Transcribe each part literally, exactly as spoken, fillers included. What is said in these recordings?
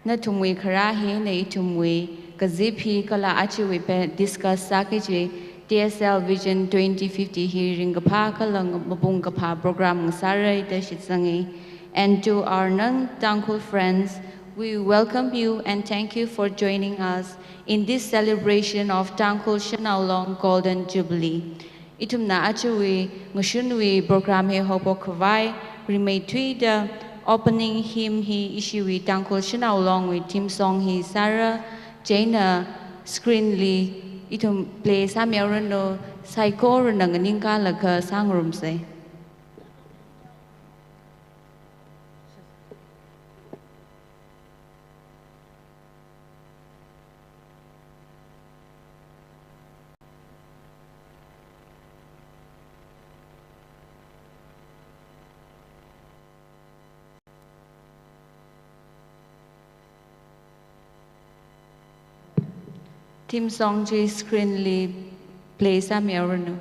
Nathumwui kharā hi, na ithumwui kazip hi kala ajawui pa discuss sāki kaji T S L Vision twenty fifty hi ringkaphā kala mapung kaphā program ngasāra da shitsangi. And to our non-Tangkhul friends, we welcome you and thank you for joining us in this celebration of Tangkhul Shanao Long Golden Jubilee. Ithumna ajawui ngashunwui program hi haophok khavai rimeithuida opening hymn hi ishiwui Tangkhul Shanao Longwui theme song hi sāra, chieina screen li ithum play sāmihaoranu, saikorana nganingkalaga sāngarumsa. Theme song chi screen li play sāmihaoranu.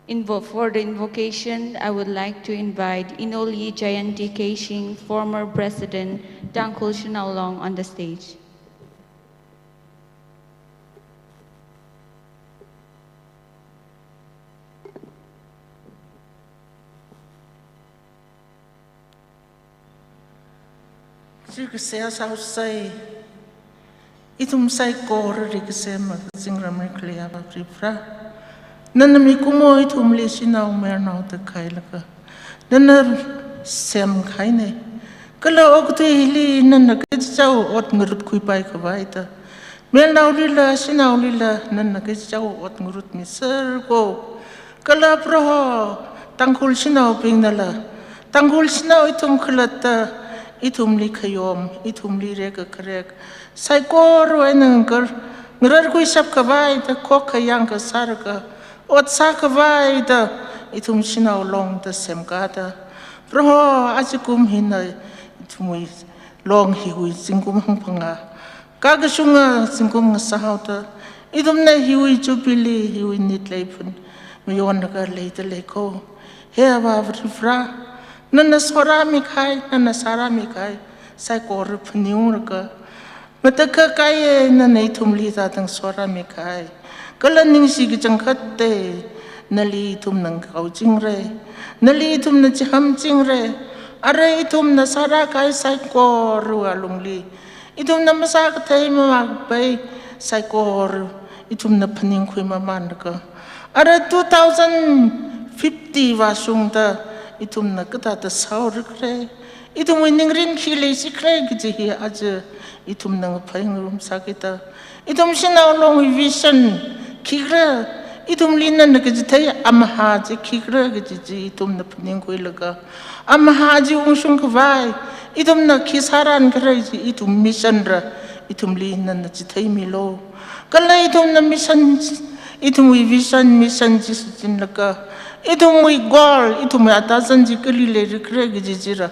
Invo-, for the invocation, I would like to invite Inoli Jayanti Keishing, former president, Tangkhul Shanao Long, on the stage. Chi kasā sāhaosei, ithum saikorali kasem kazingramli khalei Avā Varivara, nana mikumo ithumli shanao mayarnao da khailaga nana semkahaina. Kala okathuili nana kachichāwui ot ngarutkhuipai khavaida, mayarnaolila shanaolila nana kachichāwui ot ngarutmiserko. Kala Proho, Tangkhul shanaobingnala, Tangkhul shanao ithum khalatta, ithumli khayom, ithumli rekakharek saikora eina ngarar, ngararkhuishap khavaida, khokkha yangkha sālaga, ot sākhavaida, ithum Shanao Long da semkada, Proho, ajakum hina ithumwui long hiwui zingkum hangphangā kakashunga zingkum ngasāhaoda, ithumna hiwui jubilee, hiwui nit leiphun mayonlaga leida leiko. He Avā Varivara, nana sorāmikahai, nana sārāmikahai saikora phaningungra. Matakhak kahaiya nana ithumli tātang sorāmikahai. Kala ningshi kachangkhatta, nali ithumna ngakhao chingra, nali ithumna chiham chingra. Ara ithumna sārākahai saikorawui alungli, ithumna masākathei mamākapai saikora ithumna phaningkhui mamanlaga, ara two thousand fifty vāshungda ithumna kathāda sāhaorikra, ithumwui ningrin khi leisikra kaji hi aja ithumna ngaphai ngarumsākida, ithum Shanao Longwui vision khikhala, ithumli nana kachithei amaha chi khikhala kaji chi ithumna phaningkhuilaga, amaha chi ungshung khavai ithumna khi sārankhala chi ithum mission ra, ithumli nana chitheimilu. Kala ithumna mission, ithumwui vision, mission chi shichinlaga, ithumwui goal, ithumwui atazan chi kali leirikhala kaji chira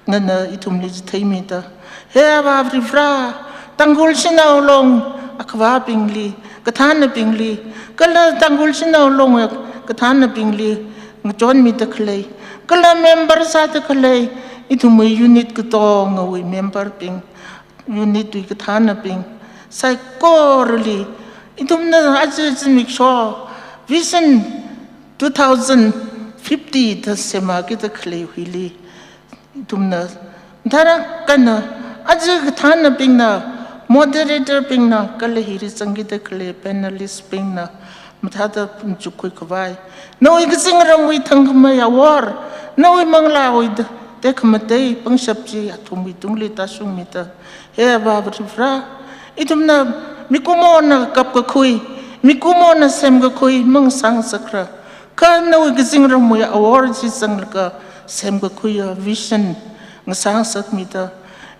nana ithumli chitheimida, he Avā Varivara, Tangkhul Shanao Long akhavābingli, kathānabingli, kala Tangkhul Shanao Long kathānabingli ngachonmida khalei, kala member sāda khalei, ithumwui unit katongawui memberbing, unit wui kathānabing, saikorali, ithumna aja zimiksho, Vision two thousand fifty da semākida khalei huili, ithumna, tharā eina, aja kathānabingna, moderator bingna, kala hili zangkida khalei panelist bingna, mathāda phungchukkhui khavai, nawui kazingramwui thangkhamei awor, nawui manglāwui da, tekhamatei pangshap chi athumwui tungli tāshungmida, he Avā Varivara, ithumna mikumona kapkakhui, mikumona semkakhui mangasāngasakra, kha nawui kazingramwui awor chi zanglaga semkakhuiya vision ngasāngasakmida,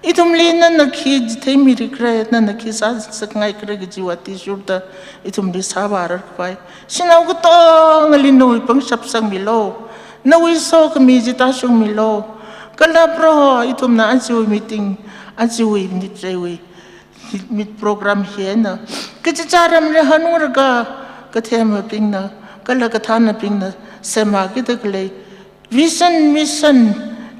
ithumli nana khi chitheimira khala, nana khi sāngasakngai khala kajiwui athishurda ithumli sāvārar khavai, shanao katongali nawui pangshap sangmilu, nawui sokhami chi tāshungmilu, kala Proho ithumna ajawui meeting, ajawui nitreiwui, mit program hi eina, kachichā ramli hanungraga, kathemabingna, kala kathānabingna semākida khalei vision, mission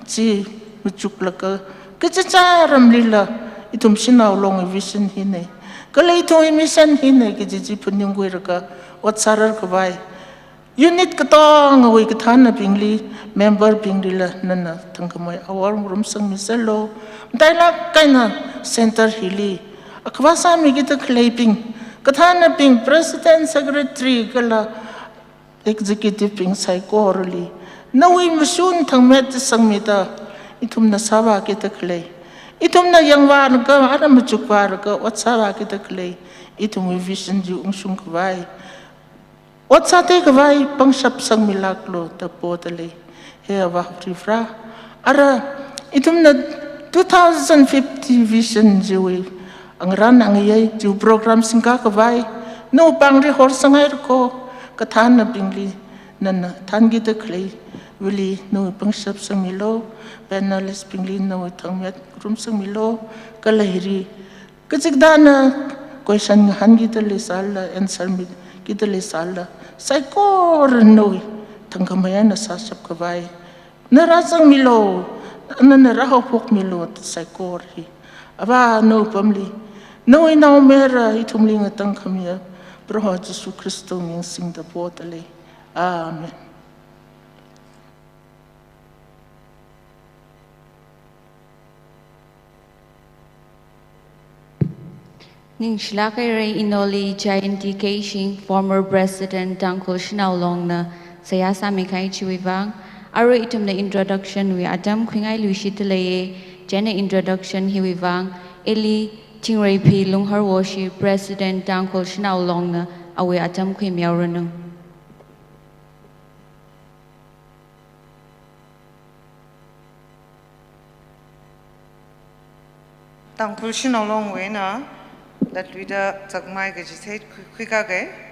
chi machuklaga, kachichā ramlila, ithum Shanao Long vision hina, kala ithum mission hina kaji chi phaningkhuilaga ot sārar khavai, unit katongawui kathānabingli, member binglila nana thangkhamei awor ngarumsangmiserlu. Matailāk eina center hili akhava sāmikida khaleibing, kathānabing, president, secretary kala executive bing saikorali, nawui mashun thangmet sangmida, ithumna sāvākida khalei, ithumna yangvālaga, ara machukvālaga ot sāvākida khalei, ithumwui vision chi ungshung khavai, ot sāthei khavai pangshap sangmilāklu da podalei, he Avā Varivara. Ara, ithumna two thousand fifty vision chiwui ngarān ngayei, chiwui program singkā khavai, nawui pāngli horsanghaira kho, kathānabingli nana thānkida khalei, wili nawui pangshap sangmilu, panelist bingli nawui thangmet ngarumsangmilu, kala hili kachikathāna question ngahānkida leisālala, answer mikida leisālala, saikora nawui thangkhamei eina sāshap khavai, na rāzangmilu, na, na rāhaophokmilu, saikora hi. Avā nawui pamli, nawui naomayara ithumli ngatangkhamiya, Proho Jishu Khristawui ming singda podalei. Amen. Ningshilāk haira, inoli Jayanti Keishing, former President Tangkhul Shanao Long na seihā sāmikahai chiwui vang. Arui ithumna introduction wui atam khuingailui shida leiya, chieina introduction hiwui vang, ili Chingreiphi Lunghar Woshi, President Tangkhul Shanao Long na awui atam khuimihaoranu. Tangkhul Shanao Long wui eina latluida zakmai kachithei khui, khuikāke.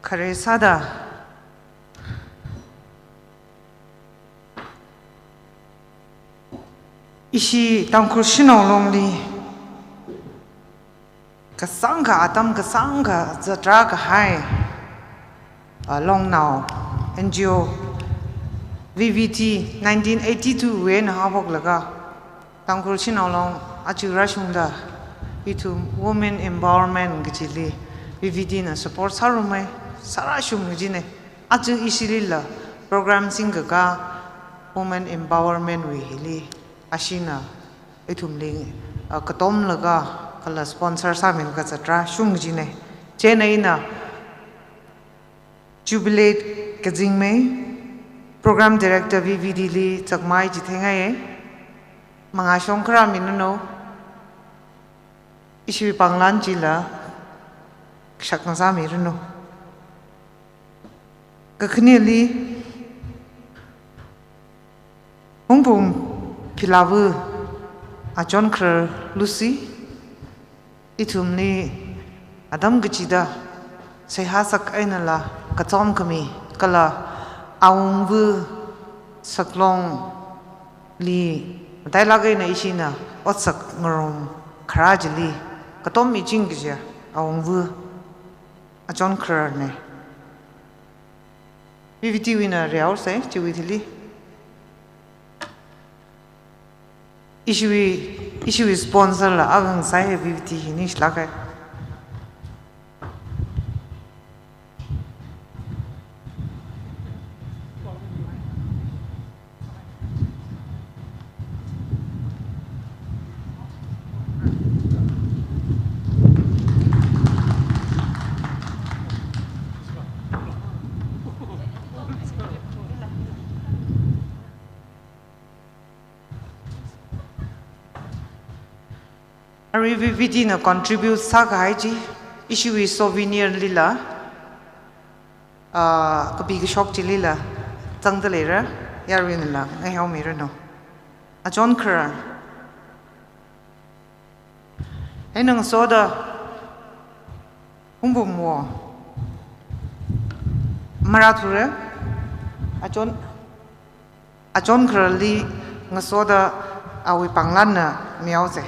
Khare sāda, ishi Tangkhul Shanao Longli kasāngkha atam, kasāngkha zatrā kahai, ah, Longnao N G O V V T nineteen eighty-two wui eina haophoklaga, Tangkhul Shanao Long aja rāshungda, ithum women empowerment kajili V V T na support sārumei, sārāshung kajina. Aja ishilila program singkakā women empowerment wui hili, ashina ithumli, ah, katomlaga kala sponsor sāmilaga zatrā shung kajina. Chieina ina Jubilate Kazingmei, Program Director V V T li zakmai chitheingai. Mangā shong kharā minano, ishi pānglan chila shakna sāmiranu. Kakhaneli, Hungpung Philavu, Achon Kharar Lucy, ithumli atam kachida seihā sak einala kachom khami kala awungva saklongli matailāk eina ishina otsak ngarum kharā chili katom miching kajiya awungva achon khararna. P V T wui eina reosa, chiwui thili. Ishiwui, ishiwui sponsor la akha ngasai P V T hi ningshilāka. Arui P V T na contribute sākahai chi, ishiwui souvenir lila, ah, kapi kashok chilila zangda leira, yaruinala ngaihaomiranu. Achon kharar. Eina ngasoda Hungpungwo marāthura, achon, achon khararli ngasoda awui pānglanna mihaosa.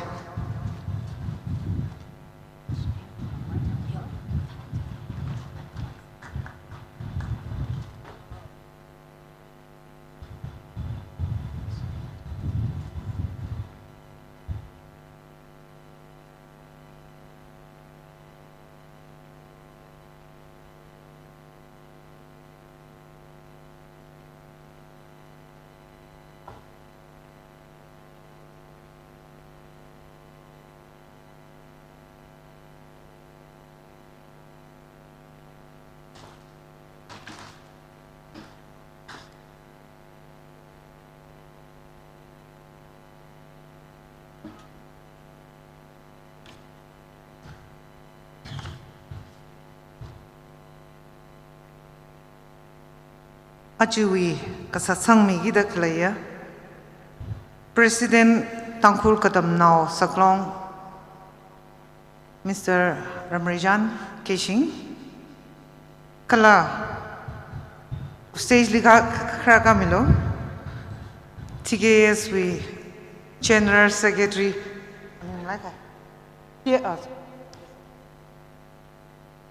Ajawui kasā sangmikida khaleiya President Tangkhul Katamnao Saklong, Mister Ramreichan Keishing, kala stage li kha-, khara kamilu, T K S wui General Secretary,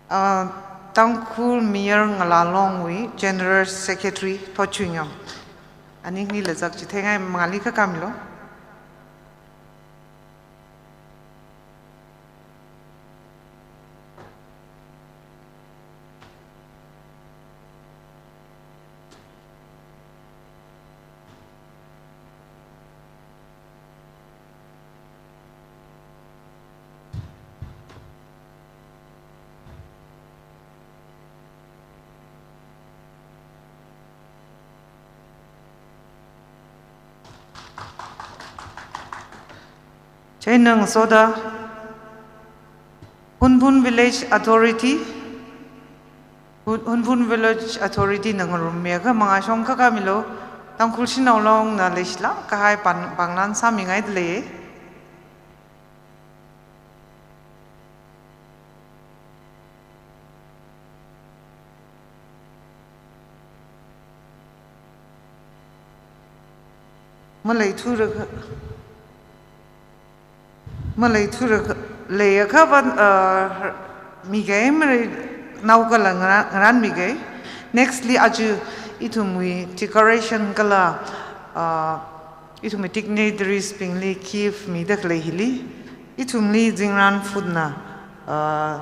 ah, Tangkhul Mayar Ngala Longwui General Secretary Thotchuingyam. Ani nganingla zak chitheingai, mangāli kha kamilu. Chieina ngasoda Hunphun Village Authority, Hun-, Hunphun Village Authority na ngarummiakha mangāshong kha kamilu, Tangkhul Shanao Longna leishilāk kahai pāng-, pānglan sāmingaida lei. Maleithura kha, maleithura kha, leiakha va, uh, mikahai mareinao kala ngaran, ngaranmikahai. Nextly, aja ithumwui decoration kala, uh, ithumwui dignitaries bingli gift mida khalei hili, ithumli Zingran Food na, uh,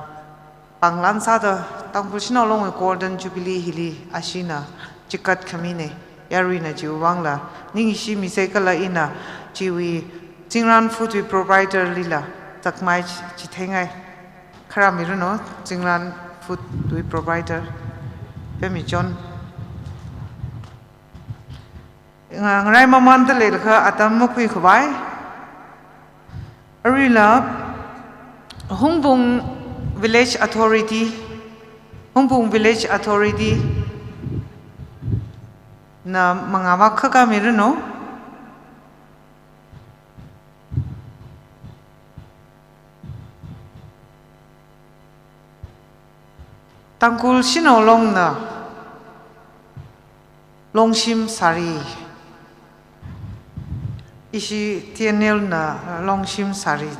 pānglan sāda Tangkhul Shanao Longwui Golden Jubilee hili ashina chikat khamina, yaruina chiwui vangla ningshimisa kala ina chiwui Zingran Food wui provider lila zakmai chi-, chitheingai. Khara miranu, Zingran Food wui provider. Pemichon. Nga-, ngarai mamanda leilakha atam makhuikhavai. Aruila Hungpung Village Authority, Hungpung Village Authority na mangāvak kha khamiranu. Tangkhul Shanao Longna longshim sari. Ishi T N L na longshim sari,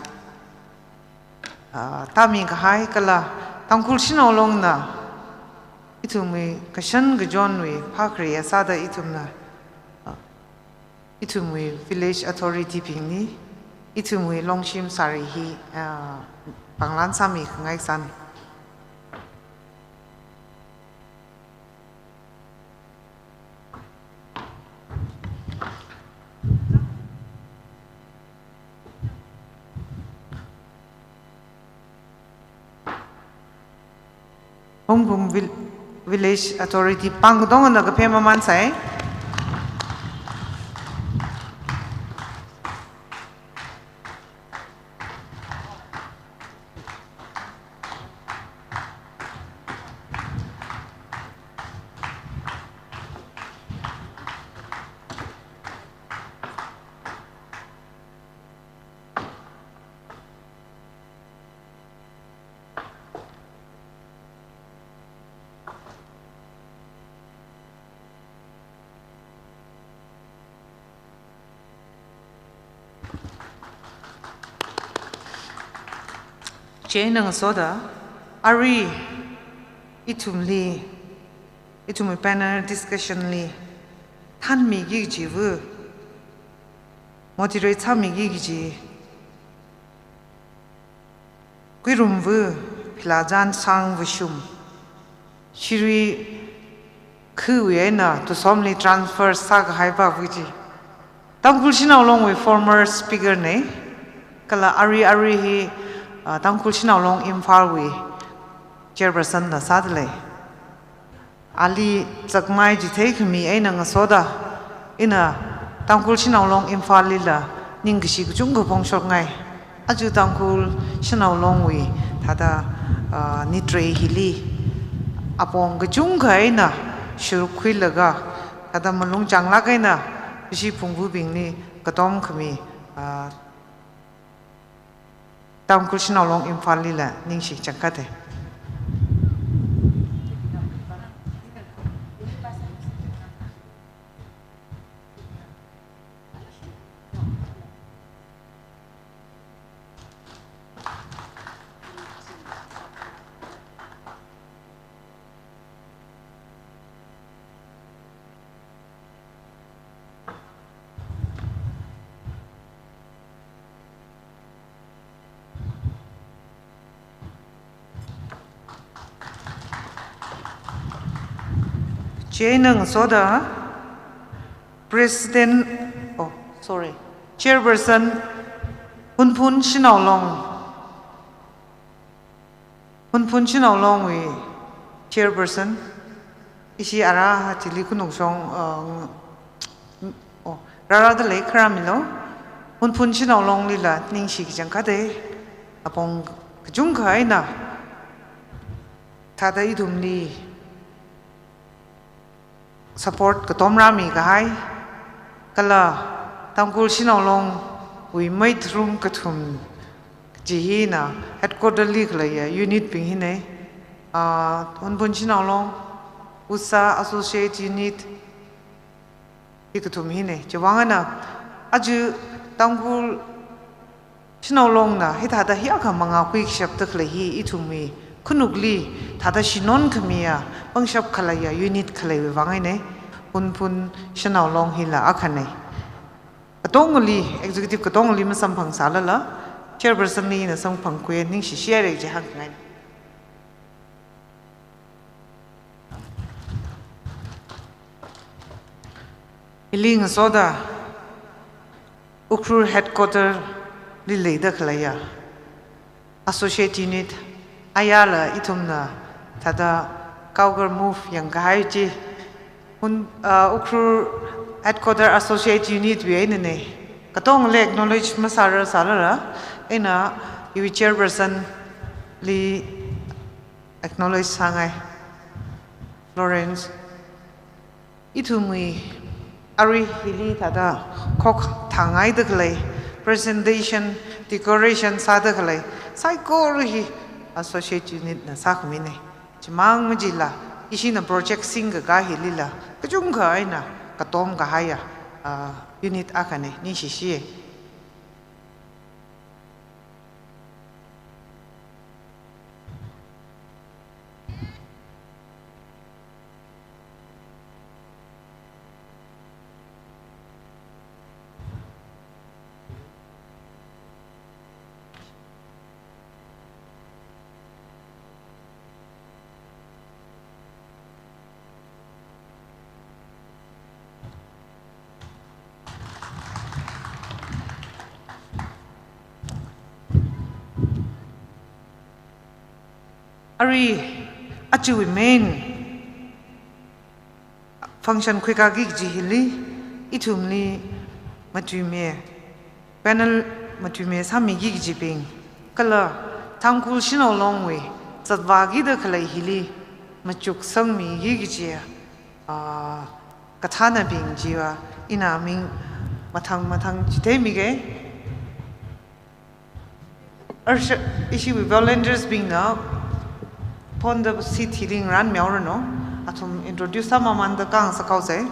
ah, tāmi kahai kala Tangkhul Shanao Longna ithumwui kashan kajonwui phākhare sāda ithumna, ah, ithumwui village authority bingli ithumwui longshim sari hi, ah, panglan sāmi khangai san. Hungpung Vil-, Village Authority pāng katongana kaphema mansai. Chieina ngasoda, arui ithumli, ithumwui panel discussion li thanmiki kajiva, moderate sāmiki kaji, Kuirumva Philachan Shangvashum, Shirui khawui eina Tusomli transfer sākahai pāva chi Tangkhul Shanao Longwui former speaker na, kala arui arui hi, ah, Tangkhul Shanao Long Imphalwui chairperson na sādalei. Ali chākmai chitheikhami eina ngasoda, ina Tangkhul Shanao Long Imphalli la ningkashi kachungkha phongshokngai. Aja Tangkhul Shanao Longwui thāda, ah, nitrei hili apong kachungkha eina shurukkhuilaga, thāda malung changlāk eina kashi phungvabingli katom khami, ah, Tangkhul Shanao Long Imphalli la ningshi changkate. Chieina ngasoda, President, oh, sorry, Chairperson, Hunphun Shanao Long. Hunphun Shanao Longwui chairperson, ishi ara chili khanukshong, uh, ng-, oh, rārādalei kharamilo, Hunphun Shanao Longli la ningshi kachangkhatte, apong kachungkha eina thāda ithumli support katom rāmi kahai, kala Tangkhul Shanao Longwui maitharum kathum chi hina headquarter li khaleiya unit bing hina, ah, Hunphun Shanao Long, U S A Associate Unit, hi kathum hina. Chiwuivang eina, aja Tangkhul Shanao Longna hithāda hiyākha mangā khuikashapda khalei hi ithumwui khanukli thāda shinon khamiya pangshap khaleiya unit khaleiwui vang eina, Hunphun Shanao Long hila akhana. Katongali, executive katongali masamphang sālala, chairperson li ina samphangkhui ningshi share chi hāngngai. Ili ngasoda Ukhrul headquarter li leida khaleiya Associate Unit ayarla ithumna thāda Cowgirl Move yangkahai chi Hun, ah, Ukhrul headquarter Associate Unit wui einana. Katongali acknowledge masāra sālala, ina iwui chairperson li acknowledge sāngai. Florence, ithumwui arui hili thāda khokthāngaida khalei, presentation, decoration sāda khalei saikora hi Associate Unit na sākhamina. Chimang majila, ishina project singkaka hilila, kachungkha eina katom kahaiya, ah, unit akhane, ningshishi. Arui, aja main function khuikaki kaji hili, ithumli matuimi, panel matuimi sāmiki kajibing, kala Tangkhul Shanao Longwui zatvākida khalei hili machuksangmiki kaji, ah, kathānabing chiva ina ming mathang mathang chitheimige. Arui, ishiwui volunteers bingna phonda seat hili ngarānmihaoranu. Athum introduce sāmamanda kang sākausai.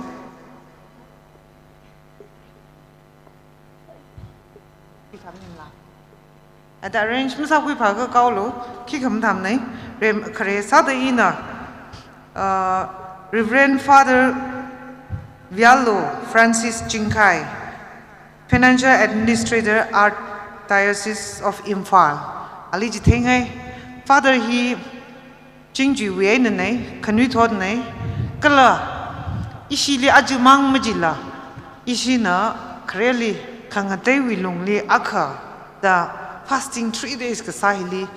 Ada arrange masākhuiphā kakaolu, khikha mathāmnei, rem khare sāda ina, uh, Reverend Father Vialo Francis Chingkhai, Financial Administrator, Archdiocese of Imphal. Ali chitheingai, Father hi Chingjuiwui einanei, khanuithotnei, kala ishili ajamang majila, ishina khareli khangateiwui lungli akha da fasting three days kasā hili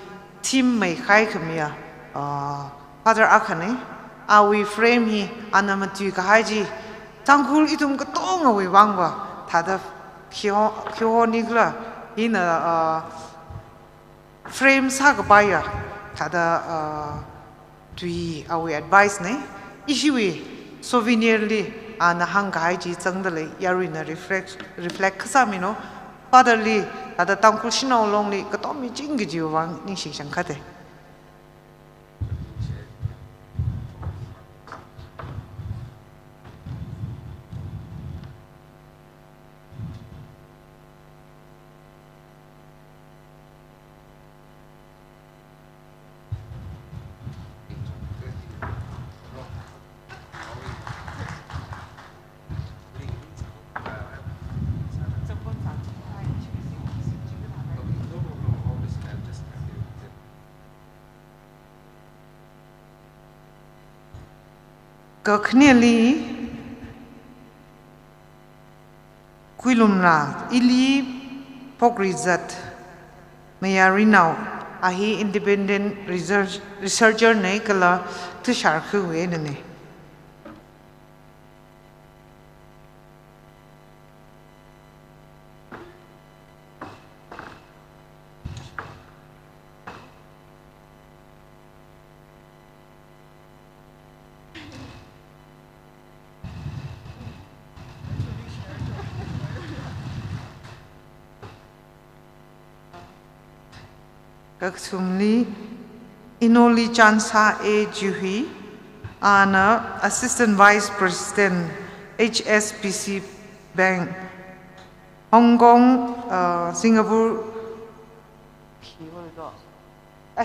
theme meikhai khamiya, ah, Father akhanei. Awui frame hi ana matuikahai chi, Tangkhul ithum katongawui vangva thāda khiho, khiho nikhala, hina, ah, frame sākapaiya thāda, uh, tui awui advice nei. Ishiwui souvenir li ana hāngkahai chi zangda lei, yaruina reflect, reflect kasāmino. Father li thāda Tangkhul Shanao Longli katom miching kajiwui vang ningshi shangkhate. Kakhaneli Kuilumra, ili Pokrizat Mayarinao, a hi independent research, researcher nei kala Tushar Khuwe nei. Kathumli, Inoli Chansa A Juhi, ana Assistant Vice President, H S B C Bank, Hong Kong, uh, Singapore,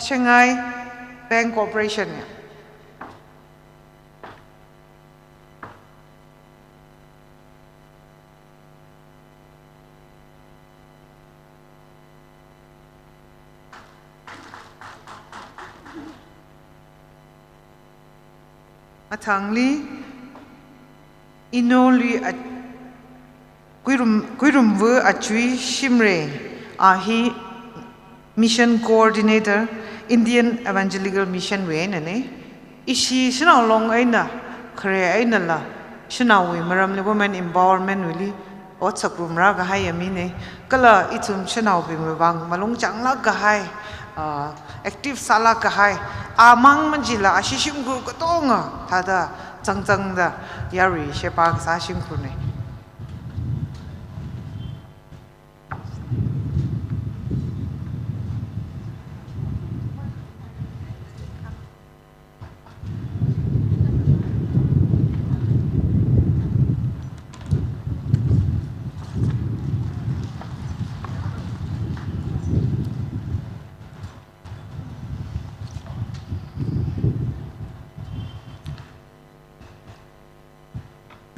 Shanghai Bank Corporation. Mathangli, Inoli a, Kuirum, Kuirumvu Achui Shimre, a hi Mission Coordinator, Indian Evangelical Mission wui einanei. Ishi Shanao Long eina, khare einala, shanaowui maramli women empowerment wuili, otsak rumra kahaiya minei. Kala ithum shanaobingwui vang malung changlāk kahai, ah, active sālāk kahai, amang manjila ashi shimkhur katonga, thāda zangzangda yarui sheba kasā shimkhurnei.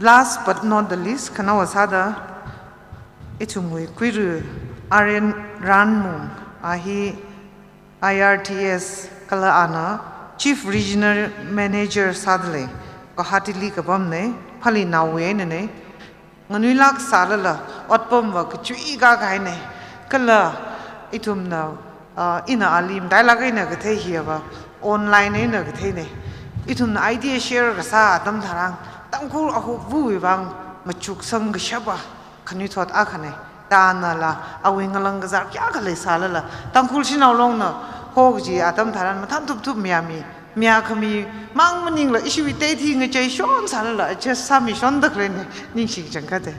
Last but not the least, khanaowa sāda ithumwui kuiru Aren Ranmung, a hi I R T S kala ana Chief Regional Manager sādalei, Guwahati li kapamnei, phali naowui einanei, nganuilāk sālala otpamva kachui kakahainei, kala ithumna, ah, ina ali matailāk eina kathei hiva online eina katheinei. Ithumna idea share kasā atam tharan, Tangkhul ahup wuwui vang machuksang kashapa khanuithot akhanei. Tanala awui ngalang kazar kayākha leisālala, Tangkhul Shanao Longna ho kaji atam tharan mathānthup thup mayāmi, mayākhami mang maningla ishiwui tei thi ngacheishon sālala, adjust sāmishonda khaleinei, ningshi kachangkhatta.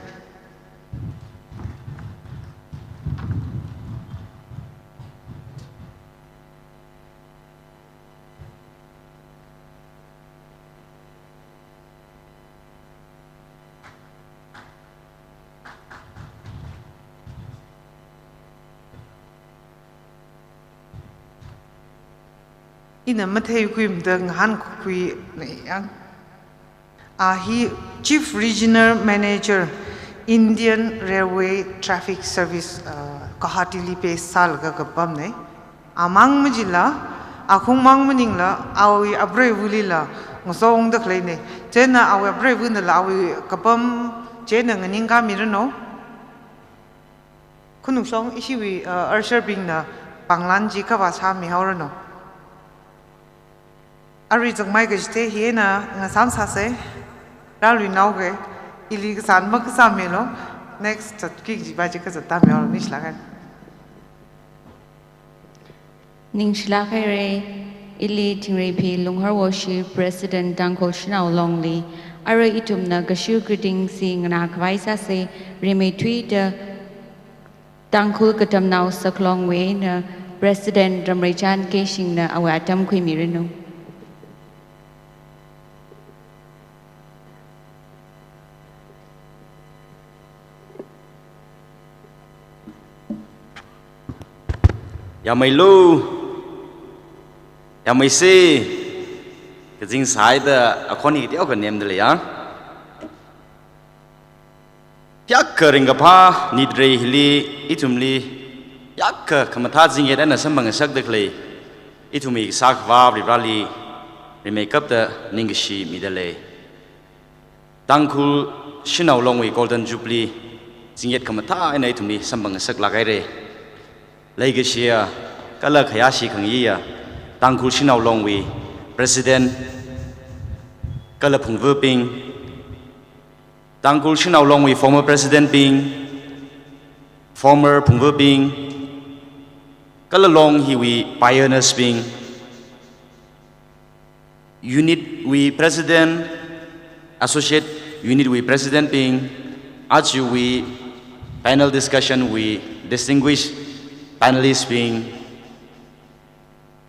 Ina matheikhuimada ngahānkhuinei yang. A hi Chief Regional Manager, Indian Railway Traffic Service, uh, Guwahati li base sālaga kapamnei. Amang majila, akhung mang maningla, awui apreivalila ngasongda khaleinei. Chieina awui apreivanala awui kapam chieina nganingkāmiranu. Khanungshong ishiwui, uh, usher bingna pānglan chi khavā sāmihaoranu. Arui chāngmei kachithei hina ngasāmsāsei. Rāluinaoke, ili kasān makasāmilo. Next chatki kajiva chi kazat tāmihaolu, ningshilāk haira. Ningshilāk haira, ili Thingreiphi Lunghar Woshi, President Tangkhul Shanao Longli, arui ithumna cashew greetings hi nganākhavai sāsei, rimeithuida Tangkhul Katamnao Saklongwui eina President Ramreichan Keishingna awui atam khuimiranu. Yāmeilu, yāmeisei, kazing sāhaida akhon hi teokha nemdalei ya. Yākha ringkaphā nitrei hili, ithumli yākha khamathā zingyet eina samphang ngasakda khalei, ithumwui kasākhavā Varivarali rimeikapta ningkashi midalei. Tangkhul Shanao Longwui Golden Jubilee zingyet khamathā eina ithumli samphang ngasaklāk haira. Leikashiya kala khayāshi khangayiya Tangkhul Shanao Longwui President kala phungvabing, Tangkhul Shanao Longwui former President bing, former phungvabing, kala Long hiwui pioneers bing, unit wui President, Associate Unit wui President bing, achiwui panel discussion wui distinguished panelist bing,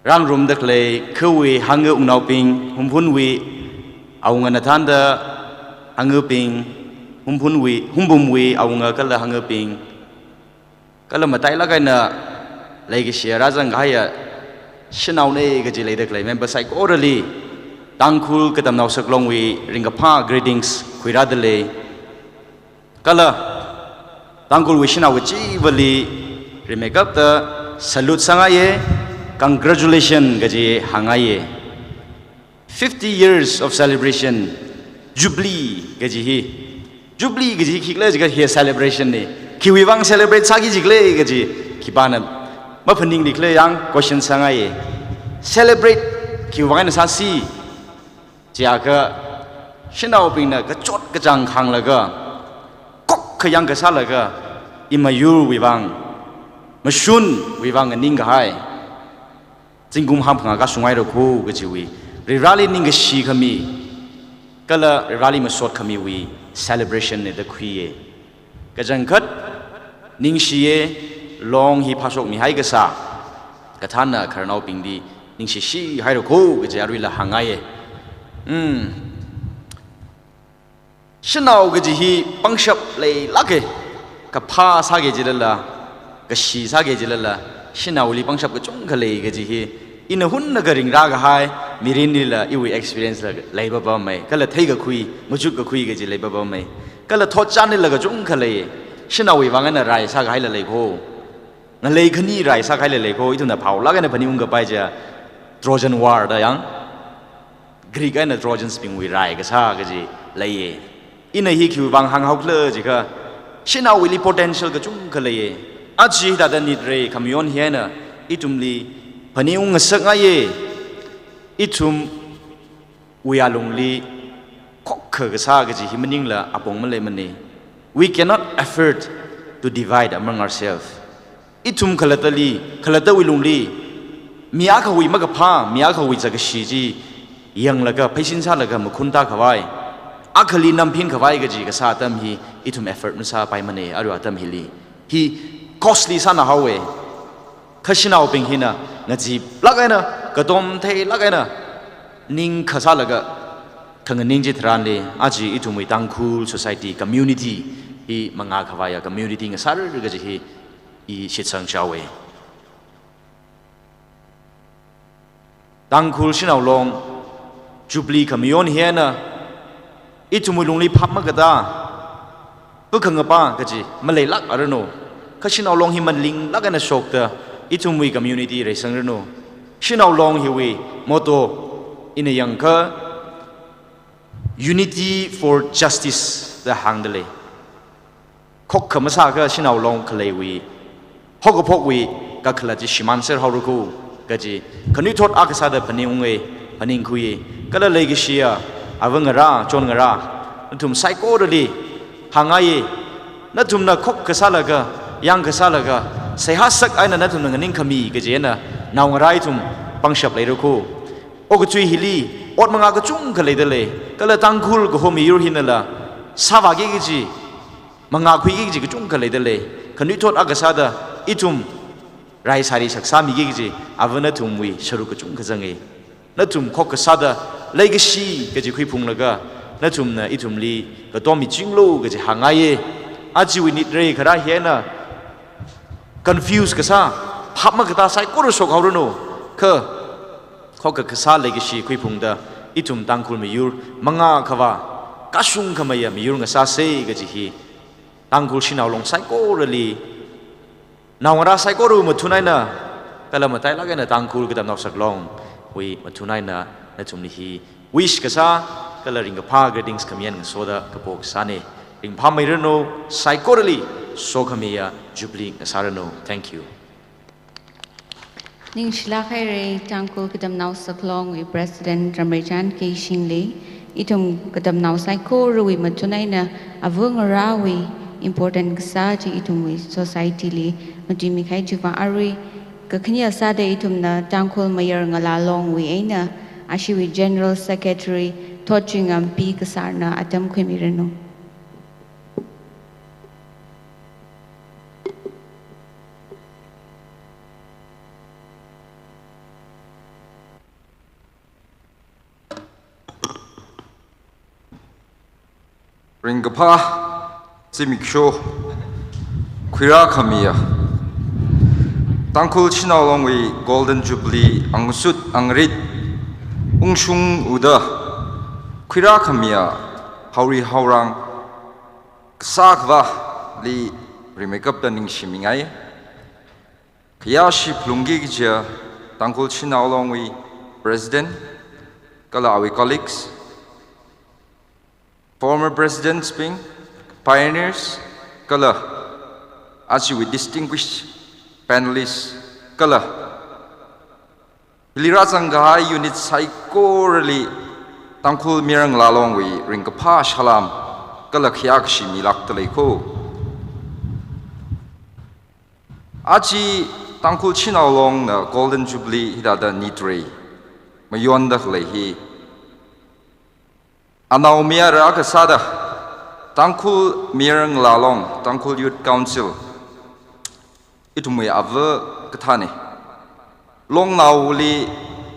rāngarumda khalei khawui hanga wungnaobing, Hungphunwui awunga nathānda hangabing, Hungphunwui, Hungphunwui awunga kala hangabing, kala matailāk eina leikashiya rāzang kahaiya shanaonei kaji leida khalei member saikorali Tangkhul Katamnao Saklongwui ringkaphā greetings khuirādalei. Kala Tangkhulwui shanao kachivali rimeikapta salute sāngaiya, congratulation kaji hāngngaiya. Fifty years of celebration, Jubilee kaji hi. Jubilee kaji khikhala jiakha hi celebration nei. Khiwui vang celebrate sāki jiakhala kaji khipāna maphaninglikhala yang question sāngaiya. Celebrate khiwui vang eina sāsi jiakha shanaobingna kachot kachāng khānglaga, kok khayang kasālaga, imayurwui vang, mashunwui vang nganingkahai, zingkum hangphangā kashunghairakho kajiwui, Varivarali ningkashi khami, kala Varivarali masot khamiwui celebration nei da khuiya. Kachangkhat ningshiya, Long hi phāshokmihai kasā, kathānna khararnaobingli ningshishi hairakho kaji aruila hāngngaiya. Hmm. Shanao kaji hi pangshap leilāka, kaphā sāki jilala, kashi sāki jilala, shanaoli pangshap kachungkha lei kaji hi, ina hunna kharing rākahai, Mirinlila iwui experience la leipapamei. Kala theikakhui, machukkakhui kaji leipapamei. Kala thotchanlila kachungkha lei. Shanaowui vang eina rai sākahaila leikho. Ngalei khani rai sākahaila leikho. Ithumna phaolāk eina phaningungkapai chiya Trojan War da yang. Greek eina Trojans bingwui rai kasā kaji leiye. Ina hi khiwui vang hānghaokhala jiakha, shanaowuili potential kachungkha leiye. Aja hithāda nitrei khamayon hi eina ithumli phaningung ngasakngaiye. Ithumwui alungli khokkha kasā kaji hi maningla apong maleimane. We cannot afford to divide among ourselves. Ithum khalattali, khalattawui lungli, mi akhawui makaphā, mi akhawui zakkashi chi yanglaga, pheisin sālaga makhun tākhavai, akhali namphinkhavai kaji kasā atam hi ithum effort masāpaimane, arui atam hili. Hi costly sāna haowe. Kha shanaobing hina ngacheelāk eina, katom theilāk eina, ningkha sālaga, khanganing chitharanli, aja ithumwui Tangkhul society, community hi mangā khavaiya community ngasāra kaji hi i shitsang shaowe. Tangkhul Shanao Long Jubilee khamayon hi eina ithumwui lungli phap makatā, pukhangapa kaji maleilākaranu. Kha Shanao Long hi malinglāk eina shokta ithumwui community reisangranu. Shanao Long hiwui motto ina yangakha Unity for Justice da hāngda lei. Khokkha masāakha Shanao Long khaleiwui haokaphokwui kakhalat chi shimānser haorakho kaji khanuithot akha sāda phaningunge, phaningkhuiye. Kala leikashiya ava ngarā, chon ngarā, nathum saikorali hāngngaiye. Nathumna khokkha sālaga, yangkha sālaga, seihā sak eina nathumna nganingkhami kaji eina naongarā ithum pangshap leirakho. Okathui hili ot mangā kachungkha leida lei. Kala Tangkhul kaho miyur hinala sāvāki kaji, mangākhuiki kaji kachungkha leida lei. Khanuithot akha sāda ithum rai sāri saksāmiki kaji, ava nathumwui sharuk kachungkha zange. Nathum khokkha sāda leikashi kaji khuiphunglaga, nathumna ithumli katom michinglu kaji hāngngaiye. Ajawui nitrei kharā hi eina confuse kasā, phap makatā saikora shokhaoranu. Kha khokkha kasā leikashi khuiphungda ithum Tangkhul miyur mangā khavā, kashung khameiya miyur ngasāse kaji hi Tangkhul Shanao Long saikorali, naongarā saikorawui mathun eina, kala matailāk eina Tangkhul Katamnao Saklongwui mathun eina nathumli hi wish kasā, kala ringkaphā greetings khamayan ngasoda kapo kasāne. Ringphāmeiranu, saikorali sokhameiya Jubilee ngasāranu. Thank you. Ningshilāk haire Tangkhul Katamnao Saklongwui President Ramreichan Keishingli. Ithum katamnao saikorawui mathun eina ava ngarāwui important kasā chi ithumwui society li matuimi kahai chiwui vang arui kakhane sāda ithumna Tangkhul Mayar Ngala Longwui eina ashiwui General Secretary Thotchingam P Kasarna atam khuimiranu. Ringkaphā zimiksho khuirākhamiya Tangkhul Shanao Longwui Golden Jubilee angashut angarit ungshung uda khuirākhamiya haori haorang kasā khavāli rimeikapta ningshimingai. Khayāshi phalungki kajiya Tangkhul Shanao Longwui President, kala awui colleagues, former Presidents bing, pioneers, kala ajawui distinguished panelists, kala hili rāzang kahai unit saikorali Tangkhul Mayar Ngala Longwui ringkaphā salām kala khayākashi milākda leikho. Aja Tangkhul Shanao Longna Golden Jubilee hithāda nitrei mayonda khalei hi, anaomayara akha sāda Tangkhul Mayar Ngala Long, Tangkhul Youth Council, ithumwui ava kathāne. Longnaoli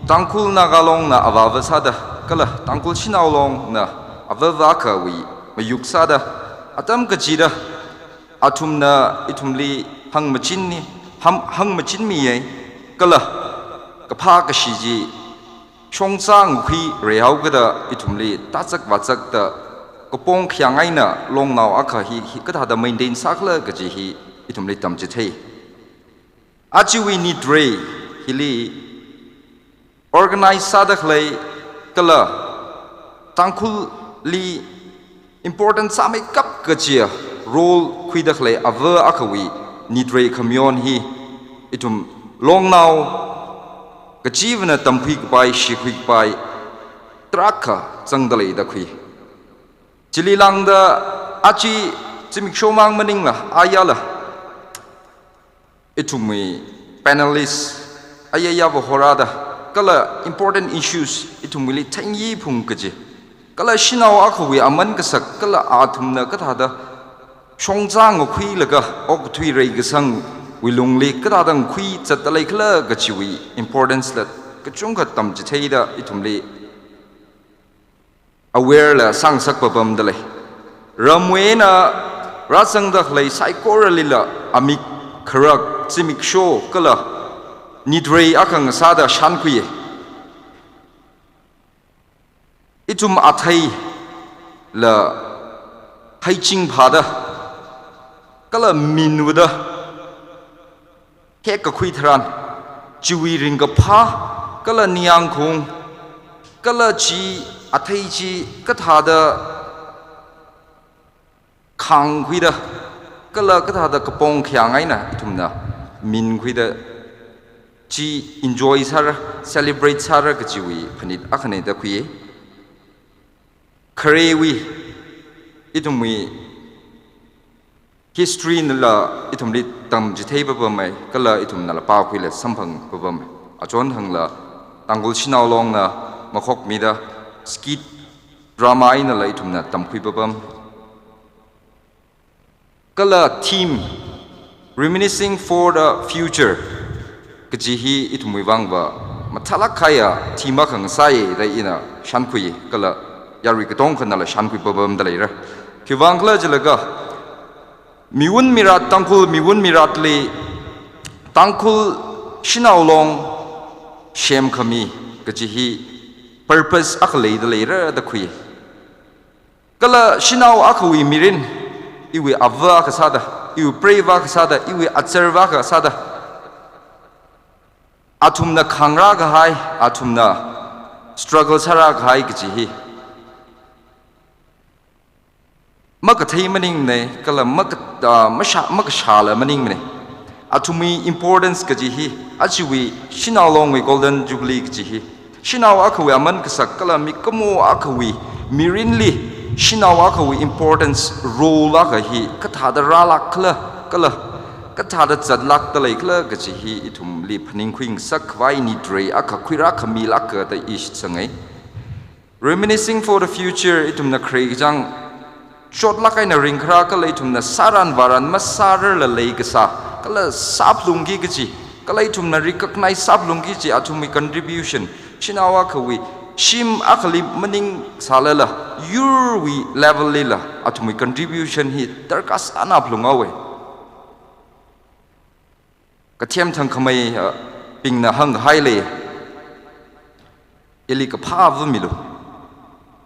Tangkhul Naga Longna avāva sāda, kala Tangkhul Shanao Longna avāva akhawui mayuk sāda, atam kachida athumna ithumli hāngmachinni, ham-, hāngmachinmiye, kala kaphā kashi chi shongza ngakhui reihaokada ithumli tazak vazakda kapong khayang eina longnao akha hi, hi kathāda maintain sākhala kaji hi ithumli tamchithei. Ajawui nitrei hili organize sāda khalei kala Tangkhulli important sāmeikap kachiya role khuida khalei ava akhawui nitrei khamayon hi ithum longnao kachivana tamkhui kapai, shikhui kapai tarākha zangda leida khui. Chili lāngda aja zimiksho mang maningla, ayala ithumwui panelist ayayava horāda kala important issues ithumwuili theingayi phung kaji, kala shanao akhawui aman kasak kala athumna kathāda shongza ngakhuilaga okathui reikasangwui lungli kathāda ngakhui zatda leikhala kajiwui importance la kachungkha tamchitheida ithumli aware la sāngasak papamda lei. Ramwui eina rāzangda khalei saikoralila amik kharak, zimiksho kala nitrei akha ngasāda shānkhuiya. Ithum atheila heiching phāda kala minwuda hek kakhui tharan, chiwui ringkaphā, kala ningyāngkhaung, kala chi athei chi kathāda khāngkhuida, kala kathāda kapong khayang eina ithumna minkhuida chi enjoy sāra, celebrate sāra kajiwui phanit akhana da khuiya. Kharewui ithumwui history nala ithumli tamchithei papamei, kala ithumnala pākhuila samphang papamei. Achon thangla Tangkhul Shanao Longna makhokmida skit drama einala ithumna tamkhui papam. Kala theme, Reminiscing for the Future kaji hi ithumwui vangva mathālāk kahaiya theme akha ngasāya da ina shānkhui, kala yarui katongkhanala shānkhui papamda leira. Khiwuivang khala jilaga, miwun mirat, Tangkhul miwun miratli Tangkhul Shanao Long semkhami kaji hi purpose akha leida leira da khui. Kala shanao akhawui mirin, iwui ava akha sāda, iwui preiva akha sāda, iwui azarva akha sāda, athumna khangrā kahai, athumna struggle sārā kahai kaji hi makathei maningmana, kala maka-, ah, masha-, makashāla maningmana. Athumwui importance kaji hi, ajawui Shanao Longwui Golden Jubilee kaji hi, shanao akhawui aman kasak kala mikumo akhawui mirinli shanao akhawui importance, role akha hi kathāda rālākkhala, kala kathāda zatlākda leikhala kaji hi ithumli phaningkhui ngasak khavai nitrei akha khuirā khamilāka da i shitsanga. Reminiscing for the Future, ithumna kharei kachang chotlāk eina ringkharā kala ithumna sāran vāran masārarla leikasā, kala sāphalungki kaji, kala ithumna recognize sāphalungki kaji athumwui contribution, shanao akhawui shim akhali maningsālala, yurwui level lila athumwui contribution hi darkar sāna phalunghaowa. Kathem thangkhamei, ah, bingna hānghaile, ili kaphā ava milu,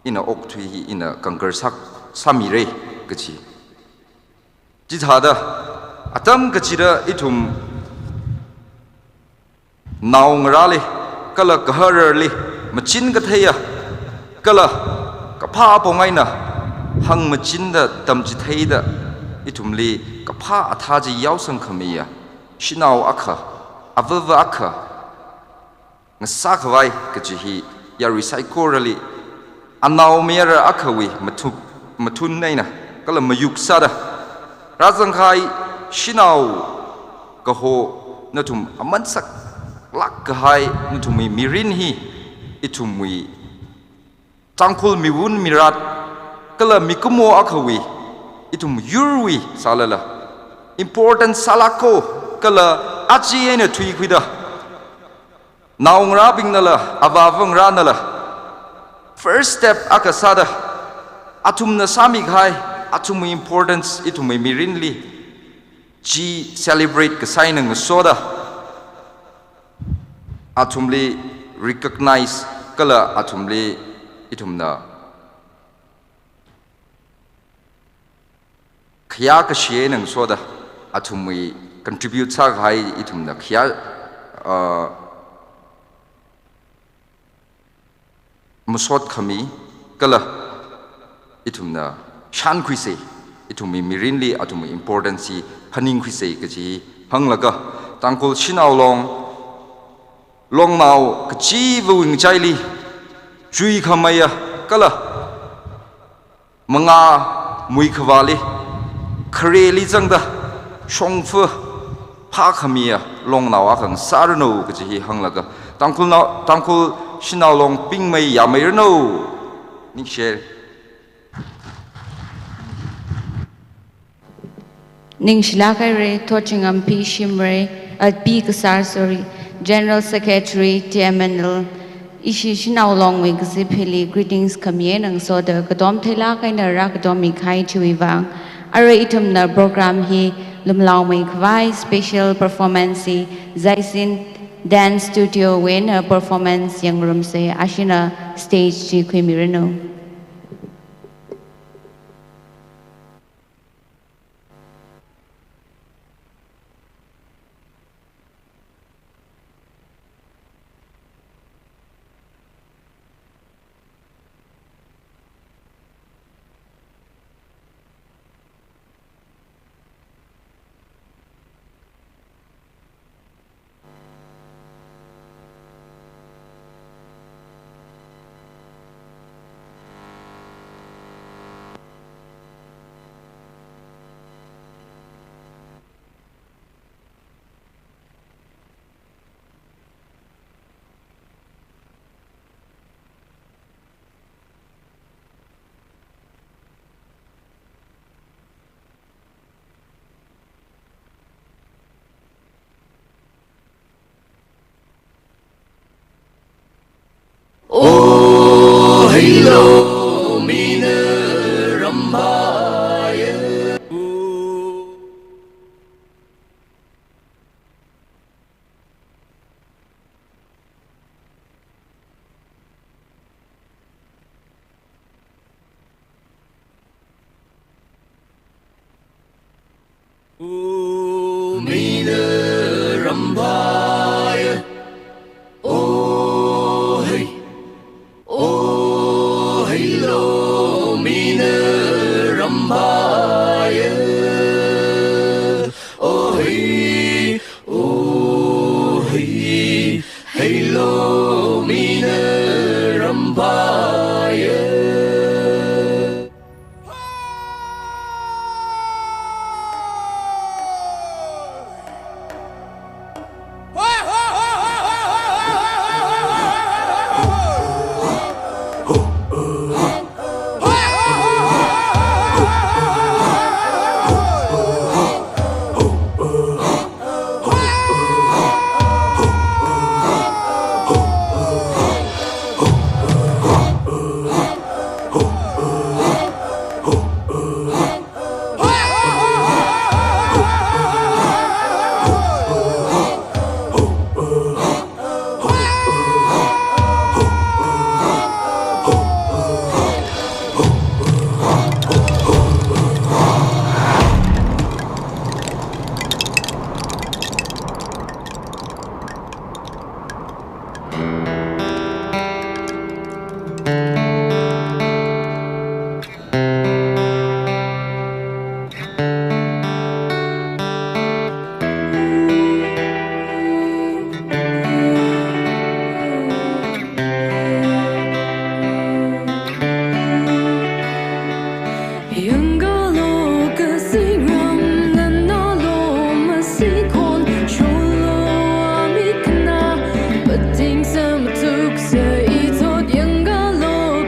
ina okathui hi ina kangkar sā, sāmira kaji. Chithāda, atam kachida ithum naongarāli, kala gahararli, machin katheiya, kala kaphā apong eina hāngmachinda tamchitheida, ithumli kaphā athā chi yaosangkhamiya, shanao akha, avava akha ngasā khavai kaji hi yarui saikorali, anaomayara akhawui mathu-, mathun eina, kala mayuk sāda rāzang kahai shanao kaho nathum aman saklāk kahai nathumwui mirin hi ithumwui Tangkhul miwun mirat kala mikumo akhawui, ithum yurwui sālala important sālāka, kala aja eina thuikhuida, naongarābingnala, avāvangarānala, first step akha sāda, athumna sāmi kahai, athumwui importance ithumwui mirinli chi celebrate kasā eina ngasoda, athumli recognize kala athumli ithumna khayā kashi eina ngasoda athumwui contribute sākahai ithumna khayā, uh, masot khami kala ithumna shānkhuisa, ithumwui mirinli athumwui importance hi phaningkhuisa kaji hānglaga, Tangkhul Shanao Long, Longnao kachiva wingchaili chuikhameiya kala mangā muikhavāli, khareli zangda shongfa phākhamiya longnao akha ngasāranu kaji hi hānglaga, Tangkhulnao, Tangkhul Shanao Long pingmei yāmeiranu. Ningshi. Ningshilāk haira, Thotchingam P Shimray, uh, P Kasar, sorry, General Secretary, T M N L, ishi Shanao Longwui kazip hili greetings khami eina ngasoda katom theilāk eina rākatom mikahai chiwui vang. Arui ithumna program hi lumlaomei khavai special performance hi Zaisin Dance Studio wui eina performance yangrumsa, ashina stage chi khuimiranu. Oh, hello, mina rambaya. Umina rambaya. Oh, hey. Oh, hello, mina rambaya. Oh, hey. Oh, hey. Hello, mina rambaya. Yangalo kasingram nanalo masikon sholo amikna pating samatuksa ithot yangalo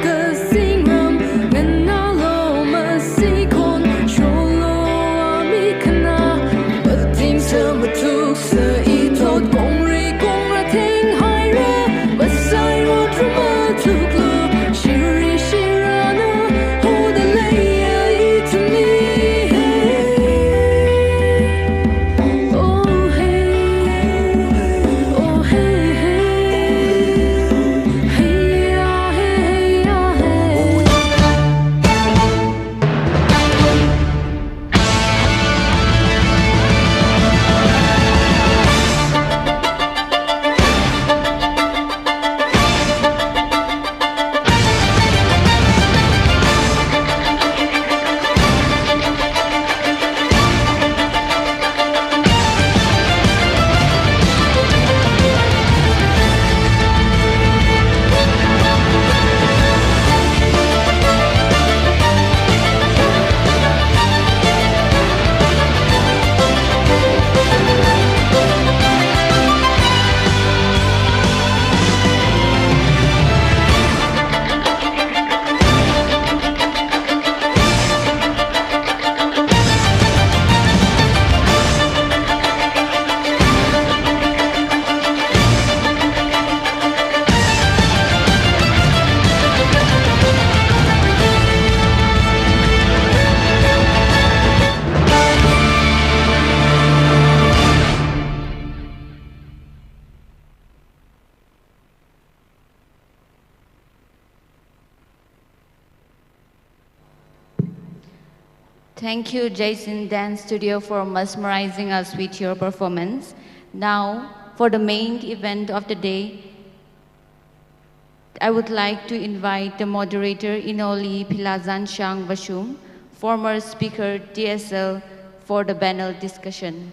Thank you, Jason Dance Studio, for mesmerizing us with your performance. Now, for the main event of the day, I would like to invite the moderator, Inoli Philazanshang Vashum, former speaker, T S L, for the panel discussion.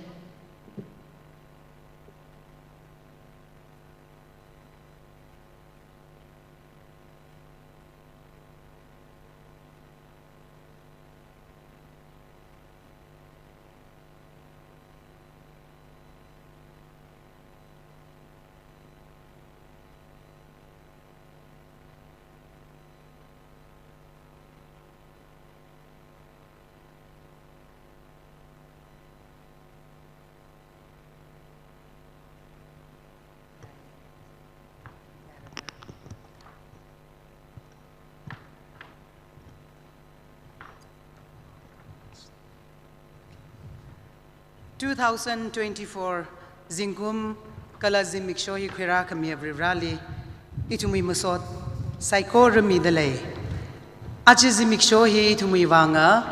Two thousand twenty-four zingkum kala zimiksho hi khuirākhami Varivarāli ithumwui masot saikora mida lei. Aja zimiksho hi ithumwui vānga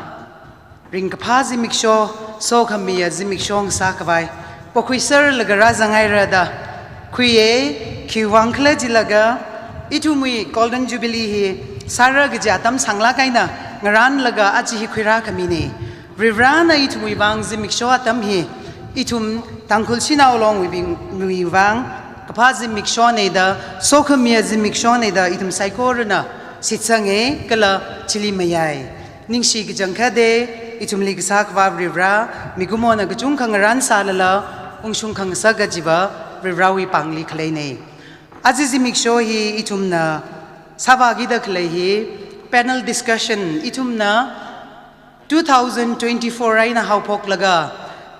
ringkaphā zimiksho, sokhamiya zimiksho ngasākhavai pokhuiserlaga rāzanghaira da khuiya. Khiwui vāng khala jilaga ithumwui Golden Jubilee hi sāra kaji atam sānglāk eina ngarānlaga aja hi khuirākhamina. Varivarāna ithumwui vāng zimiksho atam hi ithum Tangkhul Shanao Long wuibingwui vāng kaphā zimikshona da, sokhamiya zimikshona da ithum saikorana shitsanga kala chili mayai. Ningshi kachangkhatta, ithumli kasā Akhava Varivarā, mikumona kachungkha ngarānsālala ungshung khangasak kajiva Varivarāwui pāngli khaleina. Aja zimiksho hi ithumna sāvākida khalei hi panel discussion, ithumna two thousand twenty-four eina haophoklaga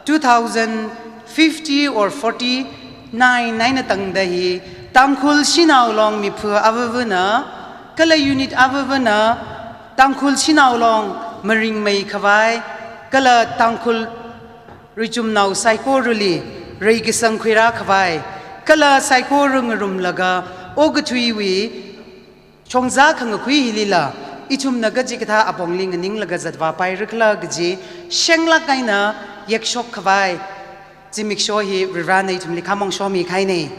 two thousand fifty or forty-nine eina tangda hi Tangkhul Shanao Long miphu avavana kala unit avavana Tangkhul Shanao Long maringmeikhavai kala Tangkhul richumnao saikorali reikasang khuirākhavai kala saikora ngarumlaga okathuiwui shongza khangakhui hilila ithumna kachikathā apongli nganinglaga zatvāpaira khala kaji shenglāk eina yekshokkhavai zimiksho hi Varivarāna ithumli khamong shomi kahaina.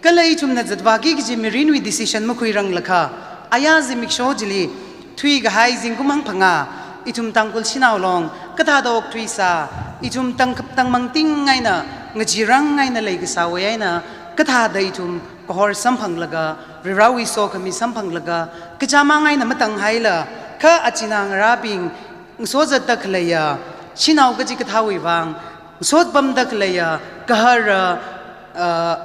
Kala ithumna zatvāki kaji mirinwui decision makhuiranglakha, aya zimiksho chili thuikahai zingkum hangphangā ithum Tangkhul Shanao Long kathāda okthuisā, ithum tang, tangmangting eina, ngachirang eina leikasāwui eina kathāda ithum kahor samphanglaga, Varivarāwui sokhami samphanglaga, kachamang eina matanghaila, kha achina ngarābing ngasozatda khaleiya shanao kachikathāwui vāng, ngasopamda khaleiya gahara, uh,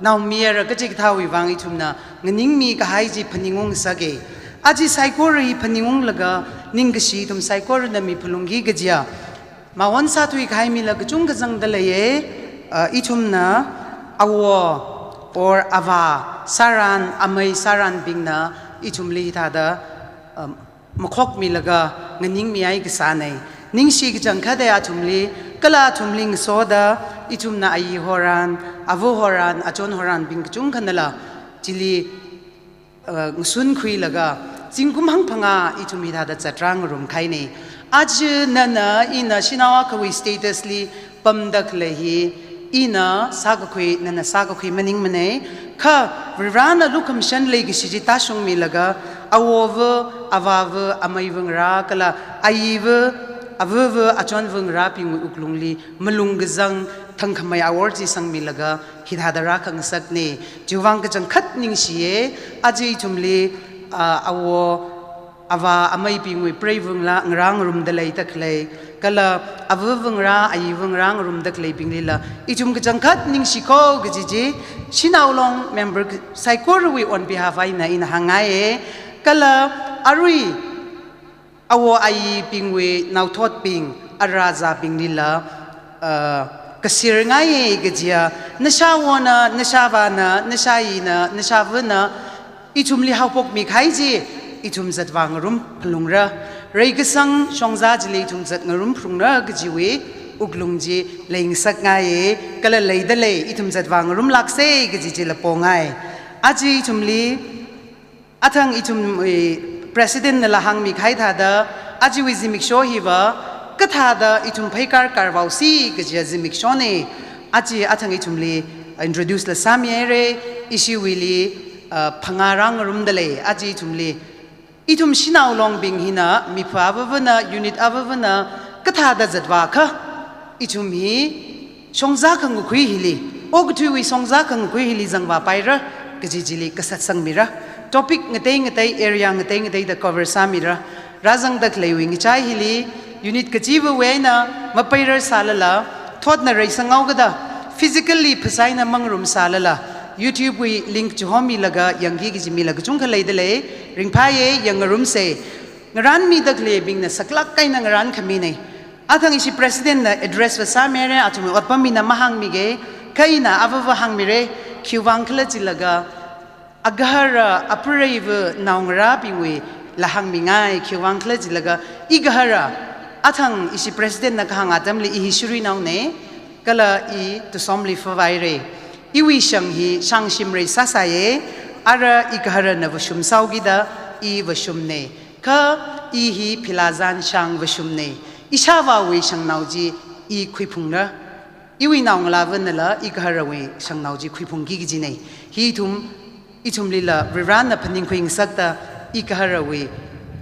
naomayara kachikathāwui vāng ithumna nganingmi kahai chi phaningung sāga. Aja saikora hi phaningunglaga ningkashi ithum saikorana miphalungki kajiya mawon sāthui kahai mila kachungkha zangda leiya. Uh, ithumna awo or avā sāran, amei sāranbingna ithumli hithāda, um, makhokmilaga nganingmihai kasāna. Ningshi kachangkhatta athumli, kala athumli ngasoda ithumna ayi horan, ava horan, achon horanbing kachungkhanala chili, uh, ngasunkhuilaga zingkum hangphangā ithum hithāda zatrāngarum kahaina. Aja nana ina shanao akhawui status li pamda khalei hi ina sākakhui, nana sākakhui maningmana. Kha Varivarāna lukhamashan leikashi chi tāshungmilaga, awova, avāva, ameiva ngarā kala ayiva, avava, achonva ngarābingwui wuklungli malung kazang thangkhamei awor chi sangmilaga hithāda rākhangasakna. Chiwui vāng kachangkhat ningshiya. Aja ithumli, ah, awo, avā ameibingwui preiva ngarā, ngarā ngarumda leida khalei, kala avava ngarā, ayiva ngarā ngarumda khaleibinglila ithum kachangkhat ningshiko kaji chi Shanao Long member k-, saikorawui on behalf eina ina hāngngaiya. Kala arui awo ayibingwui naothotbing, ara azābinglila, uh, kasir ngaiya kajiya, nashāwona, nashāvāna, nashāyina, nashāvana, ithumli haopokmi kahai chi, ithum zatvāngarum phalungra. Reikasang shongza chili ithum zatngarum phalungra kajiwui wuklung chi leingasakngaiya, kala leida lei, ithum zatvāngarumlāksa kaji chila pongai. Aja ithumli, athang ithum, eh, President nala hāngmi kahai thāda, ajawui zimiksho hiva, Kathāda ithum pheikar karvaosi kajiya zimikshon e. Aja athang ithumli introduce la sāmihaira, ishiwuili, uh, phangā rāngarumda lei, aja ithumli. Ithum shanao longbing hina, mipha avāvana, unit avāvana, kathāda zatvākha, ithum hi shongza khangakhai hili, okathuiwui shongza khangakhai hili zangvāpaira, kaji chili kasat sangmira. Topic ngatei ngatei, area ngatei ngateida cover sāmira. Rāzangda khaleiwui ngachai hili, unit kachivawui eina mapairar sālala, thotna reisanghaokada, physically phasā eina mangarum sālala, YouTube wui link chihomilaga yangki kaji mila kachungkha leida lei, ringphāya, yangngarumsa. Ngarānmida khaleibingna saklāk eina ngarānkhamina. Athang ishi President na address va sāmihaira, athumwui otpam mina mahāngmiga, kha ina avāva hāngmira, khiwuivang khala jilaga, agahara apreiva naongarābingwuila hāngmingai, khiwuivang khala jilaga, igahara, athang ishi President na kahāng atamli i hi Shirui naona, kala i Tusomli phāvaira. Iwui shang hi shangshim reisāsāya, ara igaharana vāshum sāhaokida i vāshumna. Kha i hi Philazan shang vāshumna. Ishāvāwui shangnao chi i khuiphungra. Iwui naongalāvanala igaharawui shangnao chi khuiphungki kajina. Hi ithum, ithumlila Varivarana phaningkhui ngasakta igaharawui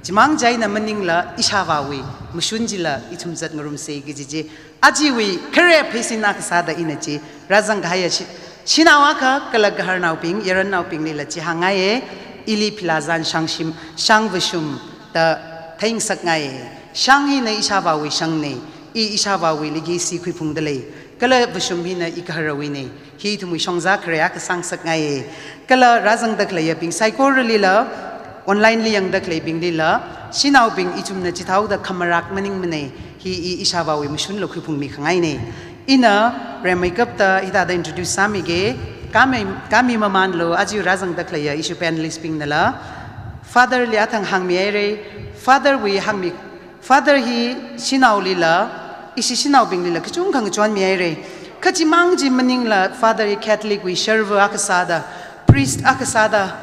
chimang chieina maningla ishāvāwui mashun chila ithum zatngarumsa kaji chi. Ajawui khare pheisin akha sāda ina chi rāzang kahaiya shi-, shanao akha kala gaharnaobing, yaronnaobinglila chi hāngngaiya, ili Philazan shangshim, shang vāshum da theingasakngaiya. Shang hina ishāvāwui shangna, i ishāvāwui legacy khuiphungda lei. Kala vāshum hina igaharawuina. Hi ithumwui shongza khare akha sāngasakngaiya. Kala rāzangda khaleiyabing saikoralila, online li yangda khaleibinglila, shanaobing ithumna chithaoda khamarāk maningmana, hi i ishāvāwui mashunla khuiphungmi khangaina. Ina remmeikapta hithāda introduce sāmiga, khami, khami mamānlo, aja rāzangda khaleiya ishi panelist bingnala, Father li athang hāngmihaira, Father wui hāngmi, Father hi shanaolila, ishi shanaobinglila kachungkha ngachonmihaira. Kha chimang chi maningla Father hi Catholic wui sharva akha sāda, priest akha sāda,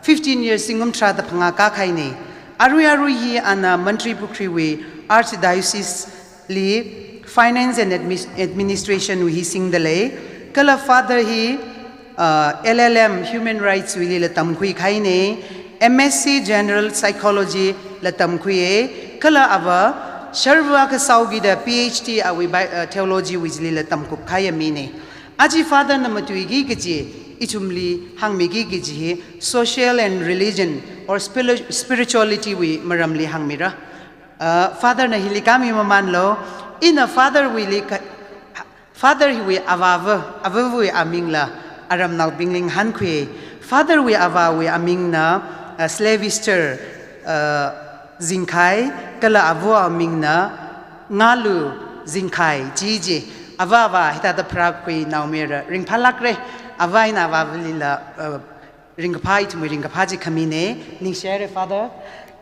fifteen years, zingkum tharāda phangā kākahaina. Arui arui hi ana Mantripukhri wui Archdiocese li Finance and Admis-, Administration wui hi singda lei. Kala Father hi, uh, L L M Human Rights wuilila tamkhuikahaina, M S c General Psychology la tamkhuiya, kala ava sharva akha sāhaokida P H D awui bi-, uh, Theology wui chilila tamkupkahaiya mina. Aja Father na matuiki kaji, ithumli hāngmiki kaji hi social and religion or spiri-, spirituality wui maramli hāngmira. Uh, Father na hili khami mamānlo, ina Father wuili ka-, Father hiwui avāva, avāvawui amingla aramnaobingli ngahānkhui. Father wui avāwui amingna, uh, Slavister, uh, Zingkhai, kala avāva amingna Ngalu Zingkhai, chi chi. Avāva hithāda pharākakhui naomayara ringphālākra. Avā eina avāvalila, uh, ringkaphā, ithumwui ringkaphā chi khamina, ningshihaira Father.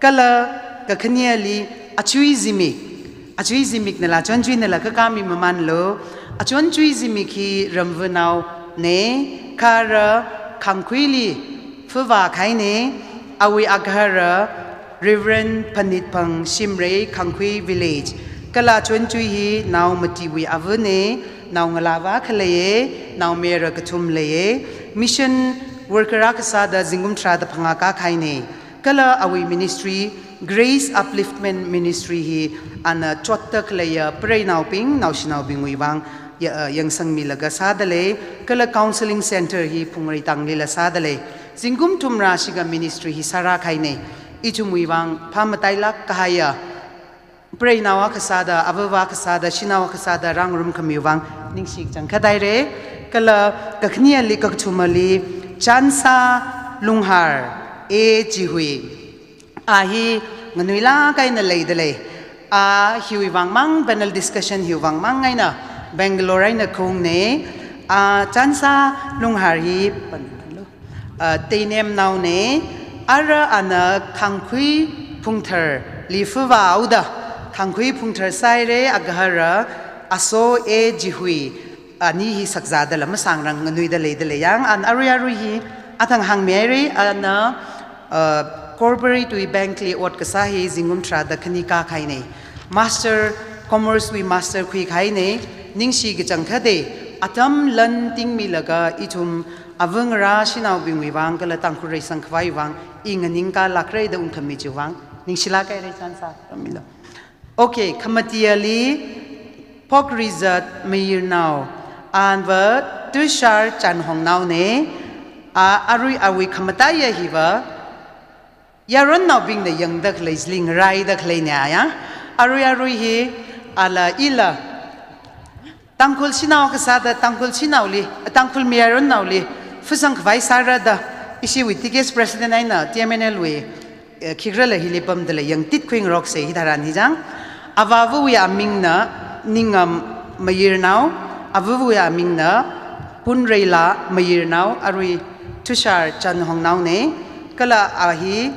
Kala kakhaneli achui zimik, achui zimiknala, achonchuinala kha khami mamānlo, achonchuizimik hi Ramvanaona, kha ara Khangkhuili phāvākahaina, awui agahara Reverend Phanitphang Shimray, Khangkhui Village. Kala achonchui hi nao matiwui avana, naongalāva akha leiya, naomayara kathum leiya, mission worker akha sāda zingkum tharāda phangā kākahaina. Kala awui ministry, Grace Upliftment Ministry hi ana chotda khaleiya preinaobing, naoshinaobingwui vang ya-, uh, yangsangmilaga sāda lei, kala counseling center hi Phungreitangli la sāda lei. Zingkum thumrā shiga ministry hi sārākahaina. Ithumwui vang phāmatailāk kahaiya preinao akha sāda, avāva akha sāda, shanao akha sāda rāngarumkhamiwui vang ningshi kachangkhat haira. Kala kakhaneli, kakathumali Chansa Lunghar, A Jihui. A hi nganuilāk eina leida lei. A hiwui vang mang, panel discussion hiwui vang mang eina Bangalore eina khaungna. A Chansa Lunghar hi, uh, Teinemnaona, ara ana Khangkhui Phungtharli phāvāhaoda, Khangkhui Phungthar sāhaira, agahara Aso A Jihui, ani hi sakzāda la masāngrang nganuida leida lei. Yang ana arui arui hi athang hāngmihaira, ana, uh, corporate wui bank li ot kasā hi zingkum tharāda khani kākahaina. Master Commerce wui master khuikahaina, ningshi kachangkhat de, atam lan tingmilaga ithum avāngarā shanaobingwui vang kala Tangkhul reisang khavai vang, i nganingkā lākra da ungkhami chiwui vang, ningshilāk haira chānsā, ramilo. Okay, khamatiyali Phokrizat Mayirnao, anva Tushar Chanhongnaona, a, arui awui khamataiya hiva, yaronnaobingna yangda khalei, chili ngaraida khaleina ya. Arui arui hi, ala ila, Tangkhul shanao kasāda, Tangkhul shanaoli, Tangkhul mayaronnaoli, fusang khavai sāra da, ishiwui T K S President eina, T M N L wui, eh, khikrala hili pamdala yangtit khuingaroksa hitharan hi chang. Avāvawui amingna Ningam Mayirnao, avāvawui amingna Punreila Mayirnao, arui Tushar Chanhongnaona, kala a hi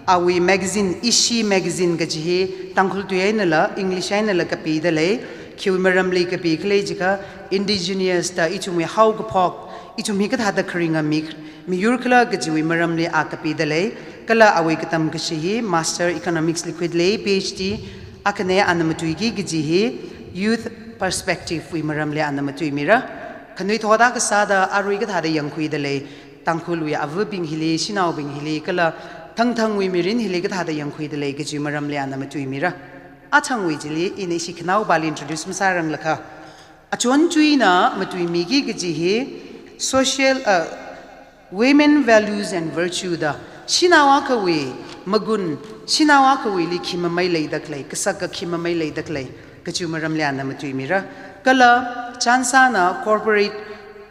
awui magazine, Ishi magazine kaji hi Tangkhul tui einala, English einala kapida lei, khiwui maramli kapi khala jiakha indigenous da ithumwui haokaphok, ithum hi kathāda kharinga mi, miyur khala kajiwui maramli a kapida lei, kala awui katam kashi hi Master Economics li khuida lei, P H D, akhana ana matuiki kaji hi youth perspective wui maramli ana matuimira. Khanuithot akha sāda arui kathāda yangkhuida lei, Tangkhulwui avābing hili, shanaobing hili, kala thangthangwui mirin hili kathāda yangkhuida lei kaji maramli ana matuimira. Athangwui chili ina ishi khanaopali introduce masāranglakha, achonchuina matuimiki kaji hi social, uh, women values and virtue da, shanao akhawui magun, shanao akhawuili khi mamei leida khalei, kasaka khi mamei leida khalei kaji maramli ana matuimira. Kala chānsāna corporate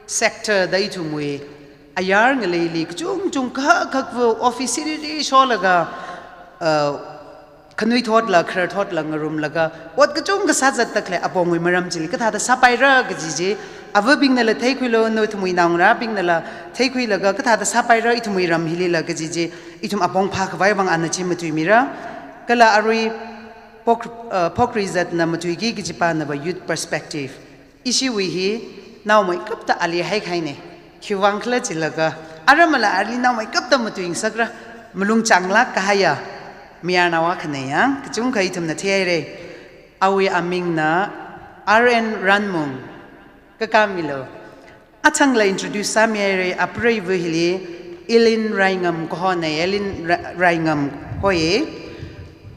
sector da ithumwui ayar ngaleili kachungchung kha khakva office siriri sholaga, uh, khanuithotla, khararthotla ngarumlaga, ot kachungkha sāzatda khalei apongwui maram chili kathāda sāpaira kaji chi, avābingnala theikhuilu, nathumwui naongarābingnala theikhuilaga kathāda sāpaira ithumwui ram hilila kaji chi, ithum apong phākhavai vang ana chi matuimira. Kala arui Phok-, uh, Phokrizatna matuiki kaji panava youth perspective. Ishiwui hi naomeikapta ali haikahaina. Khiwuivang khala jilaga, aramala ali naomeikapta matuingasakra, malung changlāk kahaiya mayarnao akhana ya, kachungkha ithumna theihaira. Awui amingna R N Ranmung, kakā milu. Athangla introduce sāmihaira, apreiva hili Ellen Raingam kahona, Ellen Ra-, Raingam hoi.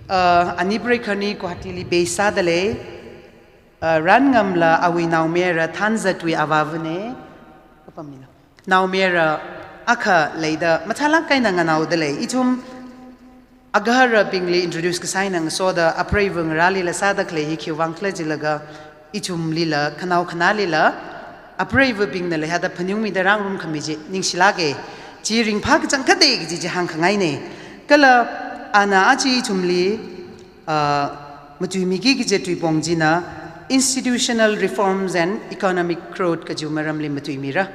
Uh, ani preikhani Guwahati li base sāda lei. Uh, Ranngamla awui naomayara Thanzatwui avāvana, kapamilo. Naomayara akha leida mathālāk eina nganaoda lei. Ithum agaharabingli introduce kasā eina ngasoda apreiva ngarālila sāda khalei hi khiwuivang khala jilaga ithumlila, khanao khanālila, apreivabingnala hithāda phaningmida rāngarumkhami chi ningshilāka. Chi ringphā kachangkhat de kaji chi hāngkhangaina. Kala ana aja ithumli, ah, matuimiki kaji tuipong china institutional reforms and economic growth kaji maramli matuimira.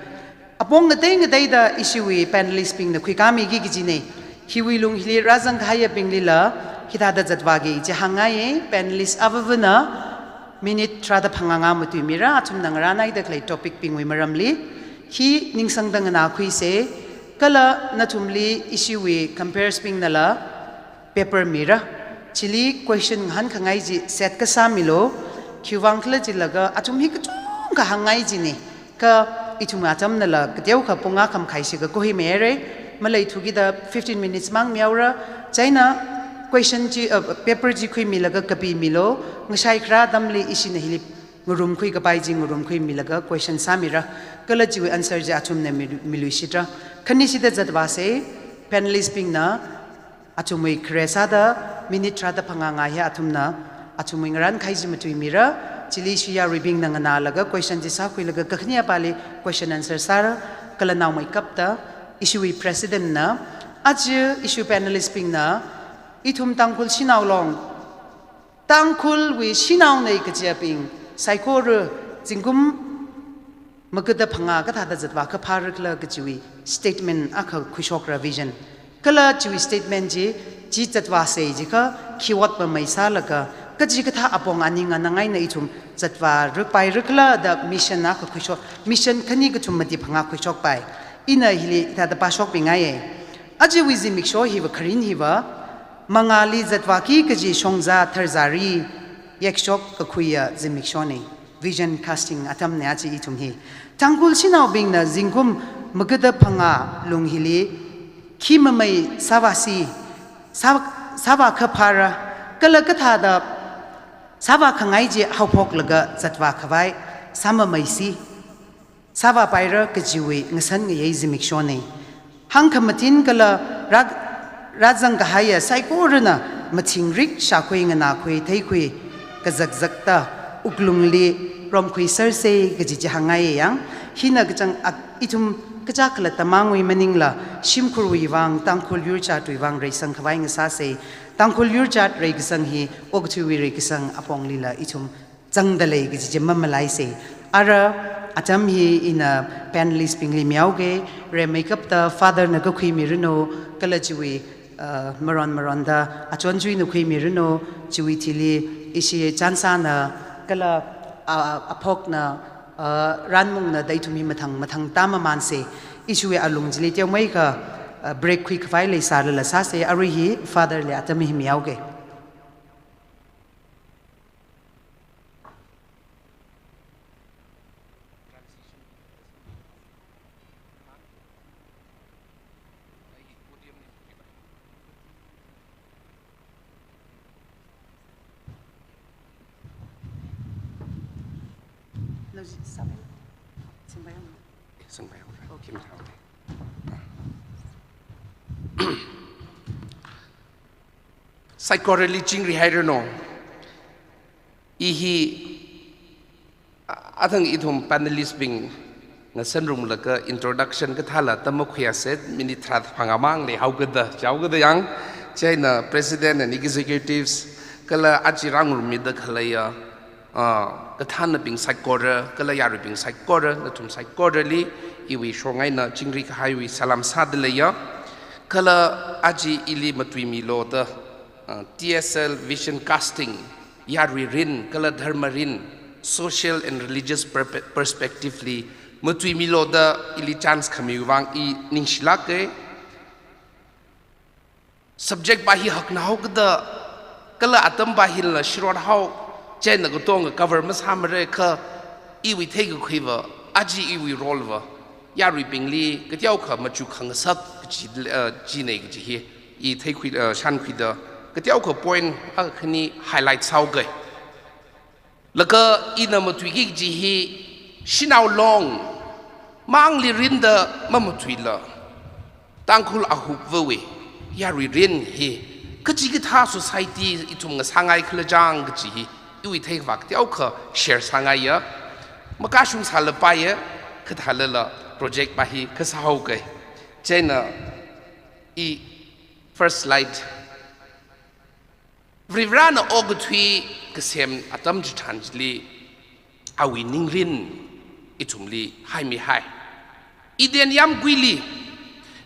Apong ngatei ngateida ishiwui panelist bingna khuikāmiki kajina. Hiwui lung hili rāzangkahaiyabinglila hithāda zatvāki chi hāngngaiya, panelist avāvana minute tharāda phangā ngā matuimira, athumna ngarānaida khalei topic bingwui maramli. Hi ningsangda nganākhuisa, kala nathumli ishiwui comperes bingnala paper mira. Chili question ngahānkhangai chi set kasā milu, khiwuivang khala jilaga athum hi kachungkha hāngngai china. Kha ithum atamnala kateokha pung akha makhai shikha kahui mihaira, maleithukida fifteen minutes mang mihaora, chieina question chi, uh, paper chi khuimilaga kapimilu, ngashai kharā atamli ishina hili ngarumkhui kapai chi ngarumkhuimilaga question sāmira, kala chiwui answer chi athumna mi-, miluishitra. Khanishida zatvāsa, panelist bingna athumwui khare sāda minute tharāda phangā ngā hi athumna athumwui ngarānkahai chi matuimira. Chili ishi yaruibingna nganālaga question chi sākhuilaga kakhane apāli question answer sāra, kala naomeikapta ishiwui president na, aja ishiwui panelist bingna, ithum Tangkhul shanao long, Tangkhulwui shanaona kajiyabing saikora zingkum magada phangā kathāda zatvā kaphāra khala kajiwui statement akha khuishokra, vision. Kala chiwui statement chi, chi zatvāsa jiakha khi ot mamei sālaga, kachikathā apong aning anang eina ithum zatvāra paira khala da mission akha khuishok, mission khani kathum mati phangā khuishokpai. Ina hili hithāda pāshokmingaiya. Ajawui zimiksho hiva kharin hiva, mangāli zatvāki kaji shongza tharzari, yakshok kakhuiya zimikshone. Vision casting atamne aja ithum hi. Tangkhul shanaobingna zingkum magada phangā lung hili khi mamei sāvāsi, sā-, sāvākhaphara, kala kathāda sāvākhangai chi haophoklaga zatvākhavai sāmameisi, sāvāpaira kajiwui ngasān ngayei zimikshone. Hāngkhamatin kala rā-, rāzangkahaiya saikorana mathingrik shākhui nganākhui theikhui kazakzakta wuklungli romkhuiserse kaji chi hāngngai yang, hina kachang ak-, ithum kaja khalatta mangwui maningla shimkhurwui vang, Tangkhul yurchatwui vang reisangkhavai ngasāse. Tangkhul yurchat reikasang hi okathuiwui reikasang aponglila ithum zangda lei kaji chi mamalaise. Ara atam hi ina panelist bingli mihaoke, rimeikapta Father na kakhuimiranu, kala chiwui, uh, maron maronda achonchuina khuimiranu, chiwui thili ishi Chansana, kala, uh, Aphokna, uh, Ranmungna da ithum hi mathang mathang tāmamanse. Ishiwui alung chili teomeikha, uh, break khuikhavai leisālala sāse, arui hi Father li atam hi mihaoke. Saikorali chingri hairanu. I hi, a-, athang ithum panelist bing ngasānrumlaga introduction kathāla tam makhuiase, minute tharā phangā mang leihaokada, chaokada yang, chieina president and executives, kala aja rāngarummida khaleiya, ah, kathānnabing saikora, kala yaruibing saikora, nathum saikorali iwui shong eina chingri kahaiwui salam sāda leiya. Kala aja ili matuimilu da, ah, T S L Vision Casting, yarui rin, kala dharma rin, social and religious perpe-, perspective li matuimilu da ili chance khamiwui vang i ningshilāke. Subject pa hi hakna haokada, kala atam pa hila shirot hao, chieina katonga cover masāmara kha, iwui theikakhuiva, aja iwui role va, yaruibingli kateokha machuk khangasak kaji, eh, chine kaji hi, i theikhui, eh, shānkhuida, kateokha point akha khani highlight sāhaoke. Laga ina matuiki kaji hi, shanao long mangli rinda mamatuila, Tangkhul ahup vawui yarui rin hi kachikathā society ithum ngasāngai khala chang kaji hi iwui theikhavak teokha share sāngaiya. Makashung sālapaiya, kathālala project pa hi kasā haoke. Chieina i first slide. Varivarana okathui kasem atam chitharan chili awui ningrin ithumli haimihai. Eden yāmguili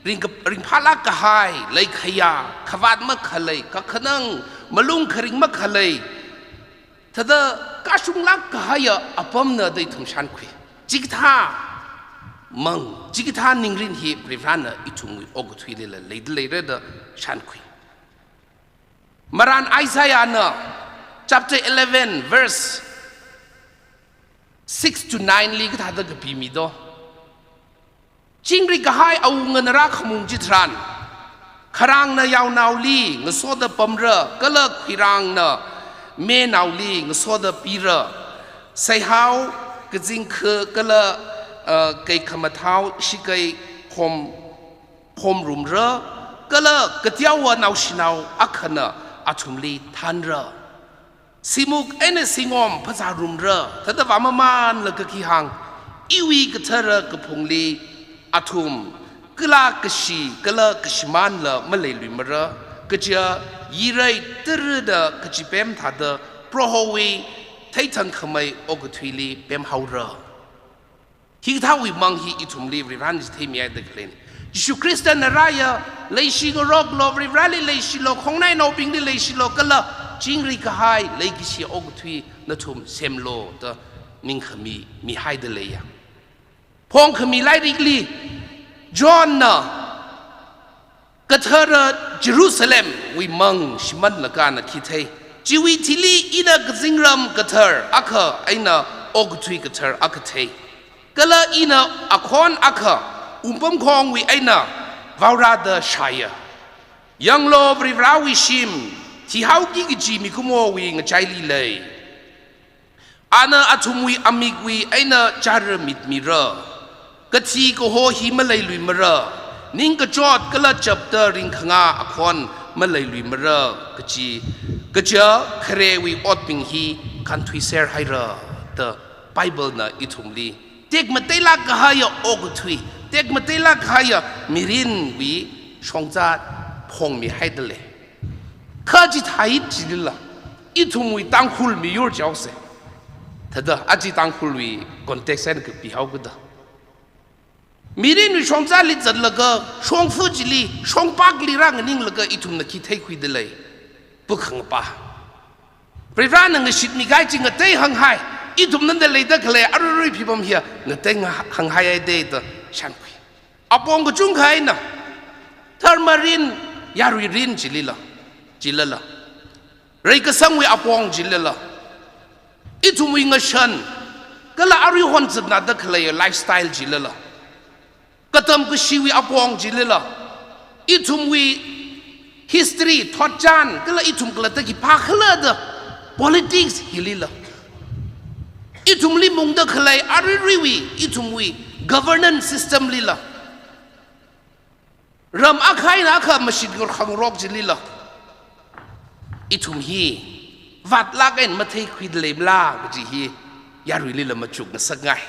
ringka-, ringphālāk kahai, leikhayā, khavāt makhalei, kakhanang, malung kharing makhalei, thāda kashunglāk kahaiya apamna da ithum shānkhui. Chikathā mang, chikathā ningrin hi Varivarana ithumwui okathuilila leida leira da shānkhui. Marān Isaiahna chapter eleven verse six to nine li kathāda kapimido. Chingri kahai awunga ngarā khamung chitharan, kharāngna yaonaoli ngasoda pamra, kala khuirāngna menaoli ngasoda pira. Seihao, kazingkha kala, uh, kei khamathao shakei khom khomrumra, kala kateowa naoshinao akhana athumli thanra. Simuk eina singom phazārumra, thāda vāmamanlaga khi hāng, iwui kathara kaphungli athum kala kashi, kala kashimānla maleiluimara, kaja yirei tara da kachipem thāda Prohowui theithangkhamei okathuili pemhaora. Hikathāwui mang hi ithumli Varivarana chitheimihaida khaleina. Jishu Khristana rāya, leishi ngaroklu, Varivarali leishilu, khongnainaobingli leishilu, kala chingri kahai leikashi okathui nathum semlu da ningkhami mihaida leiya. Phongkhami lairikli Johnna kathara Jerusalemwui mang shimānlaga ana khi thei? Chiwui thili ina kazingram kathar akha eina okathui kathar akha thei. Kala ina akhon akha wungpamkhongwui eina vaorāda shāya. Yanglu, Varivarawui shim thihaoki kaji mikumowui ngachaili lei. Ana athumwui amikwui eina chara mitmira. Kathi kaho hi maleiluimara. Ningkachot kala chapter ringkhanga akhon maleiluimara kaji, kaja kharewui otbing hi kānthuiser haira da Bible na ithumli tekmateilāk kahaiya okathui, tekmateilāk kahaiya mirinwui shongza phongmihaida lei. Kha chithāi chilila, ithumwui Tangkhul miyur chaose. Thāda aja Tangkhulwui context eina kapihaokida, mirinwui shongzali zatlaga, shongfa chili, shongpakli rānganinglaga ithumna khi theikhuida lei? Pukhangpa. Varivarana ngashitmikahai chi ngatei hānghai, ithumna da leida khalei aruirui phipam hiya ngatei nga-, hānghaihaide da shānkhui. Apong kachungkha eina dharma rin, yarui rin chilila, chilala, reikasangwui apong chilala, ithumwui ngashan kala arui honzatnada khalei lifestyle chilala, katam kashiwui apong chilala, ithumwui history, thotchan, kala ithum khalatta khipākhala da politics hilila, ithumli mungda khalei aruiruiwui ithumwui governance system lila, ram akha eina akha mashit ngarkhangarok chilila, ithum hi vātlāk eina matheikhuida leimala kaji hi yaruilila machukngasakngai.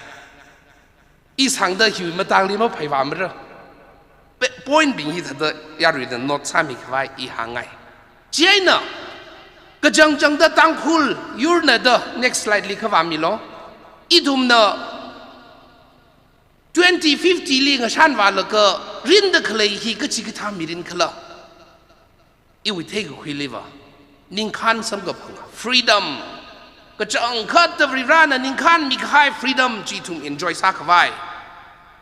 I sāngda hiwui matangli maphei vāmara. Pe-, point bing hi thāda yaruina note sāmikhavai i hāngngai. Chieina, kachangchangda Tangkhul yurna da, next slide li khavāmilu. Ithumna twenty fifty li ngashanvālaga rinda khalei hi kachikathā mirin khala? Iwui theikakhuiliva, ningkhān samkaphang, freedom. Kachangkhatta Varivarana ningkhānmikahai freedom chi ithum enjoy sākhavai,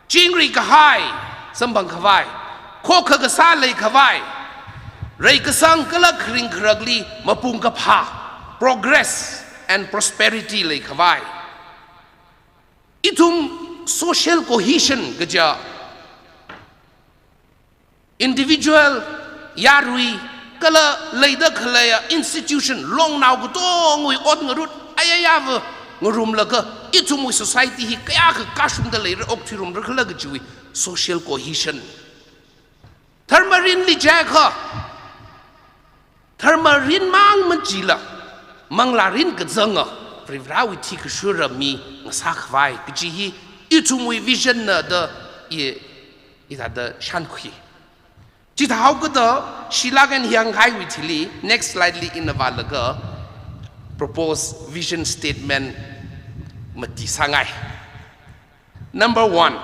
chingri kahai samphangkhavai, khokkha kasā leikhavai, reikasang kala kharing kharakli mapungkaphā, progress and prosperity leikhavai. Ithum social cohesion kaja, individual, yarui, kala leida khaleiya institution, longnao katongwui ot ngarut ayayava ngarumlaga ithumwui society hi kayākha kashungda leira, okthuirumra khala kajiwui social cohesion. Dharma rinli jiakha, dharma rinmang machila, manglā rin kazanga Varivarawui thi kashura mi ngasākhavai kaji hi ithumwui vision na da i, i thāda shānkhui. Chithāhaokida shilāk eina hānghaiwui thili, next slide li ina vālaga proposed vision statement mati sāngai. Number one,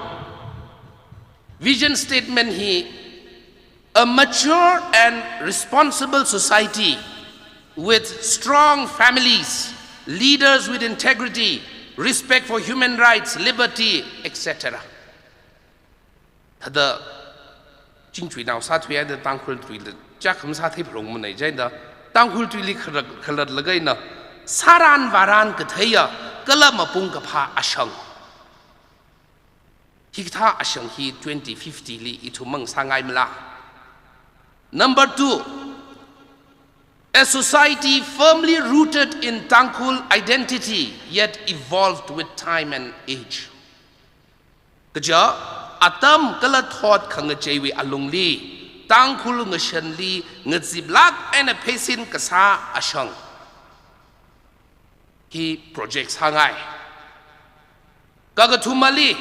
vision statement hi, a mature and responsible society with strong families, leaders with integrity, respect for human rights, liberty, et cetera. Thāda Chingchuinao sāthuiya da Tangkhul tuili chak kham sāthei phalungmanei, chieina Tangkhul tuili khalat, khalatlaga ina sāran vāran katheiya kala mapungkaphā ashang. Hikathā ashang hi twenty fifty li ithum mang sāngaimala? Number two, a society firmly rooted in Tangkhul identity yet evolved with time and age. Kaja, atam kala thot khangacheiwui alungli, Tangkhul ngashanli ngaziplāk eina pheisin kasā ashang hi project sāngai. Kakathumali,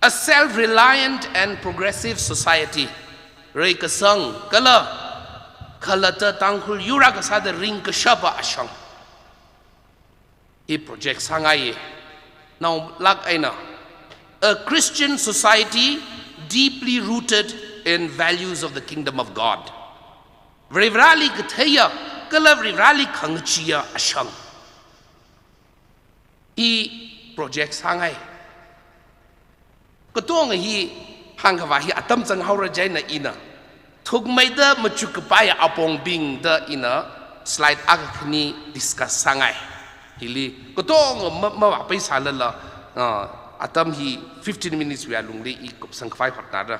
a self-reliant and progressive society. Reikasang kala khalatta Tangkhul yur akha sāda ringkashapa ashang hi project sāngaiya. Naolāk eina, a Christian society deeply rooted in values of the kingdom of God. Varivarali katheiya kala Varivarali khangacheeya ashang hi project sāngai. Katonga hi hāngkhavā hi atam zanghaora, chieina ina thukmeida machukkapai apongbingda ina Slide akha khani discuss sāngai. Hili katonga ma, mavāpai sālala, ah, atam hi fifteen minutes wui alungli i kupsang khavai hotnara.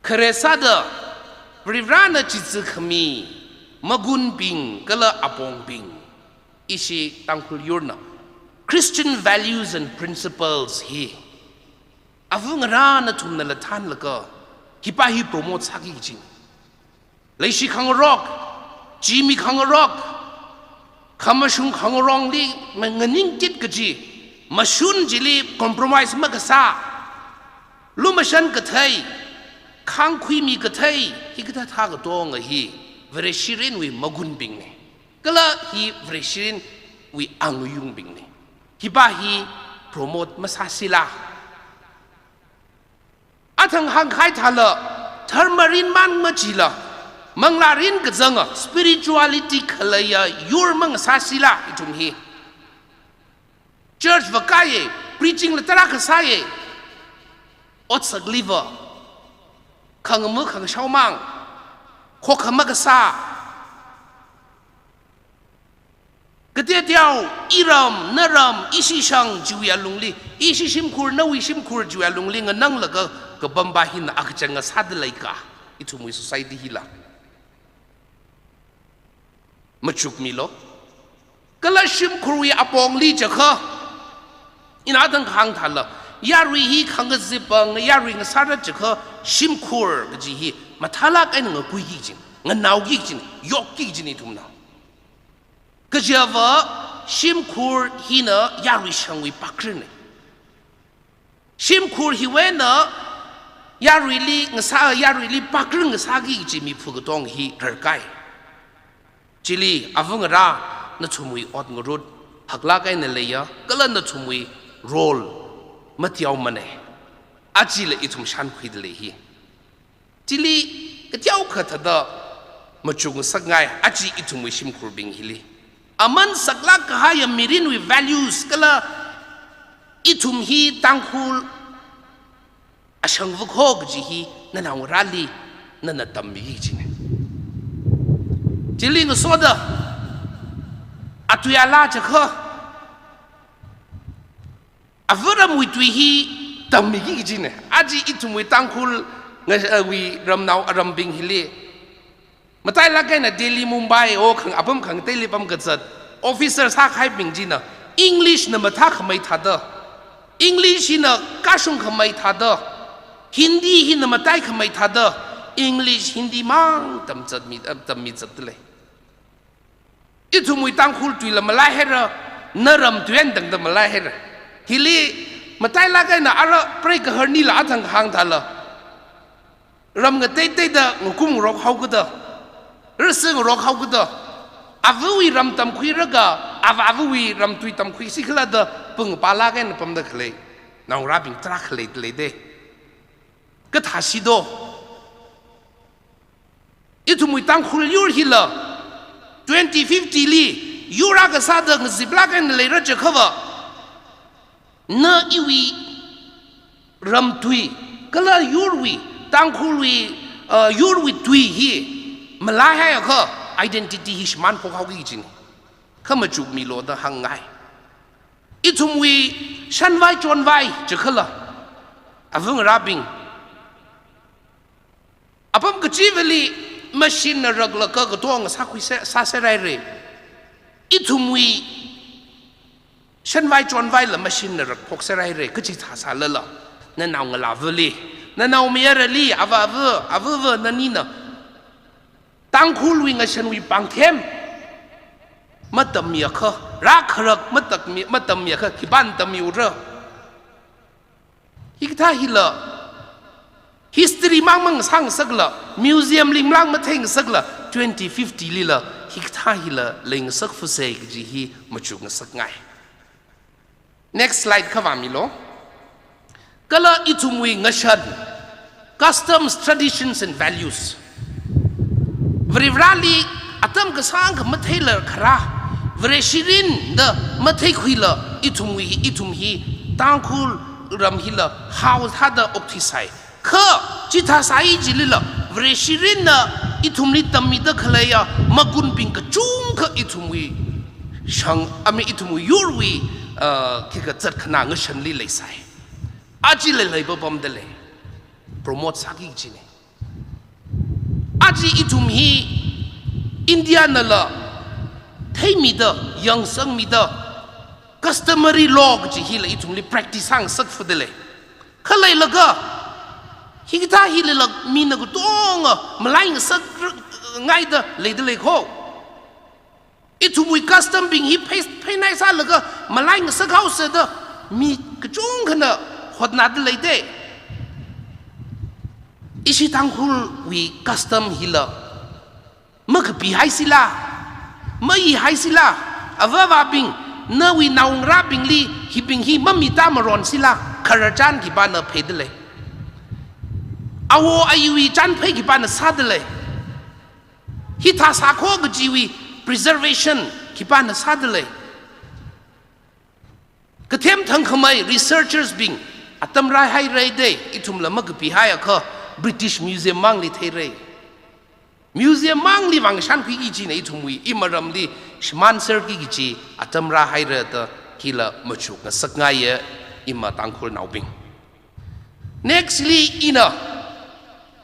Khare sāda, Varivarana chitsi khami magunbing kala apongbing, ishi Tangkhul yurna Christian values and principles hi ava ngarā nathumnala thānlaga, hipa hi promote sāki kajina. Leishi khangarok, chimi khangarok, khamashung khangarongli ma-, nganingkit kaji, mashun chili compromise makasā, lumashan kathei, khāngkhuimi kathei, hikathā katonga hi Vareshirinwui magunbingna. Kala hi Vareshirinwui angayungbingna. Hipa hi promote masāsila. Athang hāngkahai thāla, dharma rin mang machila, manglā rin kazanga, spirituality khaleiya yur mang sāsila ithum hi. Church vākāya, preaching la tarākha sāya, otsakliva, khangama khangashao mang, khokha makasā. Kateoteowa, iram, naram, ishi shang chiwui alungli, ishi shimkhur, nawui shimkhur chiwui alungli ngananglaga kapam pa hina akachang ngasāda leika, ithumwui society hila. Machukmilu. Kala shimkhurwui apongli chakha, ina athang hāng thāla, yarui hi khangazipang, yarui ngasāra chakha, shimkhur kaji hi mathālāk eina ngakuiki kajina, nganaoki kajina, yokki kajina ithumna. Kajiva shimkhur hina yarui shangwui pakrin. Shimkhur hiwui eina yaruili ngasā, yaruili pakrin ngasāki kaji miphu katong hi rarkai. Chili ava ngarā nathumwui ot ngarut haklāk eina leiya, kala nathumwui role mateomana. Ajala ithum shankhuida lei hi. Chili kateokha thāda machuk ngasakngai, aja ithumwui shimkhurbing hili. Aman saklāk kahaiya mirinwui values kala ithum hi Tangkhul ashangva kho kaji hi nanaongarāli nana tammiki kajina. Chili ngasoda, atui ala chakha, ava ramwui tui hi tammiki kajina. Aja ithumwui Tangkhul nga-, eh, wui ramnao arambing hili, matailāk eina Delhi, Mumbai, o khang apam khangateili pamkazat, officer sākahaibing china English na mathākhamei thāda, English hina kashungkhamei thāda, Hindi hina mataikhamei thāda, English, Hindi mang tamzatmi, eh, tammi zatda lei. Ithumwui Tangkhul tuila malaihaira, naram tui eina tangda malaihaira. Hili matailāk eina ara preigaharnila athang hāng thāla, ram ngateiteida ngakum ngarok haokada, rasi ngarok haokada, avawui ram tamkhuilaga, ava avawui ram tui tamkhuisi khala da pung palāk eina pamda khalei naongarābing tarākha leida lei de. Kathāsi do? Ithumwui Tangkhul yur hila twenty fifty li yur akha sāda ngaziplāk eina leira chiakhava, na iwui ram tui, kala yurwui, Tangkhulwui, uh, yurwui tui hi malaihaiakha identity hi shimān phok haoki kajina. Kha machukmilu da hāngngai. Ithumwui shanvai chonvai chiakhala, ava ngarābing, apam kachivali machine na raklaga katonga sākhui se, sāserhaira. Ithumwui shanvai chonvaila machine na rakphokserhaira, kachithā sālala, nanao ngalāvali, nanaomayarali, ava ava, ava ava nanina Tangkhulwui ngashanwui pāngthem matammiakha, rākharak matakmi, matammiakha, khipāna tammiura? Hikathā hila, history mang mang sāngasakla, museum li mang matheingasakla, twenty fifty lila hikathā hila leingasak phusei kaji hi machuk ngasakngai. Next slide kha vāmilu. Kala ithumwui ngashan, customs, traditions and values. Varivarali atam kasāngkha matheila kharā, Vareshirin da matheikhuila ithumwui hi, ithum hi, Tangkhul ram hila hao thāda okthuisai. Kha chithā sāi chilila, Vareshirinna ithumli tammida khaleiya magunbing kachungkha ithumwui shang, I mean, ithumwui yurwui, uh, khikha zatkhana ngashanli leisai. Aja leilei papamda lei. Promote sāki kajina. Aja ithum hi India nala theimida, yangsangmida, customary law kaji hila ithumli practice sāngasakfada lei. Khaleilaga, hikathā hilila mina katonga malai ngasak ngaida leida lei kho. Ithumwui custom bing hi phei, pheinai sālaga malai ngasak haosada mi kachungkhana hotnada leida. Ishi Tangkhulwui custom hila makapi haisila, mayi haisila, avāvābing, nawui naongarābingli hibing hi mamita maronsila, khararchan khipāna pheida lei. Awo ayiwui chanphei khipāna sāda lei. Hithā sākho kajiwui preservation khipāna sāda lei. Kathem thangkhamei researchers bing atam rāhaira da, ithumla makapi haiakha British Museum mangli theira. Museum mangli vāngashankhui kajina ithumwui, imaramli shimānserki kaji atam rāhaira da, hila machuk ngasakngaiya ima Tangkhulnaobing. Next li ina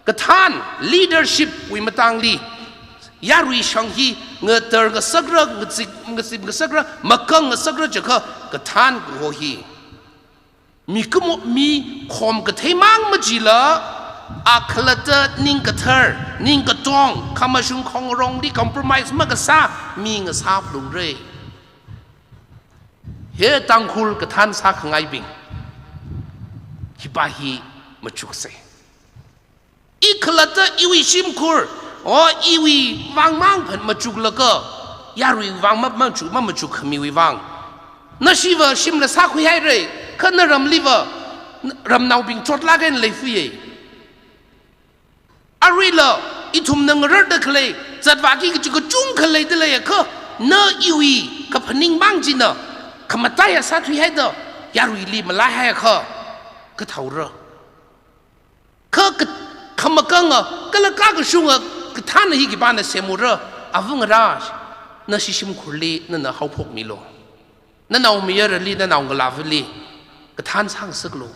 kathān leadership wui matangli yarui shang hi ngatar ngasakra, ngazip, ngazip ngasakra, makang ngasakra jiakha kathān kaho hi mikumo, mikhom kathei mang majila, a khalatta ning kathar, ning katong, khamashung khongrongli compromise makasā mi ngasā phalungra. He Tangkhul kathān sākhangaibing, hipā hi machuksa. I khalatta iwui shimkhur, o iwui vang mang phan machuklaga, yarui vang ma, machuk, mamachuk khamiwui vang. Nashiva shimla sākhui haira, kha naramliva, n-, ramnaobing chotlāk eina leifuya. Aruila, ithumna ngararda khalei, zatvāki kachi kachungkha leida leiakha, na iwui kaphaning mang china, khamataiya sāthui haida, yaruili malai haiakha, kathāora. Kha, kha, khamakanga, kala kakashunga, kathāna hi khipāna semura, avungarā, nashi shimkhurli, nana haophokmilu. Nanaomayarali, nanaongalāvali, kathān sāngasaklu.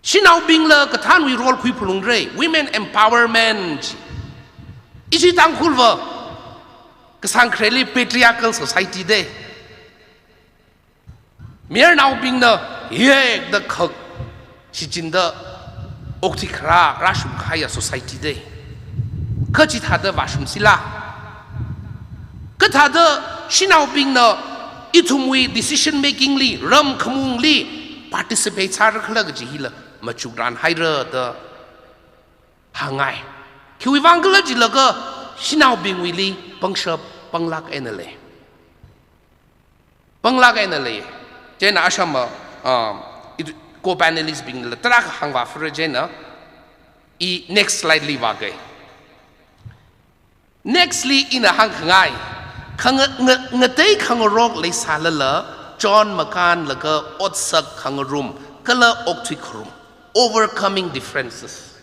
Shanaobingla kathānwui role khui phalungra, women empowerment. Ishi Tangkhulva, kasāngkhareli patriarchal society da. Mayarnaobingna yekda khak shichinda okthui kharā rāshum kahaiya society da. Kha chithāda vāshumsila. Kathāda shanaobingna ithumwui decision making li, ram khamungli participate sārakhala kaji hila machukran haira da hāngngai. Khiwui vang khala jilaga shanaobingwuili pangshap panglāk eina lei. Panglāk eina lei. Chieina ashama, um, it, co-panelist bingla tarākha hāngvāphara chieina, i next slide li vāga. Next li ina hāngkhangai, khanga-, nga-, ngatei khangarok leisālala, chon makānlaga otsak khangarum, kala okthui kharum. Overcoming differences.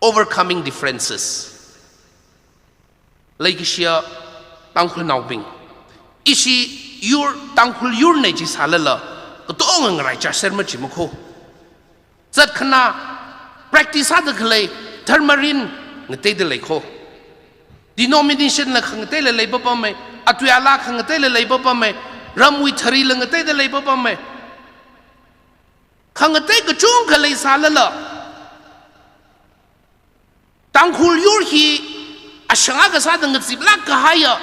Overcoming differences. Leikashiya Tangkhulnaobing. Ishi yur, Tangkhul yurna jisālala, katonga ngaraichāser majimakho. Zatkhana, practice sāda khalei, dharma rin ngateida leikho. Denomination la khangateila leipapamma, atui ala khangateila leipapamma, ramwui tharila ngateida leipapamma. Khangatei kachungkha leisālala, Tangkhul yur hi ashang akha sāda ngaziplāk kahaiya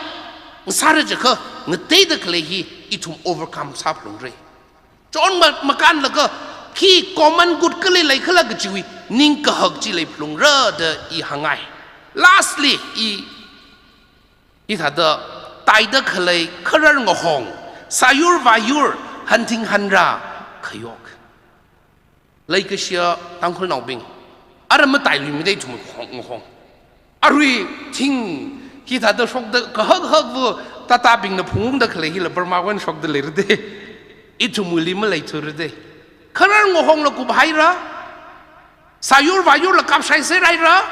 ngasāra jiakha, ngateida khalei hi ithum overcome sāphalungra. Chon ma-, makānlaga khi common good kali leikhala kajiwui ningkahak chi leiphalungra da i hāngngai. Lastly, i hithāda taida khalei kharar ngahong, sāyur vāyur, hanthing hanra khayok. Leikashiya Tangkhulnaobing, ara matailuimida ithum ngahong, ngahong. Arui thing hithāda shokda kahak hakva tatabingna phungungda khalei hila Burma wui eina shokda leira da. Ithumwuili maleithura da. Kharar ngahongla kuphaira. Sāyur vāyurla kapshaiser haira.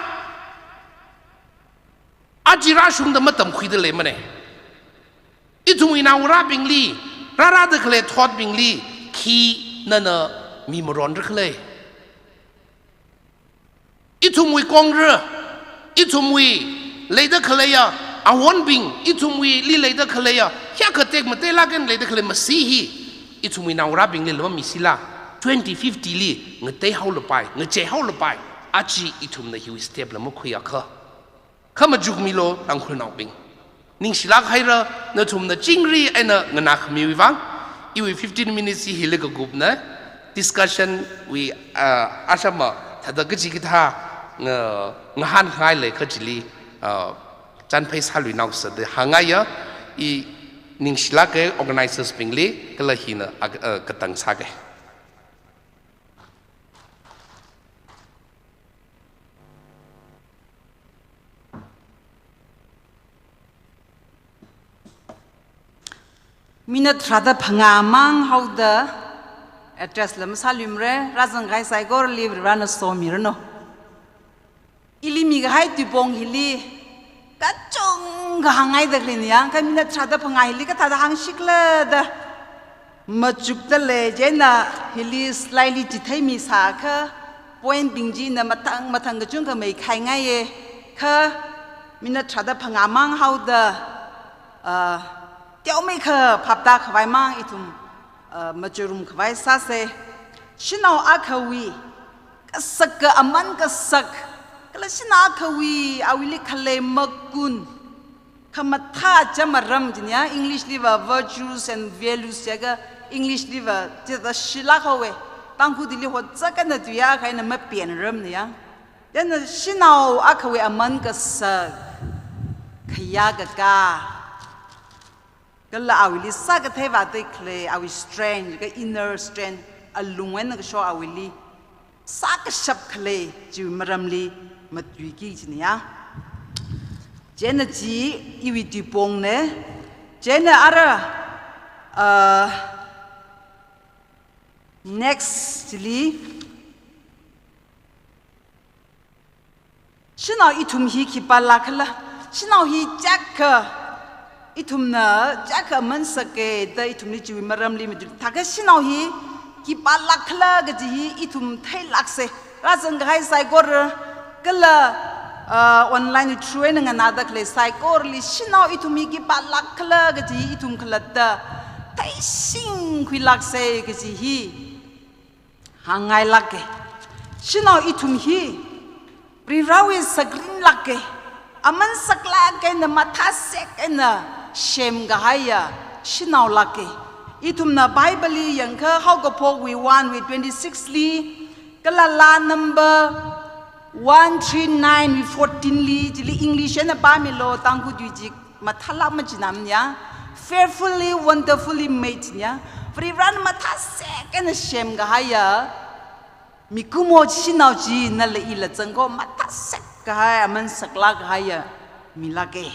Aja rāshungda matamkhuida leimana. Ithumwui naongarābingli, rārāda khalei thotbingli, khi nana mi maronra khala? Ithumwui kongra, ithumwui leida khaleiya awonbing, ithumwuili leida khaleiya, hiyākha tekmateilāk eina leida khalei masi hi, ithumwui naongarābingli lam misila, twenty fifty li ngateihaolapai, ngacheihaolapai, aja ithumna hiwui step la makhuiakha. Kha machukmilu Tangkhulnaobing. Ningshilāk haira, nathumna chingri eina nganākhamiwui vang. Iwui fifteen minutes hi hili kakupna, discussion wui, ah, ashama thāda kachikathā nga, ngahānngai lei kachili, ah, chanphei sāluinaosa da hāngngaiya. I ningshilāka organizers bingli, kala hina, ah, ah, katang sāka. Minute tharāda phangā mang haoda address la masāluimara, rāzangkahai saikorali Varivarana somiranu. Ili mikahai tuipong hili kachungkha hāngngaida khaleina ya, kha minute tharāda phangā hili kathāda hāngshikhala da machukda lei. Chieina hili slide li chitheimi sākha, point bing china mathang mathang kachungkha meikhai ngaiya. Kha minute tharāda phangā mang haoda, ah, teomeikha phaptākhavai mang ithum, ah, machurum khavai sāsa. Shanao akhawui kasaka aman kasak, kala shanao akhawui awuili khalei makun, khamathā chamaram china ya, English liva virtues and values jiakha, English liva chithāda shilāk haowa. Tangkhul tuili hotsakana tuiya kaina mapenramna ya. Chieina shanao akhawui aman kasak, khayā kakā, kala awuili sākathei vātei khalei, awui strength, kha inner strength, alung eina kashok awuili sākashap khalei chiwui maramli matuiki china ya. Chieina chi iwui tuipongna. Chieina ara, ah, next chili, shanao ithum hi khipālāk khala? Shanao hi chiyākha, ithumna chiyākha aman saka da ithumli chiwui maramli matuithaka, shanao hi khipālāk khala kaji hi ithum theilāksa. Rāzangkahai saikora, kala, ah, online through eina nganāda khalei saikorali shanao ithum hi khipālāk khala kaji hi ithum khalatta theishingkhuilāksa kaji hi hāngngailāka. Shanao ithum hi Varivarawui sakrinlāka, aman saklāk eina mathāsek eina semkahaiya shanaolāka. Ithumna Bible li yangkha Haokaphokwui one wui twenty-six li, kala laa number one three nine wui fourteen li, chili English eina pāmilu, Tangkhul tui chi mathālāk machinamana ya. Fearfully, wonderfully made na ya. Varivarana mathāsek eina semkahaiya mikumo shanao chi nala ila zangkho, mathāsek kahai, aman saklāk kahaiya milāka.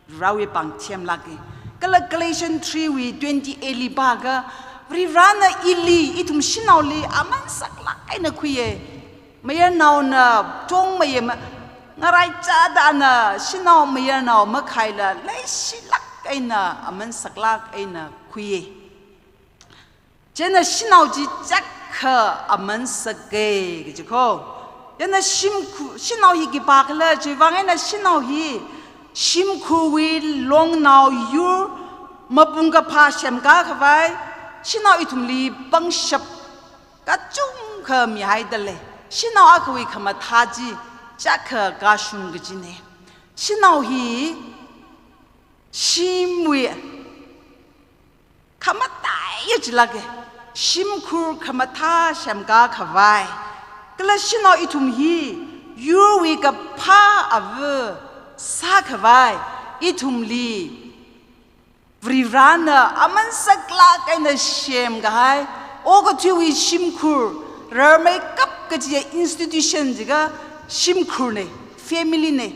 Varivarawui pāngthemlāka. Kala Galatians three wui twenty-eight li pākha, Varivarana ili, ithum shanaoli aman saklāk eina khuiya. Mayarnaona chungmeiya ma, ngaraichāda ana shanao mayarnao makhaila leishilāk eina aman saklāk eina khuiya. Chieina shanao chi chiyākha aman saka kaji kho. Chieina shimkhur, shanao hi khipākhala chiwui vang eina shanao hi shimkhurwui longnao yur mapung kaphā semkā khavai, shanao ithumli pangshap kachungkha mihaida lei. Shanao akhawui khamathā chi chiyākha kashung kajina. Shanao hi shimwui khamataiya chilāka, shimkhur khamathā semkā khavai. Kala shanao ithum hi yurwui kaphā ava sākhavai, ithumli Varivarana aman saklāk eina semkahai, okathuiwui shimkhur, rarmeikap kajiya institution jiakha shimkhurna, family na.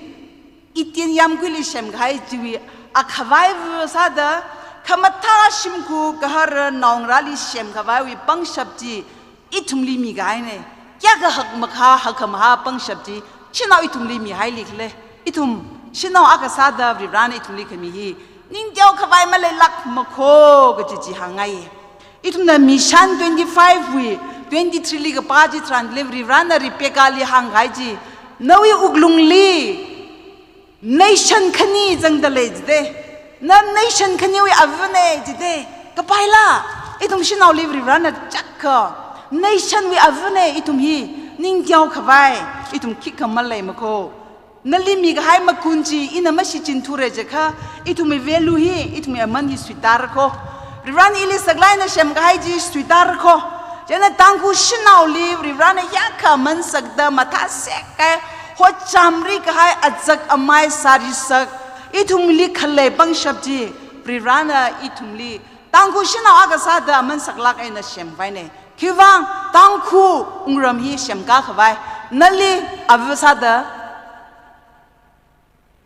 Iten yāmguili semkahai chiwui akhavai ava sāda, khamathā shimkhur gahara naongarāli semkhavaiwui pangshap chi ithumli mikahaina. Kayākha hakmahā, hakkhamahā pangshap chi shanao ithumli mihaili khala? Ithum Shanao akha sāda Varivarana ithumli khami hi ningteo khavai maleilākmako kaji chi hāngngai. Ithumna Mishan twenty-five wui twenty-three li kapā chitharanli Varivarana Rebecca li hāngkahai chi, nawui wuklungli nation khani zangda lei jide. Na nation khaniwui avane jide. Kapaila, ithum shanaoli Varivarana chākha nation wui avane ithum hi ningteo khavai ithum khikha maleimako. Nali mikahai magun chi ina mashichinthura jiakha, ithumwui value hi, ithumwui aman hi suitāra ko. Varivarana ili saklāk eina semkahai chi suitāra ko. Chieina Tangkhul shanaoli Varivarana hiyākha aman sakda mathāsekkahai, hochamri kahai azak amai sārisak, ithumli khalei pangshap chi Varivarana ithumli Tangkhul shanao akha sāda aman saklāk eina semkhavai ne. Khiwuivang Tangkhul wungram hi semkā khavai, nali ava sāda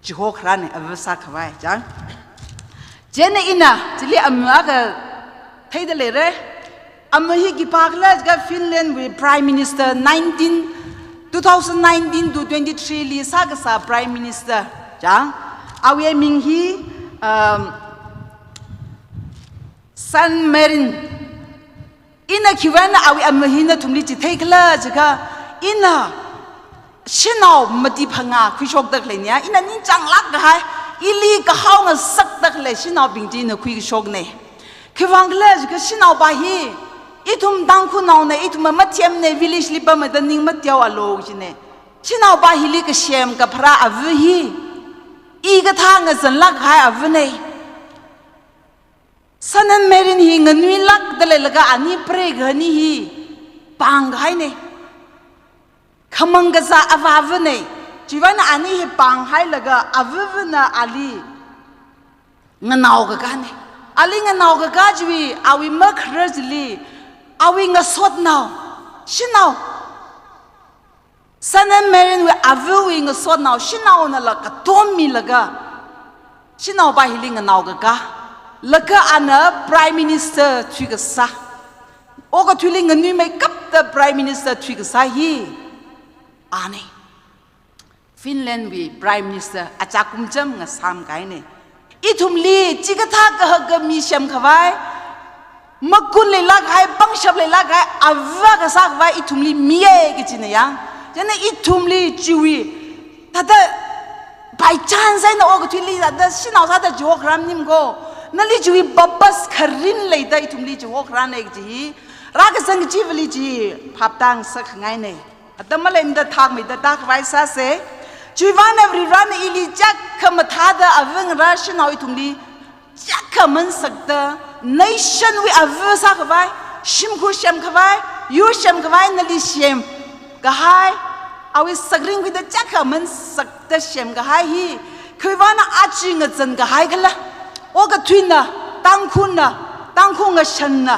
chihokharane, ava sākhavai chang. Chieina ina chili ama akha theida leira. Ama hi khipākhala jiakha Finland wui Prime Minister nineteen, two thousand nineteen to twenty-three li sākasā Prime Minister chang. Awui ming hi, um, Sanna Marin. Ina khiwuivangna awui ama hi nathumli chitheikhala jiakha, ina shanao mati phangā khuishokda khaleina, ina ningchānglāk kahai, ili kahao ngasakda khalei shanaobing chi ina khuikashokne. Khiwuivangkhala jiakha shanaopā hi ithum Tangkhulnaone, ithum mathemne, village li pamda ning mateoalo jine. Shanaopā hili kasem kapharā ava hi, i kathā ngazanlāk kahai avane. Sanna Marin hi nganuilākda leilaga ani preigahani hi pāngkahaine. Khamang kazā avāvane. Chiwuivangna ani hi pānghailaga avavana ali nganaokakāne. Ali nganaokakā chiwui, awui makharar chili, awui ngasotnao, shanao, Sanna Marin wui avawui ngasotnao shanaonala katom milaga, shanaopā hili nganaokakā, laga ana Prime Minister thuikasā, okathuili nganuimeikapta Prime Minister thuikasā hi ane. Finland wui Prime Minister achā kumcham ngasāmkahaine. Ithumli chikathā kahaka mi semkhavai, magun leilāk kahai, pangshap leilāk kahai, ava kasā khavai ithumli miya kajina yang. Chieina ithumli chiwui, thāda by chance eina okathuili thāda shanao sāda chihokharam maningko. Nali chiwui purpose kharing leida ithumli chihokharane kaji hi, rākazang kachivali chi phaptāngasakngaine. Atam maleimada thakmeida tākhavai sāse. Chiwuivangna Varivarana ili chākha mathāda avangarā shanao ithumli chākha aman sakta, nation wui ava sākhavai, shimkhur semkhavai, yur semkhavai, nali semkahai, awui sakring khuida chākha aman sakta semkahai hi, khiwuivangna aja ngazankahaikhala? Okathuina, Tangkhulna, Tangkhul ngashanna,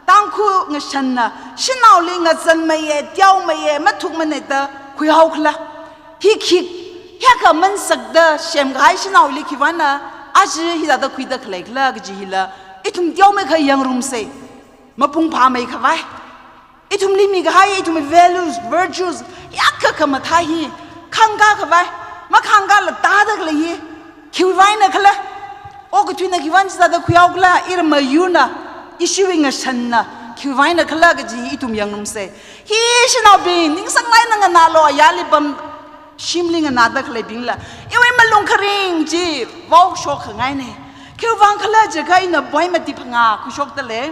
Tangkhul ngashanna shanaoli ngazanmeiya, teomeiya, mathukmana da khuihaokhala? Hi khi, hiyākha aman sakta semkahai shanaoli khiwuivangna aja hithāda khuida khaleikhala kaji hila ithum teomeikha yangrumse. Mapung phāmeikhavai, ithumli mikahai, ithumwui values, virtues, hiyākha khamathā hi khāngkā khavai, makhāngkāla tāda khalei hi khiwuivangna khala? Okathuina khiwuivang chithāda khuihaokhala? Iramā yurna, ishiwui ngashanna khiwuivangna khala kaji hi ithum yangrumse. Hi shanaobing, ningsanglāk eina nganālo, ayarli pam, shimli nganāda khaleibingla, iwui malung kharing chi vaoshok khangaine. Khiwuivang khala jiakha ina point mati phangā khuishokda lei.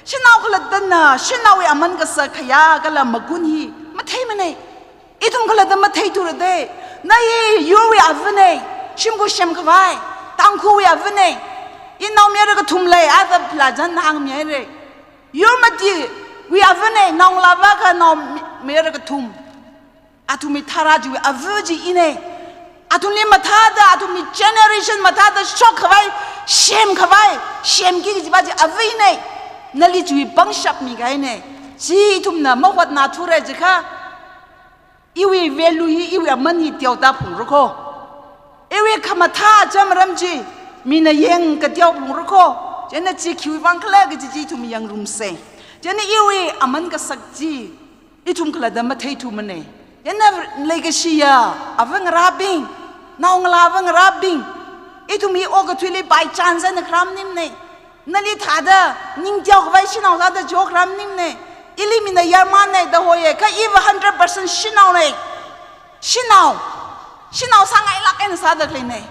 Shanao khalattana shanaowui aman kasak khayā kala magun hi matheimane. Ithum khalatta matheithura de. Na hi yurwui avane, shimkhur semkhavai, Tangkhulwui avane. Inao mayara kathum lei, ada phalajang hāngmihaire. Yur matiwui avane, naongalāva kha nao mi-, mayara kathum. Athumwui tharā chiwui ava chi ine. Athumli mathāda, athumwui generation mathāda shokkhavai, semkhavai, semki kajiva chi ava ine. Nali chiwui pangshap mikahaine. Chi ithumna mahotnathura jiakha, iwui value hi, iwui aman hi teoda phungra ko. Iwui khamathā acham aram chi mina yangkateo phungra ko. Chieina chi khiwuivang khala kaji chi ithum yangrumse. Chieina iwui aman kasak chi ithum khalatta matheithumane. Chieina leikashiya avangarābing, Naongalāva ngarābing, ithum hi okathuili by chance eina kharā maningmane. Nali thāda ningteo khavai shanao sāda chihokhara maningmane. Ili mina yarmane da hoiye, kha iva hundred percent shanaone. Shanao, shanao sāngailāk eina sāda khaleine.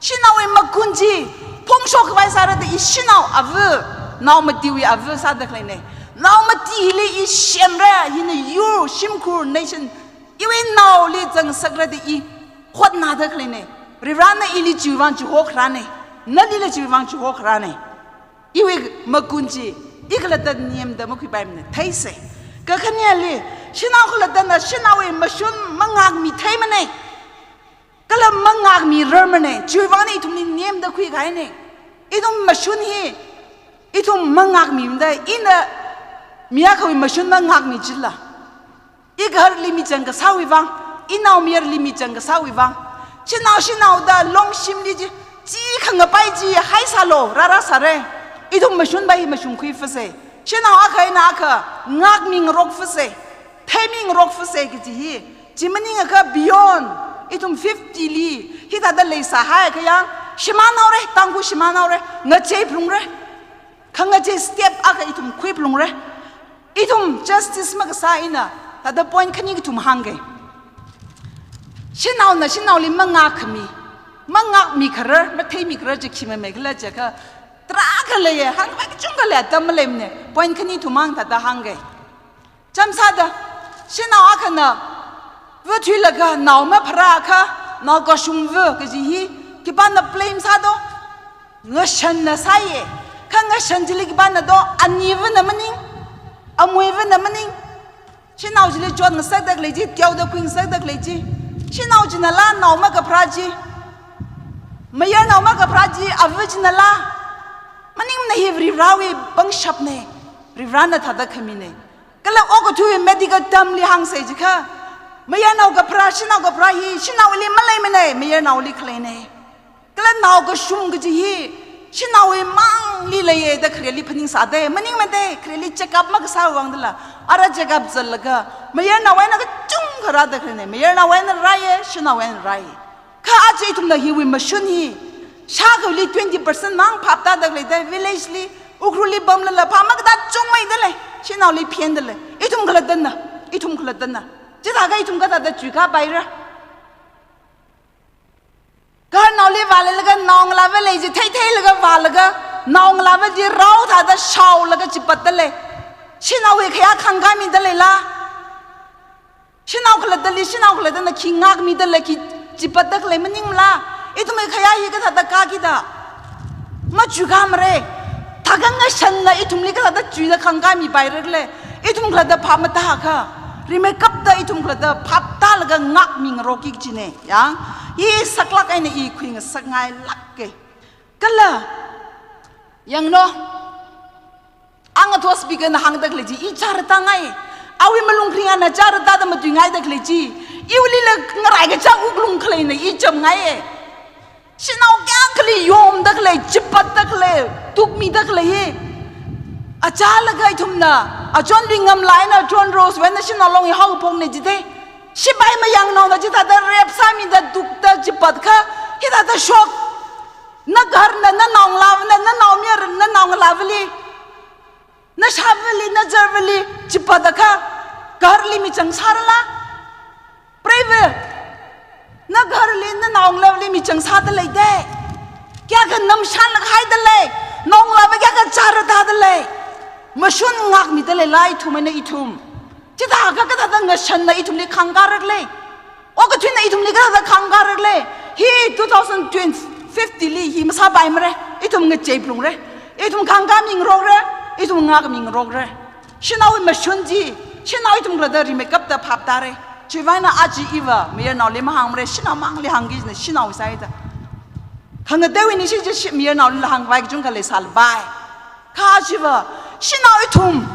Shanaowui magun chi phongshok khavai sāra da i shanao ava, naomatiwui ava sāda khaleine. Naomati hili i semra, hina yur, shimkhur, nation, iwui naoli zangsakra da i hotnada khaleine. Varivarana ili chiwuivang chihokharane. Nalila chiwuivang chihokharane. Iwui magun chi, i khalatta nemda makhuipaimane, theise. Kakhaneli, shanao khalattana shanaowui mashun mangakmi theimane. Kala mangakmirarmane, chiwuivangna ithumli nemda khuikahaine. Ithum mashun hi, ithum mangakmimada, ina mi akhawui mashun mangakmi chila. I gaharli michang kasāwui vang, i naomayarli michang kasāwui vang. Shanao, shanao da longshimli chi, chi khangapai chi haisālu, rārāsāre. Ithum mashunva hi mashungkhui fuse. Shanao akha eina akha ngakmi ngarokfuse. Theimi ngarokfuse kaji hi. Chi maningakha beyond, ithum fifty li, hithāda leisāhaiakha yang, shimānhaore, Tangkhul shimānhaore, ngachei phalungre. Khangachei step akha ithum khuiphalungre. Ithum justice makasā eina, thāda point khani kathum hāngke. Shanaona shanaoli mangakkhami, mangakmikharar, matheimikharar chi khi mamei khala jiakha, tarākha leiye, hāngkhavai kachungkha lei, atam maleimane, point khani thumang thāda hāngke. Chānjam sāda, shanao akhana, va thuilaga nao mapharāakha, nao kashung va kaji hi, khipāna blame sādo? Ngashanna sāye, kha ngashan chili khipāna do, anivana maning, amuivana maning, shanao chili chotngasakda khalei chi, teoda khuingasakda khalei chi, shanao chinala nao makapharā chi, mayarnao makapharā chi, ava chinala, maningmana hi Varivarawui pangshapne, Varivarana thāda khamine. Kala okathuiwui medical term li hāngsa chiakha, mayarnao kapharā, shanao kapharā hi, shanaoli maleimane, mayarnaoli khaleine. Kala nao kashung kaji hi, shanaowui mangli leiye da khareli phaningsāde, maningmade, khareli check up makasā vangdala, ara check up zatlaga, mayarnao eina kachungkha rāda khaleine, mayarnao eina rāye, shanao eina rāye. Kha aja ithumna hiwui mashun hi, shākhawuili twenty percent mang phaptāda khaleida, village li, Ukhrulli pamlala phap makatā chungmeida lei, shanaoli phendalei, ithum khalattana, ithum khalattana. Chithākha ithum kathāda chuikāpaira? Gaharnaoli vālalaga naongalāva lei chi theitheilaga vālaga, naongalāva chi rao thāda shaolaga chipatda lei. Shanaowui khayā khangkāmida leila? Shanao khalattali, shanao khalattana khi ngakmida lei, khi chipatda khalei maningmala? Ithumwui khayā hi kathāda kākida? Machuikāmare. Thākha ngashanna ithumli kathāda chuida khangkāmipairakle? Ithum khalatta phap matāakha, rimeikapta ithum khalatta phaptālaga ngakmi ngarokki kajine. Yang, i saklāk eina i khuingasakngailāke. Kala, yanglu, angatho speaker na hāngda khalei chi, i chāratāngai. Awui malung kharinga na chāratāda matuingaida khalei chi, iwuilila ngarai kachā wuklung khaleina i chamngaiye. Shanao kayākhali yomda khalei, chipatda khalei, tukmida khalei hi. Achālaga ithumna, achonbing ngamlaina, John Rose wui eina shanao long i haophokne jide. Shipai mayangnaona chithāda rape sāmida tukda chipatkha, hithāda shok. Nagaharna, nanaongalāvana, nanaomayarna, nanaongalāvali, nashāvali, nazarvali chipatakha, gaharli michang sārala? Preiva, nagaharli, nanaongalāvali michang sāda leide? Kayākha namshanlāk haida lei? Naongalāva kayākha chāratāda lei? Mashun ngakmida leila ithum eina ithum? Chithākha kathāda ngashanna ithumli khangkārakle? Okathuina ithumli kathāda khangkārakle? Hi two thousand twenty, fifty li hi masāpaimare. Ithum ngachei phalungre. Ithum khangkāmi ngarokre. Ithum ngakmi ngarokre. Shanaowui mashun chi, shanao ithum khalatta rimeikapta phaptāre. Chiwuivangna aja iva mayarnaoli mahāngmare, shanao mangli hāngki kajina, shanao sāida. Khangateiwui ningshi chi shi mayarnaolila hāngkhavai kachungkha leisālapai. Kha chiva, shanao ithum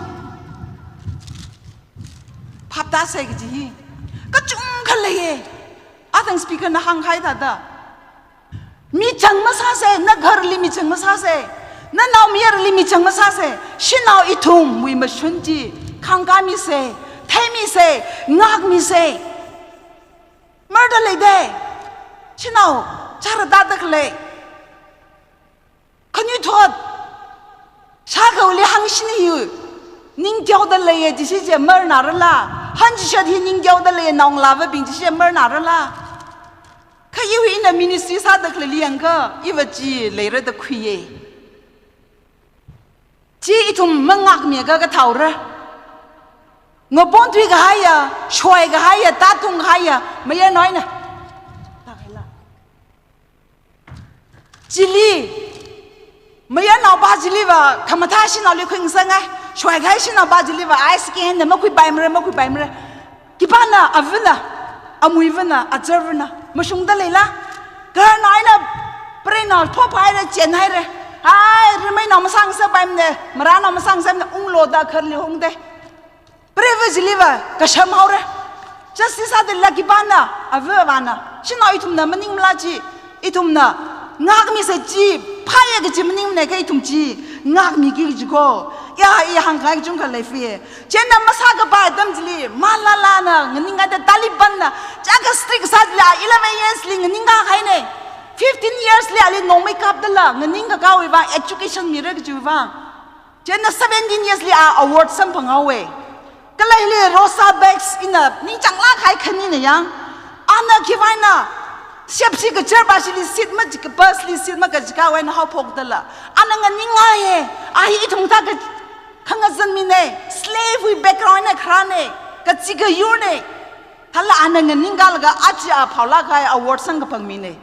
phaptāse kaji hi kachungkha leiye. Athang speaker na hāngkahai thāda, michang masāse, nagaharli michang masāse, nanaomayarli michang masāse, shanao ithumwui mashun chi khangkāmise, theimise, ngakmise. Murder leide. Shanao, chara tāda khalei. Khanuithot, shākhaoli hāngshini hi, ning teoda leiya jishi chi marnarala. Hanshishat hi ning teoda leiya naongalāvabing jishi marnarala. Kha iwui ina ministry sāda khaleili yangkha, iva chi leira da khuiya. Chi ithum mangakmiakha kathāora. Ngapon tui kahaiya, shoi kahaiya, tātung kahaiya, mayarnao eina. Chili, mayarnaopa chiliva, khamathā shanaoli khuingasakngai, shoi kahai shanaopa chiliva, ai second hand na makhuipaimara, makhuipaimara. Khipāna, avana, amuivana, azarvana, mashungda leila. Gaharnao eina, preinao phophaira, chenhaira. Ai, rimeinao masāngasakpaimana, marānao masāngasakpaimana, ungloda kharli hungde. Preiva chiliva, kashamhaora. Justice sāda leila khipāna, ava avāna. Shanao ithumna maningmala chi, ithumna ngakmisa chi, phāya kaji maningmana kha ithum chi ngakmiki kaji ko. Ya, i hāngkahai kachungkha leifi. Chieina masākapai atam chili, Malala na, nganingkahai da Taliban na, chaka strict sā chili, eleven years li nganingkahaina. Fifteen years li ali nongmei kapdala, nganingkakāwui vang, education mira kajiwui vang. Chieina seventeen years li a award samphanghaowa. Kala hili Rosa Parks ina ningchānglāk kahai khanina yang. Ana khiwui eina shepshi kachar pa shili seat machika, bus li seat makachikawui eina haophokdala. Ana nganingngaiya. A hi ithum thāda khangazan mina. Slave wui background eina kharāna. Kachi kayurna. Thāla ana nganingkalaga aja a phaolāk kahai award samkaphang mina.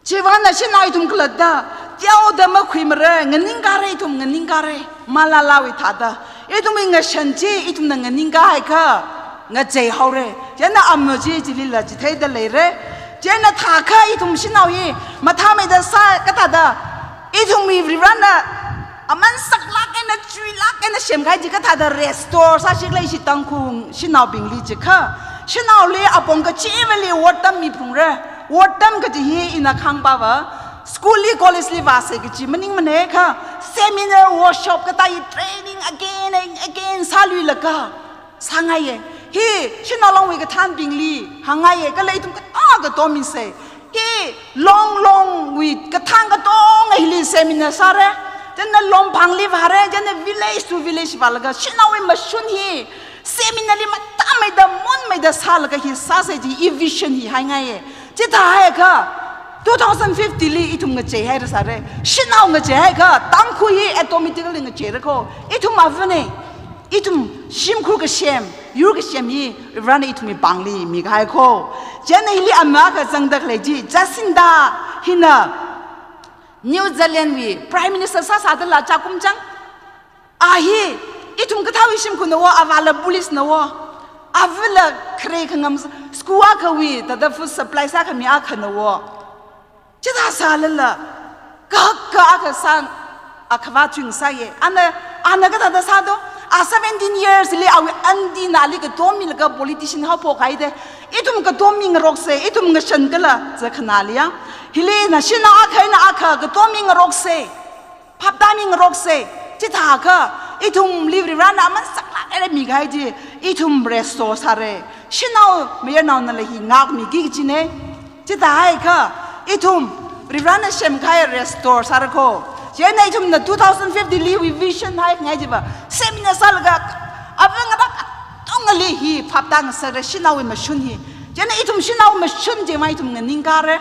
Chiwui vangna shanao ithum khalatta, teoda makhuimara, nganingkara ithum, nganingkara, Malalawui thāda. Ithumwui ngashan chi, ithumna nganingkahai kha, ngacheihaora. Chieina ama chi, chilila chitheida leira. Chieina thākha ithum shanao hi, mathāmeida sā kathāda, ithumwui Varivarana, aman saklāk eina, chuilāk eina semkahai chi kathāda restore sāsi khala ishi Tangkhul shanaobingli jikha. Shanaoli apong kachivali ottam miphungra. Ottam kaji hi ina khangpava. School li, college li vāsa kaji maningmana kha. Seminar, workshop kathā hi training again and again sāluilaga sāngaiya. Hi, shanao longwui kathānbingli hāngngaiya, kala ithum katonga katomisa. Hi, long longwui kathāng katonga hili seminar sāra. Chieina Lomphangli vāra, chieina village to village vālaga, shanaowui mashun hi, seminar li mathāmeida, monmeida sālaga hi sāsa chi, i vision hi haingaiya. Chithāhaiakha, two thousand fifty li ithum ngacheihaira sāra. Shanao ngacheihaikha, Tangkhul hi automatically ngacheira ko. Ithum avana, ithum shimkhur kasem, yur kasem hi, Varivarana ithumwui pāngli mikahai ko. Chieina hili ama kazangda khalei chi, Jacinda hina New Zealand wui Prime Minister sāsādala chākumchang. A hi, ithum kathāwui shimkhurna wo, avāla police na wo, avala khare khangam s-, school akhawui, thāda food supply sākhami akhana wo. Chithā sālala, kahak akha sāng, akhavā chungsāya. Ana, ana kathāda sādo, a seventeen years li awui aunty na ali katom milaga politician haophokhaida. Ithum katom mingaroksa, ithum ngashan kala, zakhanali ya. Hili na shanao akha eina akha katom mingaroksa. Phaptāmingaroksa, chithākha, ithumli Varivarana aman saklāk eina mikahai chi, ithum restore sāra. Shanao mayarnaonala hi ngakmiki kajina. Chithāhaiakha, ithum Varivarana semkahai restore sāra ko. Chieina ithumna two thousand fifty liwui vision haikhangai chiva, seminar sālaga, ava ngarā katongali hi phaptā ngasakra shanaowui mashun hi. Chieina ithum shanao mashun chimang ithum nganingkara.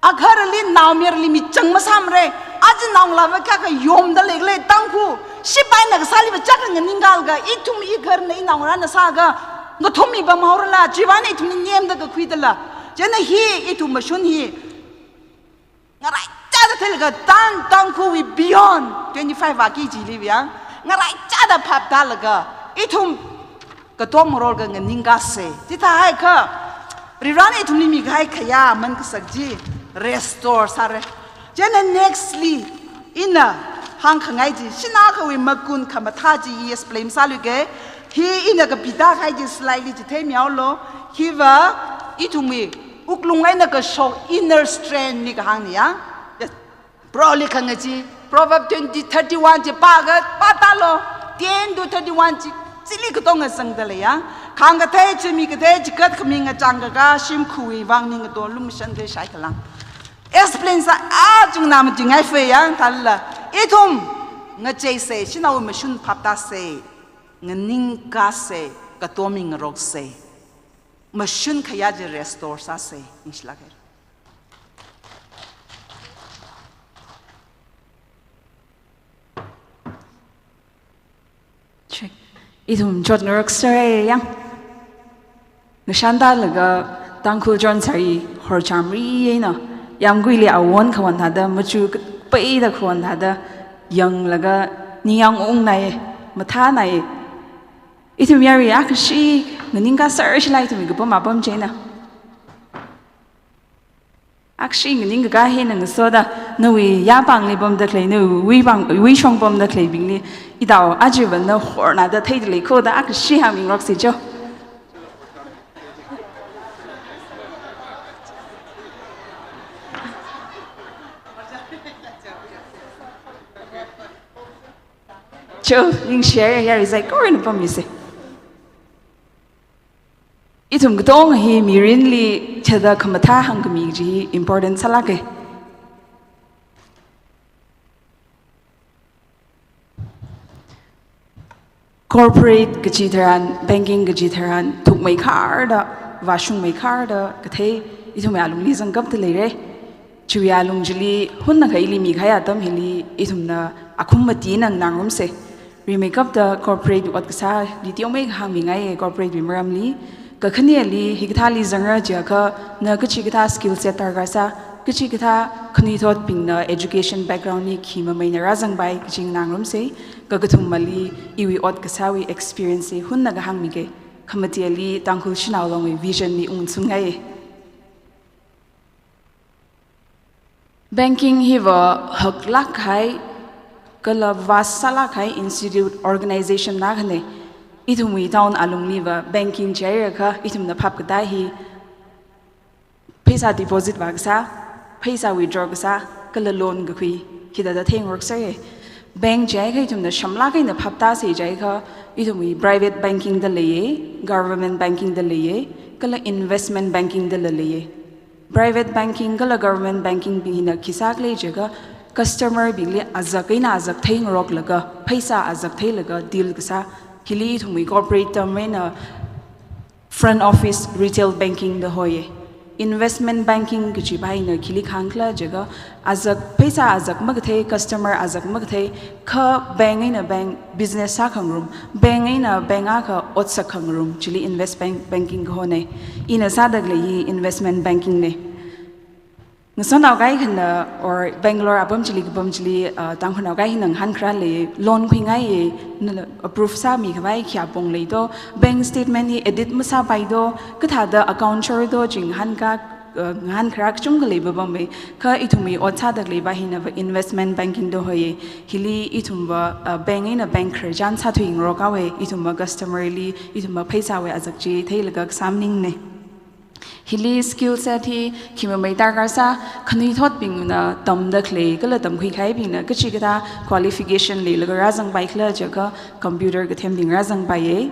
Agharali naomayarali michang masāmara. Aja naongalāva kayākha yomda leikhala Tangkhul. Shipaina kasāliva chākha nganingkalaga, ithum igharna inaongarāna sākha, ngathum mipamhaorala, chiwui vangna ithumli nemda kakhuidala. Chieina hi, ithum mashun hi. Ngaraichāda theilaga tan Tangkhulwui beyond twenty-five vāki chiliva yang. Ngaraichāda phaptālaga, ithum katom ngarokka nganingkasa. Chithāhaiakha, Varivarana ithumli mikahai khayā aman kasak chi restore sāra. Chieina nextly, ina hāngkhangai chi, shanao akhawui makun khamathā chi i explain sāluike. Hi ina kapida kahai chi slide li chitheimihaolu. Hiva ithumwui wuklung eina kashok inner strength li kahāngna ya. Yes. Proverbs li khangachee, Proverbs twenty thirty-one chi pākha, pātālu, ten to thirty-one chi, chili katonga zangda leiya. Thang kathei, chimi kathei, chikat khami ngachang kaka, shimkhurwui vang ningato lumashan kathei shai khalang. Explain sā, a, chungna matingai fe yang thālala. Ithum ngacheise, shanao mashun phaptāse, nganingkāse, katom mi ngarokse. Mashun khayā chi restore sāse, ningshilāke. Check. Ithum chot ngarokse yang. Ngashantālaga Tangkhul chon sāri horchamri eina. Yāmguili awon khawan thāda, machu peida khawan thāda, yanglaga ningyāng ungnai, mathānai. Ithum yarui akhashi, nganingkā sāra shilai ithum kapam apam china. Akhashi nganingkā hi nang soda, nawui yāpāngli pamda khalei, nawui pāng, wuishong pamda khaleibingli, itao ajiva na hornada theida lei khoda akhashi hāngmingarokse cho. Cho, ningshi ya, ya, rizai, korin pammise. Ithum katonga hi mirinli chada khamathā hāngkhami chi hi important sālāke. Corporate kachi tharan, banking kachi tharan, thukmeikharda, vāshungmeikharda, kathei, ithum ya lungli zangkapta leire. Chiwui alung chili, hunna khaili mikahai atam hili, ithumna akhum mati nganāngarumse. Rimeikapta corporate ot kasāli teomeikha hāngmingai corporate wui maramli. Kakhaneli hikathāli zangra jiakha na kachikathā skill set darkar sā, kachikathā khanuithotbingna education background li khi mameina rāzangpai kachi nganāngarumse. Kakathumali iwui ot kasāwui experience hi hunna kahāngmike. Khamatili Tangkhul shanao longwui vision li ungsungai. Banking hiva haklāk kahai, kala vast sālāk kahai institute organization na khane. Ithumwui town alungliva banking jiakha ithumna phap katai hi pheisā deposit vākasā, pheisā withdraw kasā, kala loan kakhui, hithāda theingarokse. Bank jiakha ithumna shamlāk eina phaptāse jiakha, ithumwui private banking da leiye, government banking da leiye, kala investment banking dala leiye. Private banking kala government banking bing hina khi sākhala jiakha customer bingli azak eina azak theingaroklaga, pheisā azak theilaga deal kasā, hili ithumwui corporate term eina front office retail banking da hoiye. Investment banking kachipa hina khili khāngkhala jiakha azak, pheisā azak makathei, customer azak makathei, kha bank eina bank business sākhangarum, bank eina bank akha ot sākhangarum, chili invest bank, banking kahone. Ina sāda khalei hi investment banking ne. Ngasotnao kaikhana or Bangalore apam chili kapam chili, uh, Tangkhulnao kaikhana ngahānkharā lei, loan khuingaiye, nana approve sāmikhavai khayā pong lei do, bank statement hi edit masāpai do, kathāda account chor do chi ngahānka, uh, ngahānkharā kachungkha lei papam mei, kha ithumwui ot sāda khaleipa hinava investment banking da hoiye, hili ithumva, uh, bank eina bank khararchan sāthuingarok haowe, ithumva customer li, ithumva pheisāwui azak chi theilaga kasā maningne. Hili skill set hi khi mamei darkar sā, khanuithotbingna tamda khalei, kala tamkhui kahaibingna kachikathā qualification leilaga rāzangpai khala jiakha computer kathembing rāzangpaiye,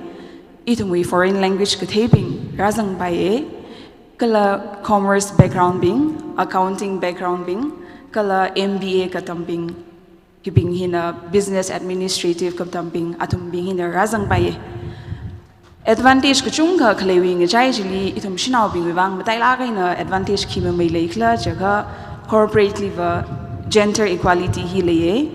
ithumwui foreign language katheibing rāzangpaiye, kala commerce background bing, accounting background bing, kala M B A katambing. Hibing hina business administrative katambing, athumbing hina rāzangpaiye. Advantage kachungkha khaleiwui ngachai chili ithum shanaobingwui vang matailāk eina advantage khi mamei leikhala jiakha corporate liva gender equality hi leiye,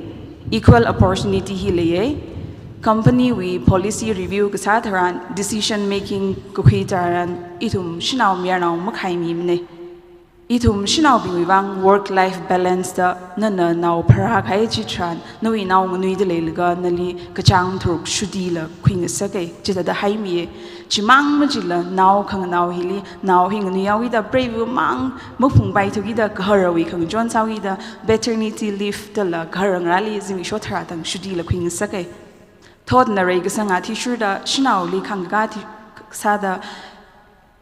equal opportunity hi leiye, company wui policy review kasā tharan, decision making kakhui tharan, ithum shanao mayarnao makhaimimane. Ithum shanaobingwui vang work-life balance da nana nao pharākahai chitharan, nawui nao nganuida leilaga nali kachāng tharuk shutila khuingasake, chithāda haimiye. Chimang machila nao khanganao hili, nao hi nganuihaowuida preiva mang maphungpaithukida gaharawui khangachon sāhaowuida paternity leave dala gaharangarāli zimiksho tharā tang shutila khuingasake. Thotna reikasang athishurda shanaoli khangakā thi sāda,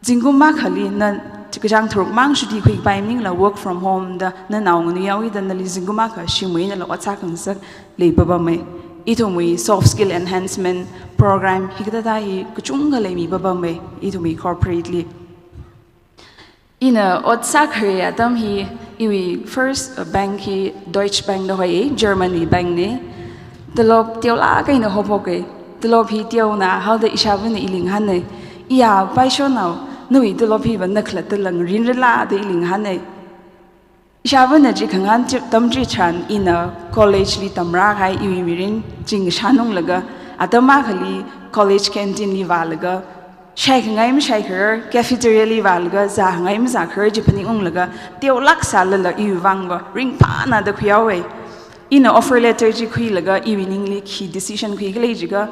zingkum akhali na kachāng tharuk mang shuti khuipai maningla work from home da na nao nganuihaowuida nali zingkum akha shimwui einala ot sākhangasak lei papam mei. Ithumwui soft skill enhancement program hikathāda hi kachungkha leimi papamei, ithumwui corporate li. Ina ot sākhare atam hi, iwui first, uh, bank hi Deutsche Bank da hoiya, German wui bank na. Tolop teolāk eina haophoka. Tolop hi teona haoda ishāvāna ili ngahāna. Iya, paishonao, nawui tolop hiva na khalatta langrinrala da ili ngahāna. Ishāvāna chi khangahān chi, atam chitharan ina college li tamrākahai iwui mirin chi ngashanunglaga, atam akhali college canteen li vālaga, shaikhangai mashaikharar, cafeteria li vālaga, zākhangai mazākharar chi phaningunglaga, teolāk sālala iwui vangva ringphāna da khuihaowa. Ina offer letter chi khuilaga iwui ningli khi decision khuikhala jiakha,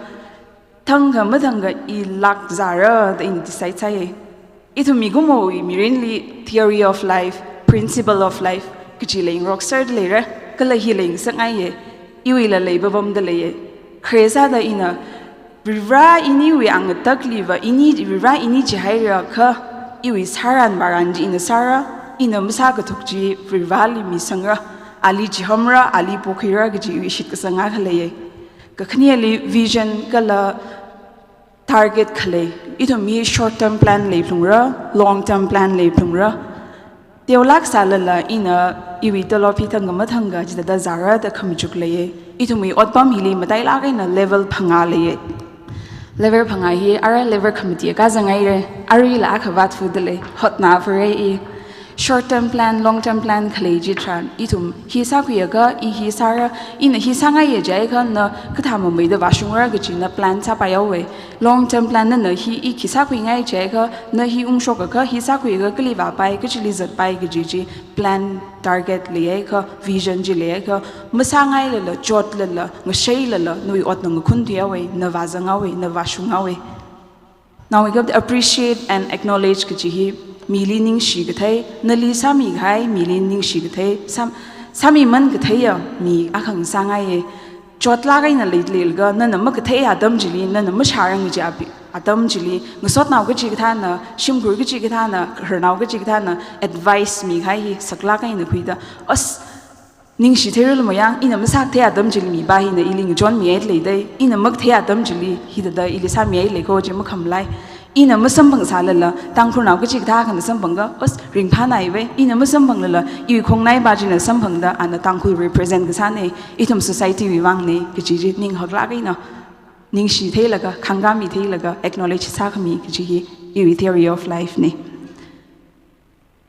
thangkha mathangkha i lāk zāra da ina decide sāya. Ithum mikumowui mirinli theory of life, principle of life kachi leingarok serda leira, kala hi leingasakngaiya, iwuila lei papamda leiya. Khare sāda ina Varivara iniwui angatakliva ini, Varivara ini chihairakha, iwui sāran vāran chi ina sāra, ina masākathuk chi Varivarali misangra, ali chihamra, ali pokhuira kaji iwui shitkasang akha leiya. Kakhaneli vision kala target khalei. Ithum hi short term plan leiphalungra, long term plan leiphalungra. Teolāk sālala ina iwui tolop hi thangkha mathangkha chithāda zāra da khamachuk leiya. Ithumwui otpam hili matailāk eina level phangā leiya. Level phangā hi ara level khamati kazang haira. Aruila akha vāthuda lei, hotnāphara i. Short term plan, long term plan khalei chitharan, ithum hi sākhuiakha i hi sāra, ina hi sāngaiya jiakha na kathā mameida vāshungra kaji na plan sāpaihaowa. Long term plan nana hi i khi sākhuingai jiakha, na hi ungshoka kha, hi sākhuiakha kali vāpai, kachili zatpai kaji chi plan, target leiakha, vision chi leiakha, masāngailala, chotlala, ngashailala, nawui ot na ngakhun thuihaowa, na vāzanghaowa, na vāshunghaowa. Naomeikapta appreciate and acknowledge kachi hi mili ningshi kathei, nali sāmikahai mili ningshi kathei, sām-, sāmiman katheiya mi akha ngasāngaiya. Chotlāk eina leileilaga, nana makathei atam chili, nana mashārang kaji api-, atam chili, ngasotnao kachikathāna, shimkhur kachikathāna, khararnao kachikathāna advice mikahai hi saklāk eina khuida, as, ningshi theirala mayang, ina masākathei atam chili mipā hina ili ngachonmihaida leidei, ina makathei atam chili hithāda ili sāmihaida lei kaji makhamalai. Ina masamphang sālala, Tangkhulnao kachikathā akhana samphangakha, as, ringphānaiva, ina masamphanglala, iwui khongnaipā china samphangda, ana Tangkhul represent kasāna, ithum society wui vangna, kaji chi ning haklāk eina ningshi theilaga, khangkāmi theilaga, acknowledge sākhami kaji hi iwui theory of life na.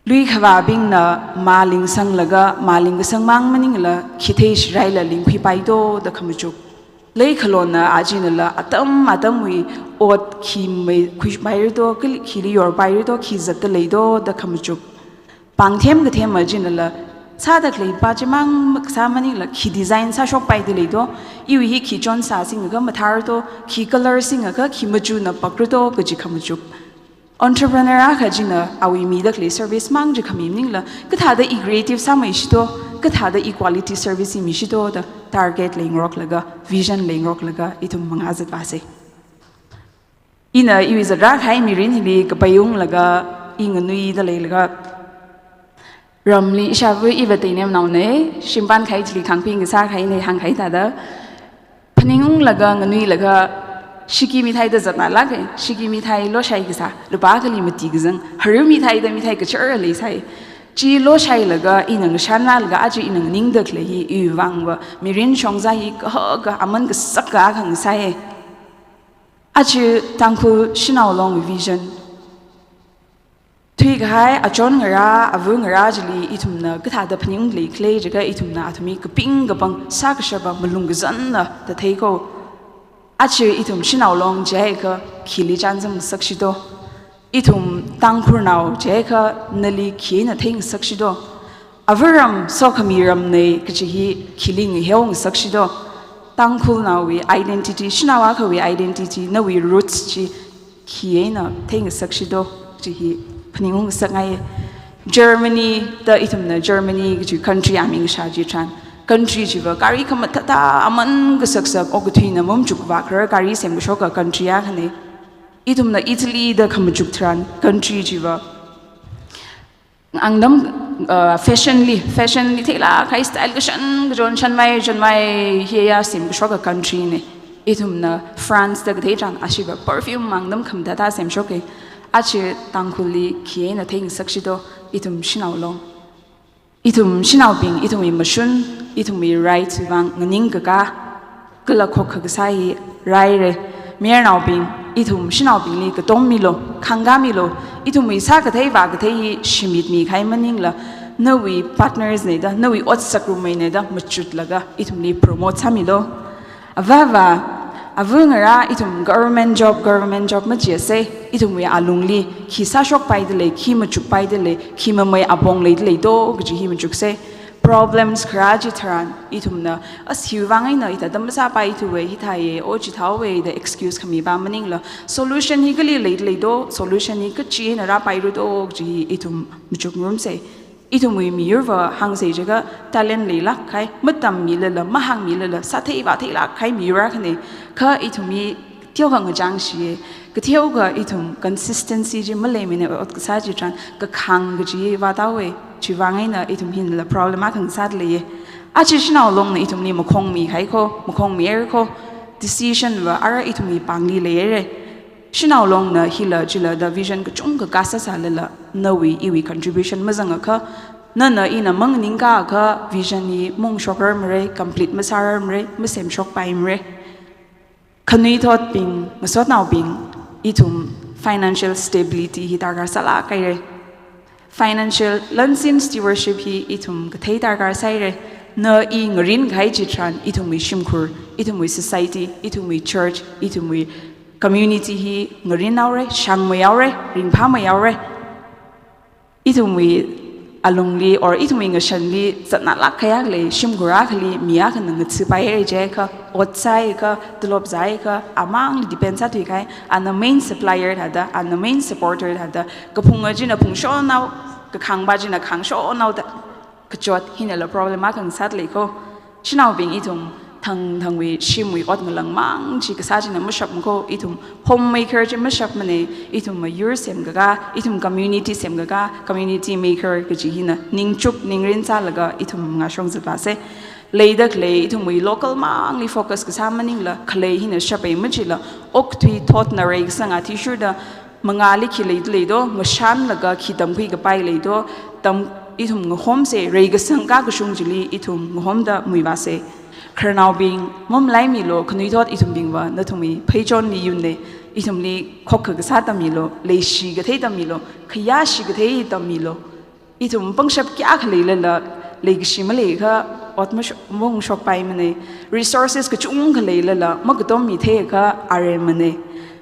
Lui khavābingna maling sanglaga, maling kasangmang maningla, khi theishiraila lingkhuipai to da khamachuk. Leikhalona achinala, atam atamwui ot khi mei khuipaira to, kali-, khili yorpaira to, khi zatta lei to da khamachuk. Pāngthem kathema achinala, sāda khalei pā chimang kasā maningla, khi design sāshokpaida lei to, iwui hi khi chon sāsingakha mathāra to, khi color singakha khi machuna pakra to kaji khamachuk. Entrepreneur akha china awui mida khalei service mang chi khami maningla, kathāda i creative sāmishi to, kathāda i quality service mishi to da target leingaroklaga, vision leingaroklaga, ithum mangā zatvāsa. Ina iwui zatrākahai mirin hili kapaiunglaga, i nganuida leilaga, ramli ishāva iva Teinamnaona, shimpān kahai chili khangping kasā kahaina hāngkahai thāda, phaningunglaga nganuilaga, shiki mithaida zatnālāka, shiki mithai loshai kasā, lupā akhali mati kazang, haru mithaida mithai kachar leisai. Chi loshailaga, ina ngashanlālaga, aja ina nganingda khalei hi, iwui vangva, mirin shongza hi, kahaka, aman kasaka akha ngasai. Aja Tangkhul Shanao Long vision. Thuikahai achon ngarā, ava ngarā chili ithumna kathāda phaningungda leikhala jiakha ithumna athumwui kaping kapāng sākashapa malung kazanna da theiko. Aja ithum Shanao Long jiakha khili chānjam ngasakshido. Ithum Tangkhulnao jiakha nali khina theingasakshido. Ava ram sokhami ramna kaji hi khili ngaheo ngasakshido. Tangkhulnaowui identity, shanao akhawui identity, nawui roots chi khi eina theingasakshido, chi hi phaningung ngasakngai. Germany da ithumna Germany kaji country aming shā chitharan, country chiva gari khamathāthā aman kasaksak, okathuina mamachuk vākharar gari semkashoka country akhana. Ithumna Italy da khamachuk tharan country chiva Āngdam, uh, fashion li, fashion li theilāk kahai style kashan kachon shanmei, shanmei hiya semkashok ka country na. Ithumna France da kathei chang ashiva perfume āngdam khamathā thā semshoka. Achi Tangkhulli khi eina theingasakshido, ithum shanao long. Ithum shanaobing, ithumwui mashun, ithumwui rights vang nganingkakā, kala khokkha kasā hi raira. Mayarnaobing, ithum shanaobingli katom milo, khangkā milo, ithumwui sākathei vākathei hi shimitmi kahai maningla, nawui partners na da, nawui otsak rummei na da machutlaga ithumli promote sāmilo. Avāva, avangarā ithum government job, government job machiasa, ithumwui alungli khi sāshokpaida lei, khi machukpaida lei, khi mamei apong leida leido kaji hi machuksa. Problems kharā chitharan, ithumna, as hiwui vang eina hithāda masāpaithuwa, hithāya, o chithāwa da excuse khamipa maningla, solution hi kali leida leido, solution hi kachi eina rāpairado kaji hi ithum machukngarumsa. Ithumwui miyurva hāngsa jiakha talent leilāk kahai, matammilala, mahāngmilala, sāthei vātheilāk kahai miyur akhana, kha ithum hi teokha ngachāngshiya, kateokha ithum consistency chi maleimana, ot kasā chitharan kakhang kaji vāthaowa, chiwui vang eina ithum hinala problem akha ngasāda leiya. Achi shanao longna ithumli makhongmi kahai kho, makhongmi haira kho, decision va ara ithumwui pāngli leihaira. Shanao longna hila chila da vision kachungkha kasā sālala, nawui iwui contribution mazangakha, nana ina manganingkakha vision hi maungshokrarmara, complete masārarmara, masemshokpaimara. Khanuithotbing, ngasotnaobing, ithum financial stability hi darkar sālāk haira. Financial lansin stewardship hi ithum kathei darkar sāhaira. Na i ngarin kahai chitharan, ithumwui shimkhur, ithumwui society, ithumwui church, ithumwui community hi ngarinhaora, shāngmeihaora, ringphāmeihaora. Ithumwui alungli or ithumwui ngashanli zatnālāk kahai akha lei, shimkhur akhali mi akhana ngathāpai haira jiakha, ot sāakha, tolop zāakha, amangli depend sāthui kahai, ana main supplier thāda, ana main supporter thāda, kaphunga china phungshonnao, kakhangpa china khangshonnao da, kachot hinala problem akha ngasāda lei kho. Shanaobing, ithum thangthangwui shimwui ot ngalāngmang chi kasā china mashapma kho, ithum homemaker chi mashapmana, ithum mayur semkakā, ithum community semkakā, community maker kaji hina ningchuk ningrin sālaga ithum mangāshong zatvāsa. Leida khalei ithumwui local mangli focus kasā maningla, khalei hina shapai machila, okathui thotna reikasang athishurda, mangāli khi leida leido, ngashanlaga khi tamkhui kapai leido, tam ithum ngahomsa, reikasang kakashung chili ithum ngahomda muivāsa. Khararnaobing, mamalaimilo, khanuithot ithumbingva nathumwui pheichonli yunna, ithumli khokkha kasā tammilo, leishi kathei tammilo, khayāshi kathei tammilo. Ithum pangshap kayākha leilala, leikashi maleiakha, ot mash-, maungshokpaimana. Resources kachungkha leilala, makatommi theiakha, aremana.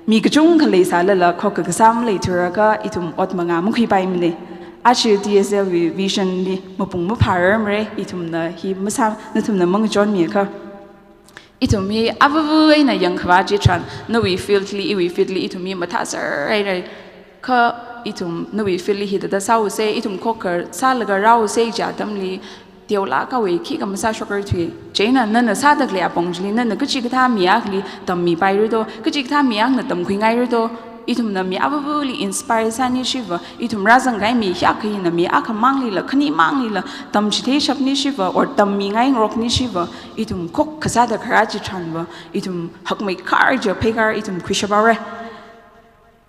Mi kachungkha leisālala, khokkha kasā maleithurakha, ithum ot mangā makhuipaimana. Achi T S L wui vision li mapung maphārarmara, ithumna hi masā, nathumna mangachonmiakha. Ithum hi avuvu eina yangkhavā chitharan, nawui field li, iwui field li, ithum hi mathāser haira. Kha ithum nawui field li hithāda sāusa, ithum khokkha sālaga rāusa kaji atamli, teolāk kahaiwui khikha masāshokrarthui. Chieina nana sāda khalei apong chili, nana kachikathā mi akhali tammipairado, kachikathā mi akhana tamkhuingairado, ithumna mi avuvuli inspire sānishiva, ithum rāzangkahai mi hiyākha hina mi akhamanglila, khanimanglila, tamchitheishapnishiva, or tammingaingaroknishiva, ithum khokkha sāda kharā chitharanva, ithum hakmeikhar chiya pheikar ithum khuishaphaora.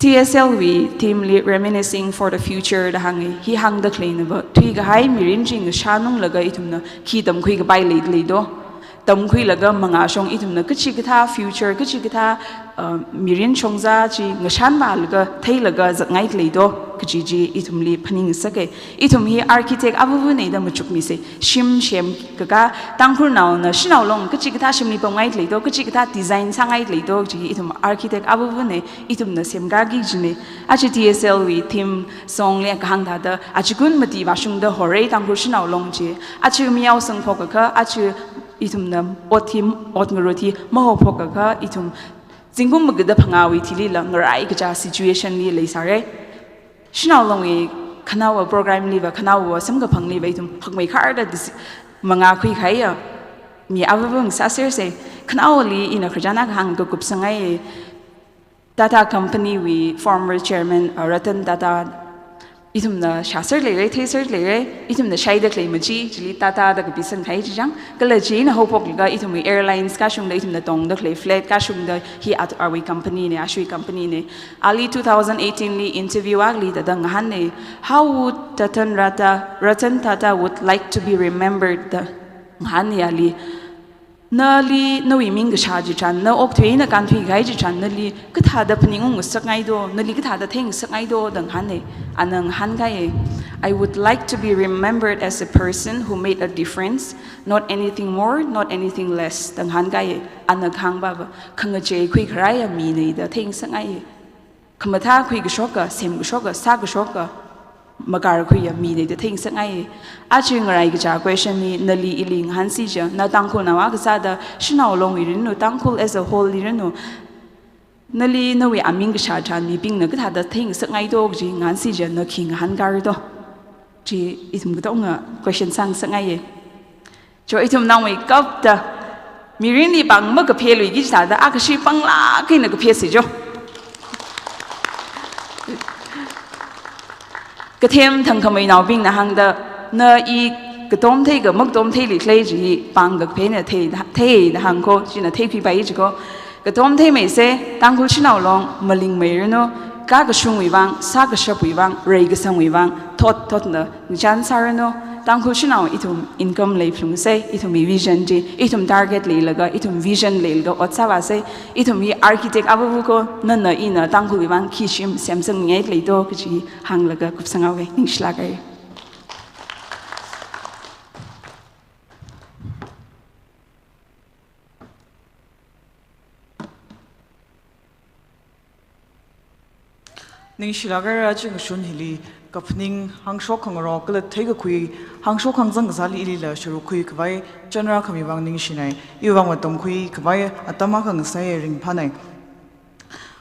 T S L wui theme li Reminiscing for the Future da hānga, hi hāngda khaleina va, thuikahai mirin chi ngashanunglaga ithumna khi tamkhui kapai leida leido. Tamkhuilaga mangāshong ithumna kachikathā future, kachikathā, uh, mirin shongzā chi ngashanvālaga, theilaga zatngaida leido, kaji chi ithumli phaningsaka. Ithum hi architect avuvuna da machukmisa. Shim semkakā, Tangkhulnaona shanaolong kachikathā shimli pamngaida leido, kachikathā design sāngaida leido, chi ithum architect avuvuna, ithumna semkāki kajina. Achi T S L wui theme song li kahāng thāda, achikun mati vāshungda horei Tangkhul shanaolong chi. Achi miao sangphokakha, achi ithumna ot hi, ot ngarut hi mahophokakha, ithum zingkum magada phangāwui thilila ngarai kaja situation li leisāra. Shanaolongwui khanaowa program liva, khanaowa samkaphangliva ithum hakmeikharda dis-, mangākhui kahaiya mi avuvu ngasāsersa. Khanaowali ina khararchan akha hāngkakupsangai. Tata Company wui former chairman, uh, Ratan Tata Ithumna shāser leira, theiser leira, ithumna shaida khalei machi, chili Tata da kapisang kahai chi chang, kala chieina haophoklaga ithumwui airlines kashungda, ithumna tongda khalei flight kashungda hi at-, awui company na, ashiwui company na. Ali two thousand eighteen li interview akhali thāda ngahāna, "How would Ratan Tata, Ratan Tata would like to be remembered?" da ngahāna ali. Nali, nawui ming kashā chitharan, na okthui eina kānthui kahai chitharan, nali kathāda phaningung ngasakngai do, nali kathāda theingasakngai do da ngahāna. Ana ngahānkahai, "I would like to be remembered as a person who made a difference, not anything more, not anything less," da ngahānkahai. Ana kahāng pava, khangachei khuikharāya mina da theingasakngai. Khamathā khuikashoka, semkashoka, sākashoka, makarkhuiya mina da theingasakngai. Aja ngarai kaja question li, nali ili ngahānsi chiakha, na Tangkhulnao akha sāda, shanao longli rinlu, Tangkhul as a whole li rinlu, nali nawui aming kashā tharan mibingna kathāda theingasakngai do kaji ngahānsi chiakha, na khi ngahānkara do? Chi ithum katonga question sāngasakngaiya. Cho ithum nangmeikapta, mirinli pāng makapheluiki chithāda, akhashi pānglāk eina kaphesi cho. Kathem thangkhameinaobingna hāngda, na i katom theika makatom theili khalei chi pāng kakaphe na thei, thei da hāng ko, china theikhuipai chi ko. Katom theimeisa, Tangkhul shanao long malingmeiranu, kakashungwui vang, sākashapwui vang, reikasangwui vang, thot thotna ngachān sāranu. Tangkhul shanao ithum income leiphalungsa, ithumwui vision chi, ithum target leilaga, ithum vision leilaga ot sāvāsa, ithum hi architect avāva ko, nana ina Tangkhulwui vang khi shim semsangngai lei do kaji hānglaga kupsang haowa, ningshilāka. Ningshilāka, aja ngashun hili kaphaning hāngshok khangarok kala theikakhui hāngshok hāngzang kazāli ilila sharuk khuikhavai chanrākhami vang ningshinai. Iwui vang matamkhui khavai atam akha ngasai, ringphānai.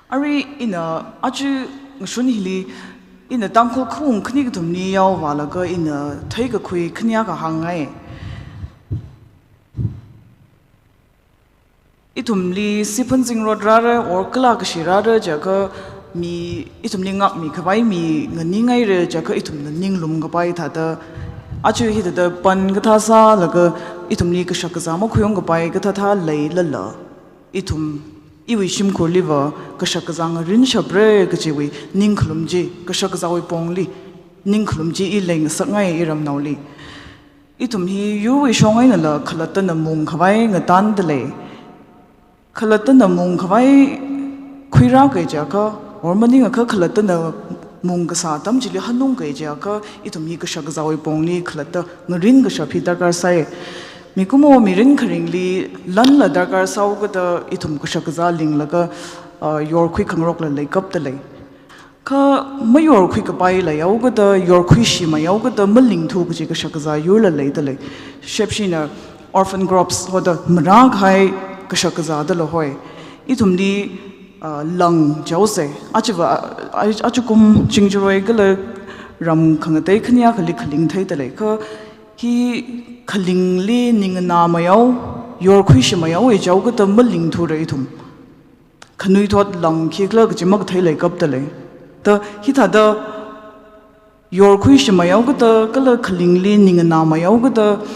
Arui ina aja ngashun hili ina Tangkhul khaung khani kathumli yaovālaga ina theikakhui khani akha hāngngai. Ithumli siphan zingrot rāra, or kala kashi rāra jiakha mi, ithumli ngākmi khavai mi nganingaira jiakha ithumna ninglum kapai thāda, aja hithāda pan kathā sālaga ithumli kashak kazā makhuiung kapai kathāthā leilala, ithum iwui shimkhurliva kashak kazā ngarinshapra kajiwui ningkhalum chi, kashak kazāwui pongli ningkhalum chi i leingasakngai iramnaoli. Ithum hi yurwui shong einala khalattana mung khavai ngatandalei. Khalattana mung khavai khuirāka jiakha, or maningakha khalattana mung kasā atam chili hanungka jiakha, ithum hi kashak kazāwui pongli khalatta ngarin kashap hi darkar sai. Mikumo mirin kharingli lanla darkar sāhaokada ithum kashak kazā linglaga, ah, yorkhui khangarokla leikapdalei. Kha mayorkhui kapai leihaokada, yorkhuishi maihaokada, malingthu kaji kashak kazā yurla leidalei. Shepshina orphan crops hoda marākahai kashak kazā dala hoi. Ithumli, ah, lang jihaosa. Achiva, ah, achikum chingjaroi kala ram khangatei khani akhali khaling theidalei. Kha hi khalingli ningnā maihao, yorkhuishi maihao jihaokada malingthura ithum. Khanuithot lang khikhala kaji makathei leikapdalei. Da hithāda yorkhuishi maihaokada, kala khalingli ningnā maihaokada,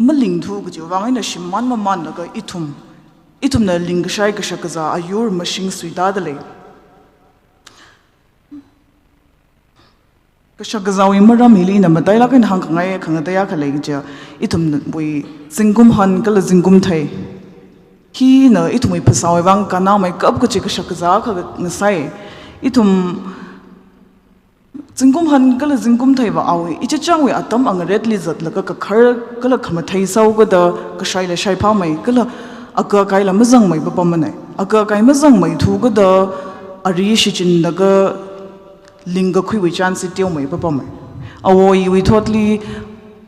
malingthu kajiwui vang eina shimān mamānlaga ithum, ithumna lingkashai kashak kazā ayur mashing suitadalei. Kashak kazāwui maram hili ina matailāk eina hāngkhangai khangatei akha lei kaja, ithumwui zingkum han kala zingkum thei. Hina ithumwui phasāwui vang kannāmeikap kaji kashak kazā akha ngasai. Ithum zingkum han kala zingkum theiva awui, ichichāwui atam angaretli zatlaga kakhar kala khamathei sāhaokada kashaila shaiphāmei, kala aga kaila mazangmei papammana. Aga kai mazangmeithu kada ari shichinlaga lingkakhuiwui chance teomei papammei. Awo iwui thotli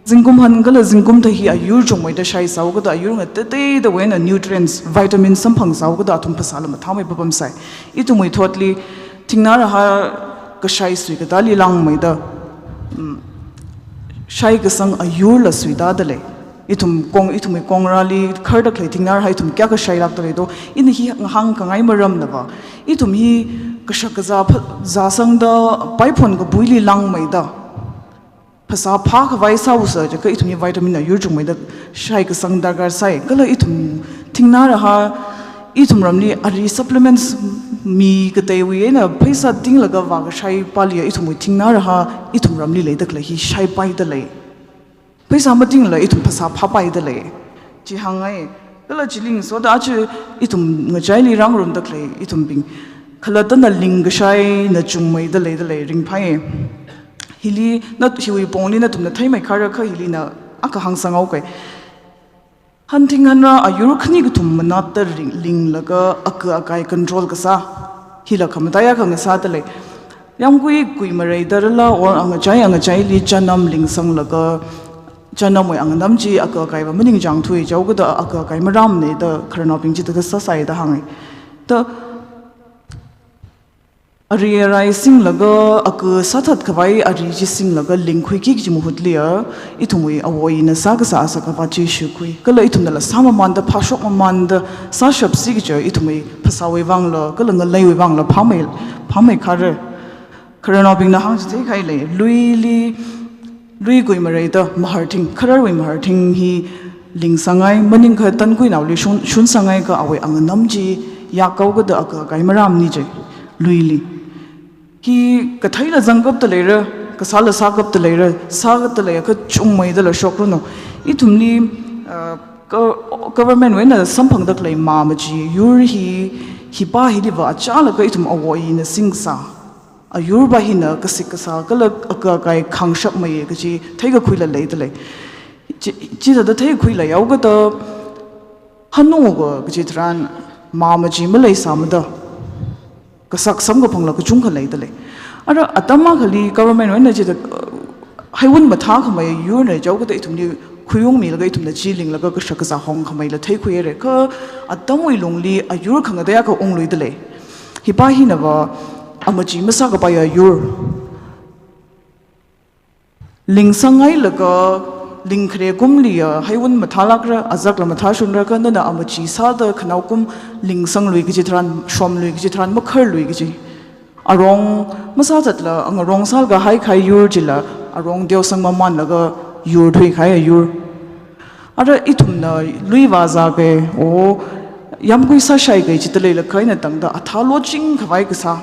zingkum han kala zingkum thei hi ayur chungmeida shaisāhaokada ayur ngateiteidawui eina nutrients, vitamins samphang sāhaokada athum phasāla mathāmei papamsai. Ithumwui thotli thingnā rahā kashai suikatāli langmeida, mm, shaikasang ayurla suitadalei. Ithum kong, ithumwui kongrāli kharda khalei thingnā raha ithum kayākha shailākda lei do. Ina hi ngahānkhangai maramnava, ithum hi kashak kazā pha-, zāsangda paiphon kabuili langmeida phasā phākhavai sāusa jiakha ithum hi vitamin ayur chungmeida shaikasang darkar sai. Kala ithum thingnā raha, ithum ramli ari supplements mi kateiwui eina pheisā tinglaga vākashai pāli ithumwui thingnā raha ithum ramli leida khalei hi shaipaida lei. Pheisā matingla ithum phasā phāpaida lei. Chi hāngngai. Kala chili ngasoda aja ithum ngachaili rāngarumda khalei ithumbing khalattana lingkashaina chungmeida leida lei ringphai. Hili na hiwui pongli nathumna theimeikhara kha hili na akha hāngsanghaoke. Hanthing hanrā ayur khani kathum manatta ring, linglaga aka akai control kasā, hila khamataiya khangasāda lei. Yāmgui kuimareida rala or angachai angachaili chanam lingsanglaga, chanamwui anganam chi aka akaiva maningchāngthui jihaokada aka akai maramne da khararnaobing chithāda sāsai da hānge. Da ari arai singlaga, aka sāthatkhavai ari chi singlaga lingkhuiki kaji mahutliya, ithumwui awo ayina sākasā asakava chi shukhui. Kala ithumnala sāmamanda, phāshok mamanda sāshapsi kaja ithumwui phasāwui vangla, kala ngaleiwui vangla phāmei, phāmeikhara. Khararnaobingna hāngchithei kahai lei, luili, lui kuimareida maharthing, khararwui maharthing hi lingsangai, maningakha tankuinaoli shun, shunsangai kha awui anganam chi yakhaokada aka akai maramni je, luili. Hi katheila zangkapta leira, kasāla sākapta leira, sākapta leiakha chungmeidala shokranu. Ithumli, ah, go-, government wui eina samphangda khalei mā machi yur hi, hipa hiliva achālakha ithum awo ayina singkasā ayurva hina kasik kasā kala aka akai khangshapmei kaji theikakhuila leida lei. Chi, chithāda theikakhui leihaokada hanungva kaji tharan mā machi maleisāmada kasak samkaphangla kachungkha leida lei. Ara atam akhali government wui eina chithā, uh, heiwun mathākhamei yurna jihaokada ithumli khuiungmilaga ithumna chi linglaga kashak kazā hongkhameila theikhuihaira. Kha atamwui lungli ayur khangatei akha ungluida lei. Hipa hinava amachi masākapaiya yur. Lingsangngailaga, lingkhare kumliya heiwun mathālākra, azakla mathāshunra kha nana amachi sāda khanao kum lingsanglui kaji tharan, shomlui kaji tharan, makharlui kaji. Arong masāzatla, angarong sālaga haikahai yur chila, arong teosang mamanlaga yur thuikahaiya yur. Ara ithumna lui vāzāke, o, yāmgui sāshaike chithā leilakha eina tangda athā lochingkhavai kasā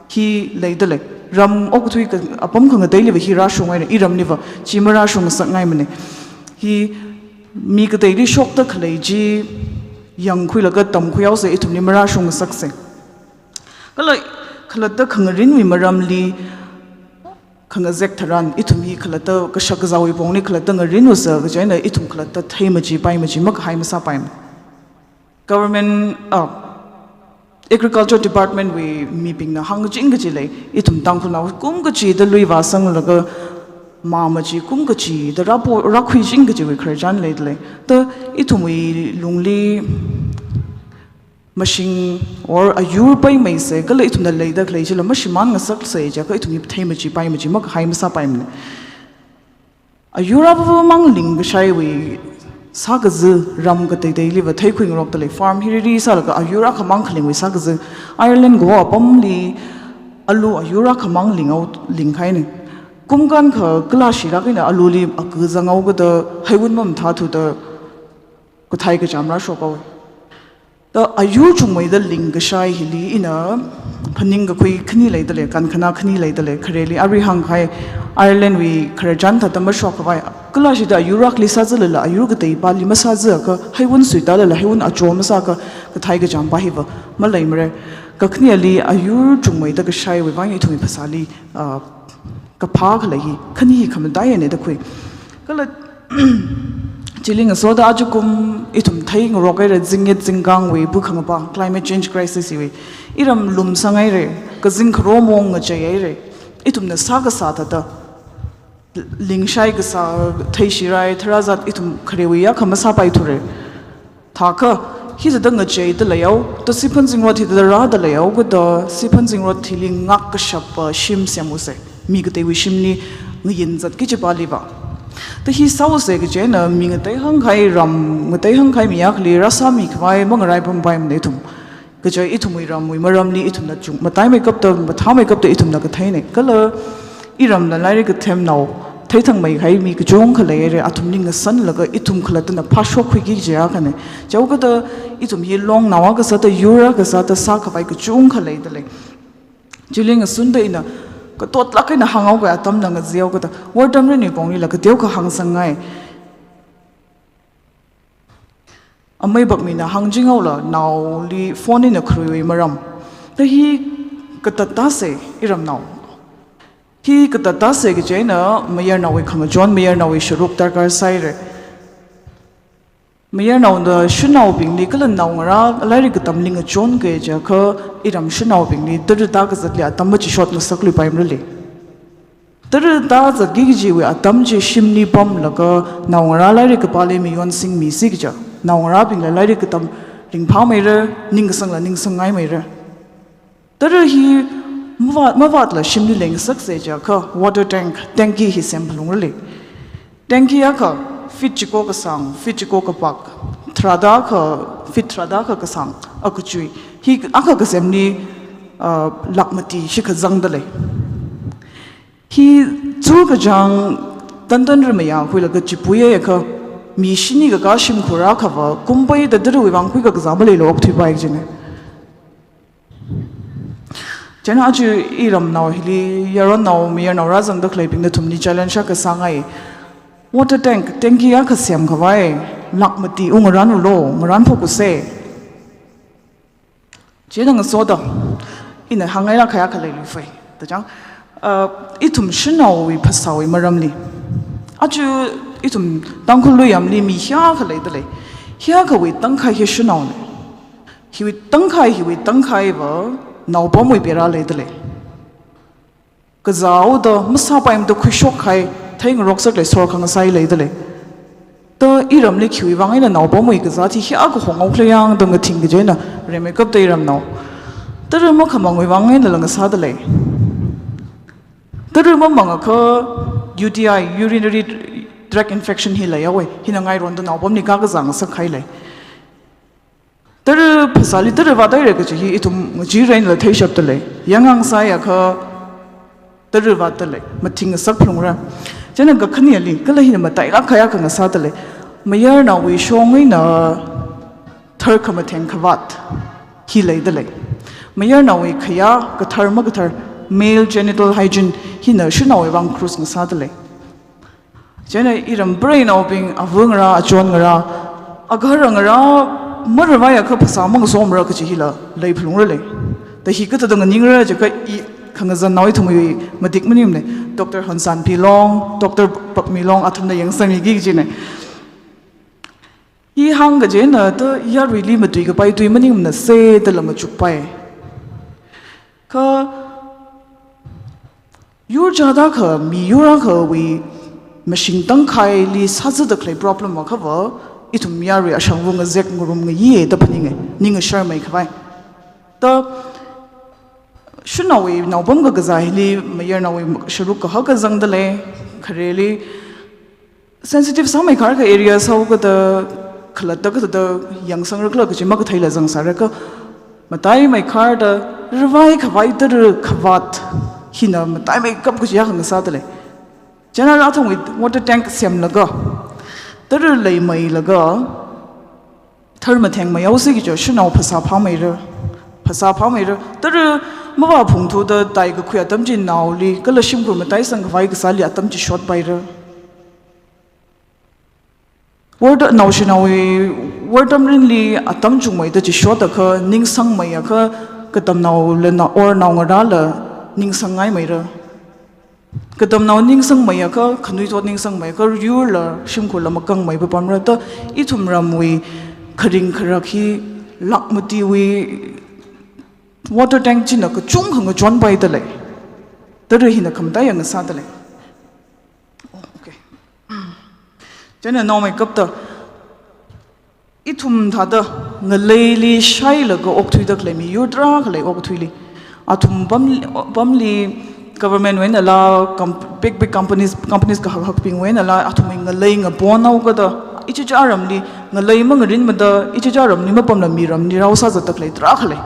hi leida lei. Ram okathui ka, apam khangateiliva hi rāshunghaira, iramliva chi marāshungngasakngaimane. Hi mi kateili shokda khalei chi yangkhuilaga tamkhuihaosa, ithumli marāshungngasaksa. Kala khalatta khangarinwui maramli khangazek tharan, ithum hi khalatta kashak kazāwui pongli khalatta ngarinlusa kaji eina ithum khalatta thei machipai machi makahai masāpaimana. Government, ah, Agriculture Department wui mibingna hāngching kaji lei, ithum Tangkhulnao kum kachida lui vāsanglaga mā machi kum kachida rāpo, rākhuiching kajiwui khararchan leida lei. Da ithumwui lungli mashing or ayur paimeisa, kala ithumna leida khalei chila mashimānngasaksa jiakha ithum hi thei machipai machi makahai masāpaimana. Ayur avāvamang lingkashaiwui sākaza ram kateiteiliva theikhuingarokta lei, farm hiriri sālaga ayur akhamang khalingwui sākaza. Ireland kaho apamli alu ayur akhamang linghao, lingkahaina. Kumkān kha kalāshilāk eina aluli aka zanghaokada heiwun mamathāthuda kathei kachām rāshokhaowa. Da ayur chungmeida lingkashai hili ina phaningkakhui khani leida lei, kankhana khani leida lei, khareli arui hāngkahai Ireland wui khararchan thāda mashokkhavai. Kalāshida ayur akli sāzalala ayur kateipali masāzakha, heiwun suitālala heiwun acho masākha, kathei kachāmpa hiva maleimara. Kakhaneli ayur chungmeida kashaiwui vang ithumwui phasāli, ah, kaphā khalei hi, khani hi khamataiyane da khui. Kala, chili ngasoda ajakum ithum theingarokhaira, zingyet zingkangwui bu khangapa, climate change crisis hiwui. Iram lumsanghaira, kazing kharomong ngacheihaira. Ithumna sākasā thāda lingshai kasā theishirai, tharāzat ithum kharewui ya khamasāpaithura. Thākha, hithāda ngacheida leihao, da siphan zingrot hithāda rāda leihaokada, siphan zingrot hili ngākkashapa shim semusa. Mi kateiwui shimli ngayin zatki kajipaliva. Ta hi sāuse kaji eina mi ngatei hāngkahai ram, ngatei hāngkahai mi akhali rāsāmi khavai mangaraipampaimana ithum. Kaja ithumwui ramwui maramli ithumna chung, mataimeikapta, mathāmeikapta ithumna katheina. Kala iramla lairik kathemnao, theithangmeikahai mi kachungkha leira, athum ning ngasanlaga ithum khalattana phāshokkhuiki kaji akhana. Chaokada ithum hi longnao akha sāda, yur akha sāda sākhavai kachungkha leidalei. Chili ngasunda ina, katotlāk eina hānghaokahai atamna ngazihaokada, wortamrinwui ponglila kateokha hāngsangngai. Amei Bakmina hāngchinghaola, naoli phone eina kharuiwui maram. Ta hi katattase iramnao. Hi katattase kaji eina mayarnaowui khangachon, mayarnaowui sharuk darkar sāhaira. Mayarnaona shanaobingli kala naongarā lairik katamli ngachonki jiakha iram shanaobingli tara tākazatli atam machishot ngasakluipaimarali. Tara tāzatki kajiwui atam chi shimli pamlaga naongarā lairik kapāli mayon singmisi kaja. Naongarābingla lairik katam ringphāmeira, ningsangla ningsangngai meira. Tara hi mavāt, mavātla shimli leingasaksa jiakha water tank, tanki hi semphalungrali. Tanki akha feet chiko kasāng, feet chiko kapak, tharāda akha, feet tharāda akha kasāng, akachui. Hi akha kasemli, ah, lakh mati shikha zangdalei. Hi churkachāng tantan ramaya khuilaga chipuiya akha, mi shini kakā shimkhur akhava kumpai tatarawui vang khuikakazā maleila okthuipai kajina. Chieina aja iramnao hili yaronnao, mayarnao rāzangda khaleibingna ithumli challenge akha sāngai. Water tank, tanki akha semkhavai lakh mati ungngarānlu, ngarānphokuse. Chieina ngasoda, ina hāngngailāk kahai akha leiluifai. Tachang, uh, ithum shanaowui phasāwui maramli. Aja ithum Tangkhul luiyamli mi hiyākha leidalei. Hiyākhawui tangkhai hi shanaona. Hiwui tangkhai, hiwui tangkhaiva naopamwui pera leidalei. Kazāhaoda masāpaimada khuishokkahai, theingaroksak lei, sorkhangasai leidalei. Ta iramli khiwui vang eina naopamwui kazāt hi hiyākha honghaokhala yangda ngathing kaji eina rimeikapta iramnao. Tara makhamangwui vang einala ngasādalei. Tara mamangakha U T I, urinary tract infection hi leihaowa, hina ngaironda naopamli kakazā ngasakhai lei. Tara phasāli tara vāthaira kaji hi ithum ngacheeranla theishapdalei. Yangngang sāhaiakha tara vātdalei. Mathing ngasak phalungra. Chieina kakhaneli, kala hina matailāk kahai akha ngasādalei. Mayarnaowui shong eina thar khamatheng khavāt hi leidalei. Mayarnaowui khayā kathar makathar, male genital hygiene, hina shanaowui vang cruise ngasādalei. Chieina iram preinaobing, avāngarā, achonngarā, agaharangarā, maravaiakha phasā mangasomara kaji hila leiphalungralei. Ta hi kathāda nganingra jiakha i khangazannao ithumwui matik maningmana. Doctor Honsanpi Long, Doctor Bakmi Long, athumna yangsangmiki kajina. I hāng kaji eina ta yaruili matuikapai tui maningmanase dala machukpai. Kha yur chāda akha, miyur akhawui mashing tangkhaili sāzada khalei problem akhava, ithum yarui ashangva ngazek ngarum ngayi da phaninga, ning ngasharmeikhavai. Ta shanaowui naopam kakazā hili mayarnaowui sharuk kahaka zangdalei, khareli sensitive sāmeikharka area sāhaokada khalatta kathāda yangsangra khala kaji makatheila zangsāra kha, mataimeikhar da ravai khavai tara khavāt hina mataimeikap kaji akha ngasādalei. Chieina athumwui water tank semlaga, tara leimeilaga, thar mathengmeihaosi kaji shanao phasā phāmeira, phasā phāmeira, tara mavāphungthuda taikakhui atam chi naoli, kala shimkhur mataisang khavai kasāli atam chi shotpaira. Worta, naoshinaowui wortamrinli atam chungmeida chishotakha, ningsangmeiakha, katamnaola na or naongarāla ningsangngai meira. Katamnao ningsangmeiakha, khanuithot ningsangmeiakha, yurla shimkhurla makangmei papamra. Ta ithum ramwui kharing kharak hi lakh matiwui water tank china kachungkha ngachonpaidalei. Tara hina khamataiya ngasādalei. Oh, okay. Chieina naomeikapta, ithum thāda ngaleili shailaga okthuida khalei miyur tarākha lei okathuili. Athum pam, pamli Government wui einala, com-, big, big companies, companies kahak hakbing wui einala, athumwui ngalei ngabonhaokada, ichicha ramli, ngalei mangarinmada, ichicha ramli mapamla miramli rao sāzatda khalei tarākha lei.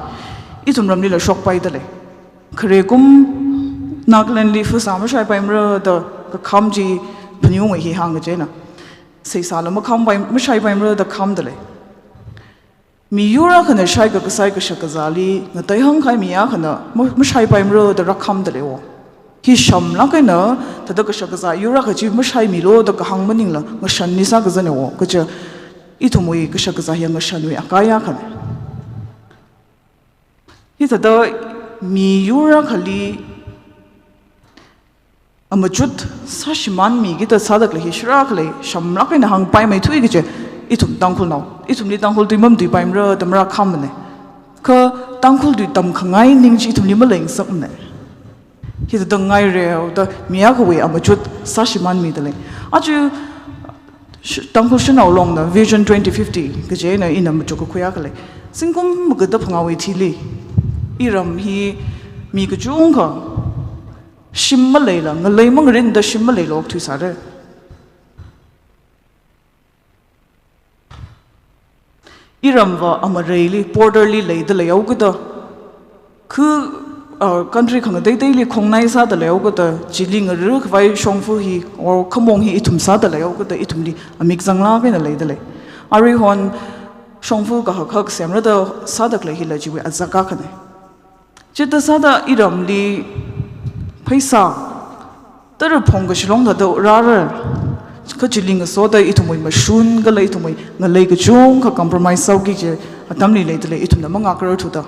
Ithum ramlila shokpaida lei. Khare kum Nagaland li phasā mashaipaimara da kakham chi phaningung hi hāngkachi eina. Seisāla makhampai, mashaipaimara da khamda lei. Miyur akhana shaikakasai kashakazāli, ngateihāngkahai mi akhana ma-, mashaipaimara da rākhamda leiwo. Hi shamlāk eina, thāda kashakazā yur akha chi mashaimilu da kahāng maningla, ngashanli sākazaneiwo. Kaja ithumwui kashakazā hi ngashanwui akai akhana. Hithāda miyur akhali amachut sāshimānmikida sāda khalei hi shira khalei shamlāk eina hāngpaimeithui kachi ithum Tangkhulnao. Ithumli Tangkhul tui mamatuipaimara da marākhammana. Kha Tangkhul tui tamkhangai ning chi ithumli maleingasakmana. Hithāda ngaireoda mi akhawui amachut sāshimānmida lei. Aja sh-, Tangkhul Shanao Longna Vision twenty fifty kaji eina ina machukkakhui akha lei. Zingkum magada phangāwui thili, iram hi mi kachungkha shim maleila, ngalei mangarinda shim maleila okthuisāra. Iramva amareili, border li leida leihaokada, khu, uh, country khangateiteili khongnai sāda leihaokada, chili ngarukhavai shongfa hi, or khamong hi ithum sāda leihaokada, ithumli amik zanglāk eina leida lei. Aruihon shongfa kahak hak semrada sāda khalei hila chiwui azak akhana. Chithāda sāda iramli pheisā tara phongkashi long thāda rāra. Kha chili ngasoda ithumwui mashun kala ithumwui ngalei kachungkha compromise sāki kaji atamli leida lei, ithumna mangākrarthuda.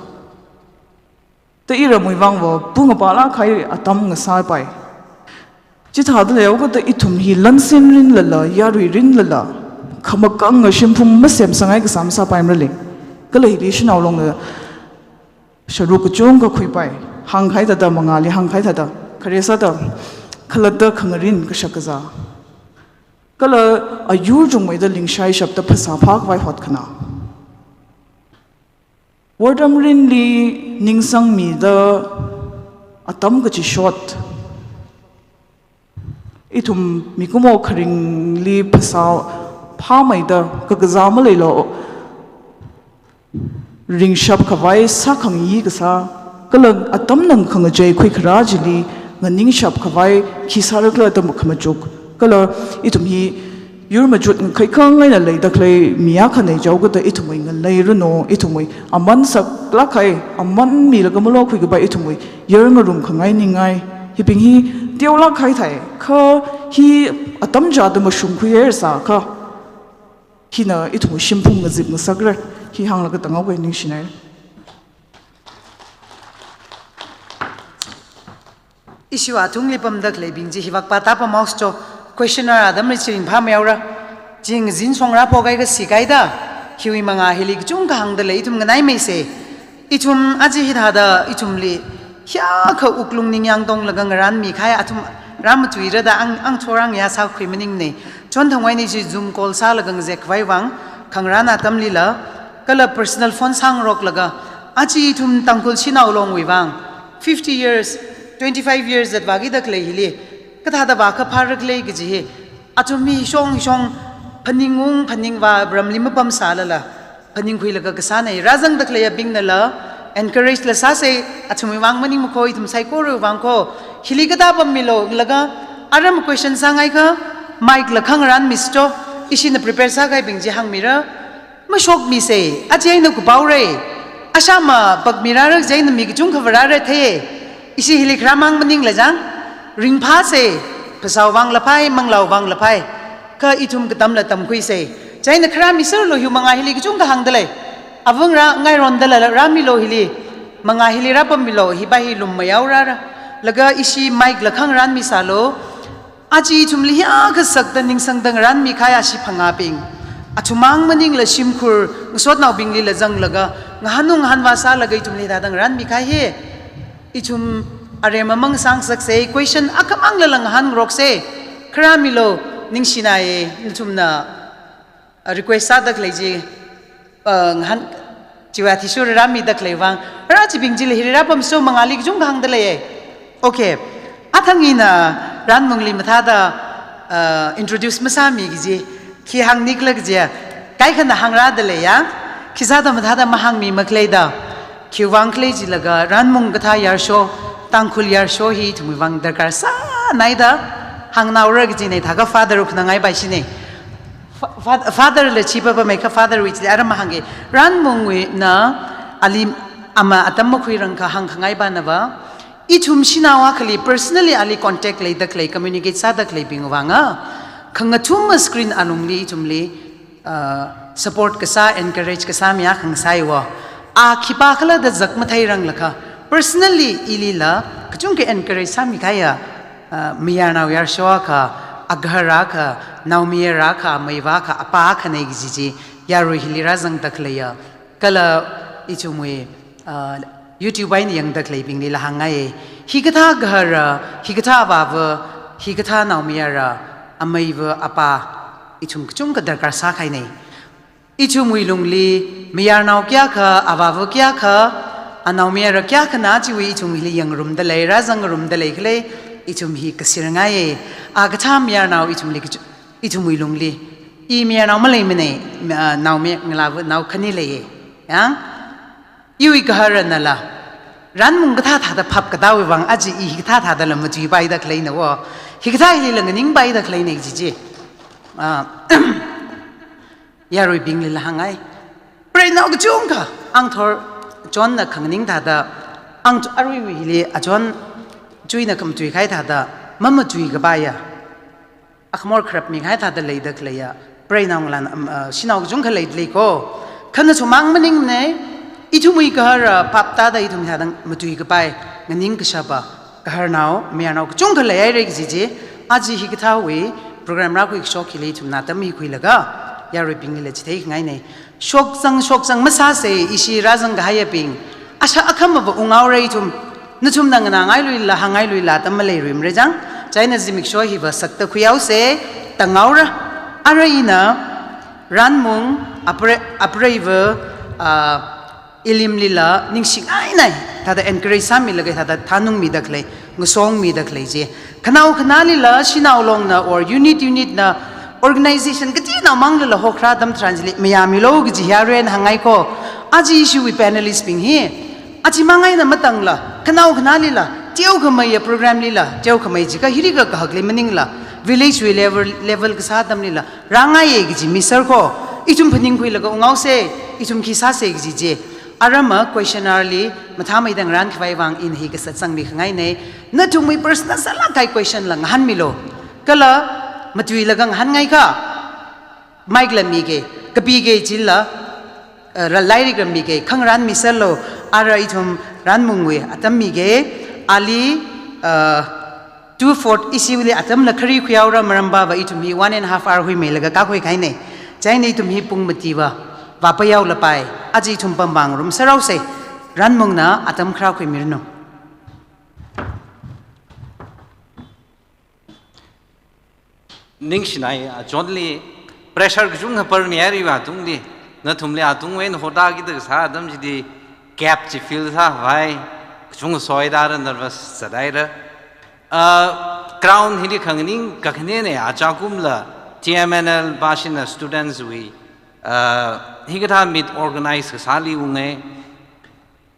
Da iramwui vangva pungapalāk kahai atam ngasāpai. Chithāda leihaokada ithum hi lansin rinlala, yarui rinlala, khamakanga shimphung masemsangai kasā masāpaimara lei. Kala hili Shanao Longna sharuk kachungkha khuipai. Hāngkahai thāda mangāli hāngkahai thāda, khare sāda khalatta khangarin kashakazā, kala ayur chungmeida lingshaishapda phasā phākhavai hotkhanā. Wortam rinli ningsangmida atam kachishot, ithum mikumo kharingli phasā phāmeida kakazā maleilo, ringshapkhavai sākhangayi kasā, kala atamna khangachei khuikharā chili nganingshapkhavai khi sārakhala da khamachuk. Kala ithum hi yur machut ngakhaikhang eina leida khalei mi akhana jihaokada ithumwui ngalei ranu, ithumwui aman saklāk kahai, aman milaga malokhui kapai ithumwui yar ngarumkhangai ningai. Hibing hi teolāk kahai thai, kha hi atam chāda mashungkhuihaira sākha, hina ithumwui shimphung ngazip ngasakra, hi hānglaga tanghaoga ningshinai. Ishi athungli pamda khaleibing chi hivak pata pamhaosa cho, questioner atamli chi ringphāmei haora. Chi ngazin shongra phokhai kasikhaida, hiwui mangā hili kachungkha hāngda lei, ithum nganaimeisa. Ithum aja hithāda ithumli hiyākha wuklung ningyāng tonglaga ngarānmikahai athum rāmatuira da ang, angthor angyā sākhui maningmana. Chonthangwui eina chi Zoom call sālaga ngazekkhavai vang, khangarān atamlila, kala personal phone sāngaroklaga, aja ithum Tangkhul Shanao Longwui vang fifty years, twenty-five years zatvākida khalei hili kathāda vākapharra khala kaji hi, athum hi shong shong phaningung phaningvā ramli mapamsālala, phaningkhuilaga kasāna. Rāzangda khaleibingnala encourage la sāsa, athumwui vang maningmakha ithum saikorawui vang kho. Hili kathāda pammilu laga, aram question sāngaikha, mic la khangarānmisa cho, ishina prepare sākahaibing chi hāngmira. Mashokmisa, aja eina kuphaora. Ashama pakmirāra, aja eina mi kachungkha vārāra thei. Ishi hili kharāmang maningla jang, ringphāsa, phasāwui vangla phai, manglāwui vangla phai. Kha ithum katamla tamkhuisa. Chieina kharā miserlu, hiwui mangā hili kachungkha hāngda lei. Avungra ngairondala rāmilu hili. Mangā hili rāpammilu, hiva hi lummayao rāra. Laga ishi mic la khangarānmisālu. Aja ithumli hiyākha sakta ningsangda ngarānmikahai ashi phangābing, athumang maningla shimkhur ngasotnaobinglila zanglaga ngahānu ngahānvā sālaga ithumli thāda ngarānmikahai hi, ithum aremma mangasāngasaksa, question akhamanglala ngahānngaroksa. Kharā milu, ningshinai, nathumna, uh, request sāda khalei chi, uh, ngahān, chiwui athishurda rāmida khalei vang, ara chibing chili hili rāpamsa cho, mangāli kachungkha hāngda leiya. Okay. Athang ina Ranmungli mathāda, uh, introduce masāmi kaji, khi hāngnikhala kaji, kaikhana hāngrāda leiya, khisāda mathāda mahāngmi makhalei da, khiwuivang khalei jilaga, Ranmung kathā yarsho, Tangkhul yarsho hi ithumwuivang darkar sānai da, hāngnaora kajina thākha Father wui khanganai bai shina. Fa-, fa-, Father la chi papa mai kha Father wui chili ara mahāngki. Ranmungwui na ali ama atam makhuirang kha hāngkhangai banava, ithum shanao akhali personally ali contact leida khalei, communicate sāda khaleibing vanga, khangathuma screen alungli ithumli, uh, support kasā, encourage kasā mi akha ngasāiwo. A khipākhala da zak matheiranglakha, personally ilila kachungkha encourage sāmi kahaiya, uh, mayarnao yarsho akha, agahara akha, naomayara akha, ameiva akha, apā akhana kaji chi, yarui hili rāzangda khaleiya. Kala ithumwui, uh, YouTube eina yangda khaleibinglila hāngngai. Hikathā gahara, hikathā avāva, hikathā naomayara, ameiva, apā, ithum kachungkha darkar sākahaina. Ithumwui lungli, mayarnao kayākha, avāva kayākha, anaomayara kayākhana chiwui ithum hili yangrumda lei, rāzangngarumda leikhala, ithum hi kasirngai. A kathā mayarnao ithumli kachu-, ithumwui lungli. I mayarnao maleimana, ah, naomayara ngalāva nao khani leiya. Yang? Iwui gaharanala, Ranmung kathā thāda phap katāwui vang aja i hikathā thādala matuipaida khaleina wo. Hikathā hilila nganingpaida khaleina kaji chi. Ah, yaruibinglila hāngngai. Preinao kachungkha, angthor Johnna khanganing thāda, ang aruiwui hili a John chuina khamatui kahai thāda, mamatuikapaiya. Akhamor kharapmi kahai thāda leida khaleiya, preinao ngalan, um, uh, shanao kachungkha leida lei ko. Kha nathumwui mang maningmana, ithumwui gahara phap tāda ithum thāda matuikapai, nganing kashapa, gaharnao, mayarnao kachungkha leihaira kaji chi, aja hikathāwui program rākhui kashok hili ithumna atam mikhuilaga, yaruibinglila chitheikhangaina. Shokzang, shokzang masāsa, ishi rāzang kahaiyabing. Asha akhamava unghaora ithum. Nathumna nganāngailuila, hāngngailui atam maleiluimara chang. Chieina zimiksho hiva sakta khuihaosa, tānghaora. Ara ina, Ranmung, apre-, apreiva, ah, ilimlila, ningshingainai. Thāda encourage sāmilaga, thāda thanungmida khalei, ngasongmida khalei chi. Khanao khanālila, shanao longna, or unit unitna, organization kateonao manglala hokra atam tharan chili, mayāmilu kaji hi aruina hāngngai ko. Aja ishiwui panelist bing hi. Aja mang eina matangla, khanao khanālila, teokhameiya program lila, teokhamei jiakha hili kahakli maningla, village wui level, level kasā atamlila, rāngaiya kaji miser ko, ithum phaningkhuilaga unghaosa, ithum khi sāsa kaji chi. Arama questionnaire li, mathāmeida ngarānkhavai vang ina hi kasā sangmi khangaina, nathumwui personal sālāk kahai question la ngahānmilu. Kala, matuilaga ngahānngaikha, mic la miga, kapika chila, eh, ra-, lairik la miga, khangarān miserlu, ara ithum Ranmungwui atam miga, ali, eh, two fourth ishili atamla khari khuihaora maram bava ithum hi one and a half hour huimeilaga kakhui kahaina. Chieina ithum hi pung mativa, vāpaihaolapai, aja ithum pamvang rumsāraosa, Ranmungna atam kharā khuimiranu. Ningshinai, a Johnli pressure kachungkha parmihaira atungli. Nathumli atungwui eina hoda kida kasā atam chili gap chi fill sāvai. Kachungkha soida ra nervous sādaira. Ah, ground hili khanganing kakhanena achakumla T M N L bashina students wui, ah, hikathā meet organize kasāli unga.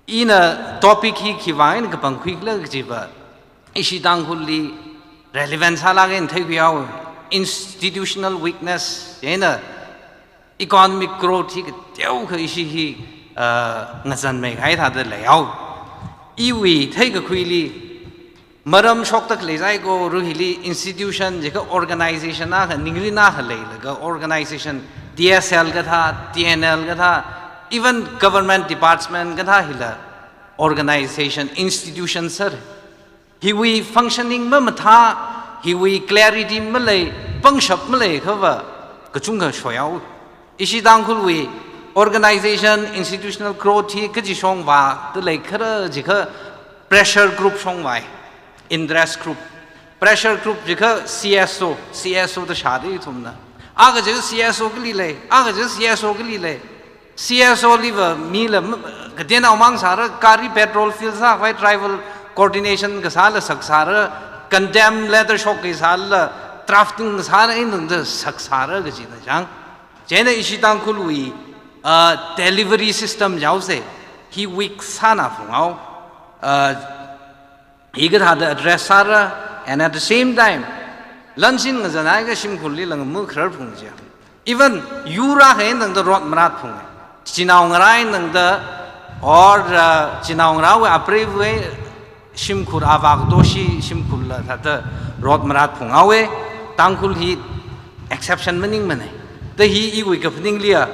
Ina topic hi khiwui vang eina kapangkhuikhala kajiva, ishi Tangkhulli relevant sālāk eina theikhuihao, institutional weakness, eina economic growth hi kateokha ishi hi, uh, ngazanmei kahai thāda leihao. Iwui theikakhuili, maram shoktak leisai ko, ru hili institution jiakha organization akha, ningrin akha leilaga organization, D S L kathā, T N L kathā, even government department kathā hila organization, institution sāra. Hiwui functioning mamathā, hiwui clarity malei, pangshap maleikhava, kachungkha shoihao. Ishi Tangkhulwui organization, institutional growth hi kaji shongvāda lei khala jiakha pressure group shongvai, interest group. Pressure group jiakha C S O, C S O da shāda ithumna. Akha jiakha C S O kali lei, akha jiakha C S O kali lei. C S O liva mila m-, kateonao mang sāra, gari petrol fill sāvai, travel coordination kasāla sak sāra, condemn letter shok kaji sālala, drafting sāra eina tangda sak sāra kajina chang. Chieina ishi Tangkhulwui, uh, delivery system jihaosa, hi weak sāna phunghao. Uh, hikathāda address sāra, and at the same time, lanshin ngazanhaiakha shimkhurli lang mu kharar phung chi. Even yur akha eina tangda rot marat phunga. Chinaongarā eina tangda, or, uh, chinaongarāwui apreiva shimkhur avā katoshi shimkhurla thāda rot marat phunghaowa. Tangkhul hi exception maningmana. Da hi iwui kaphaningli a,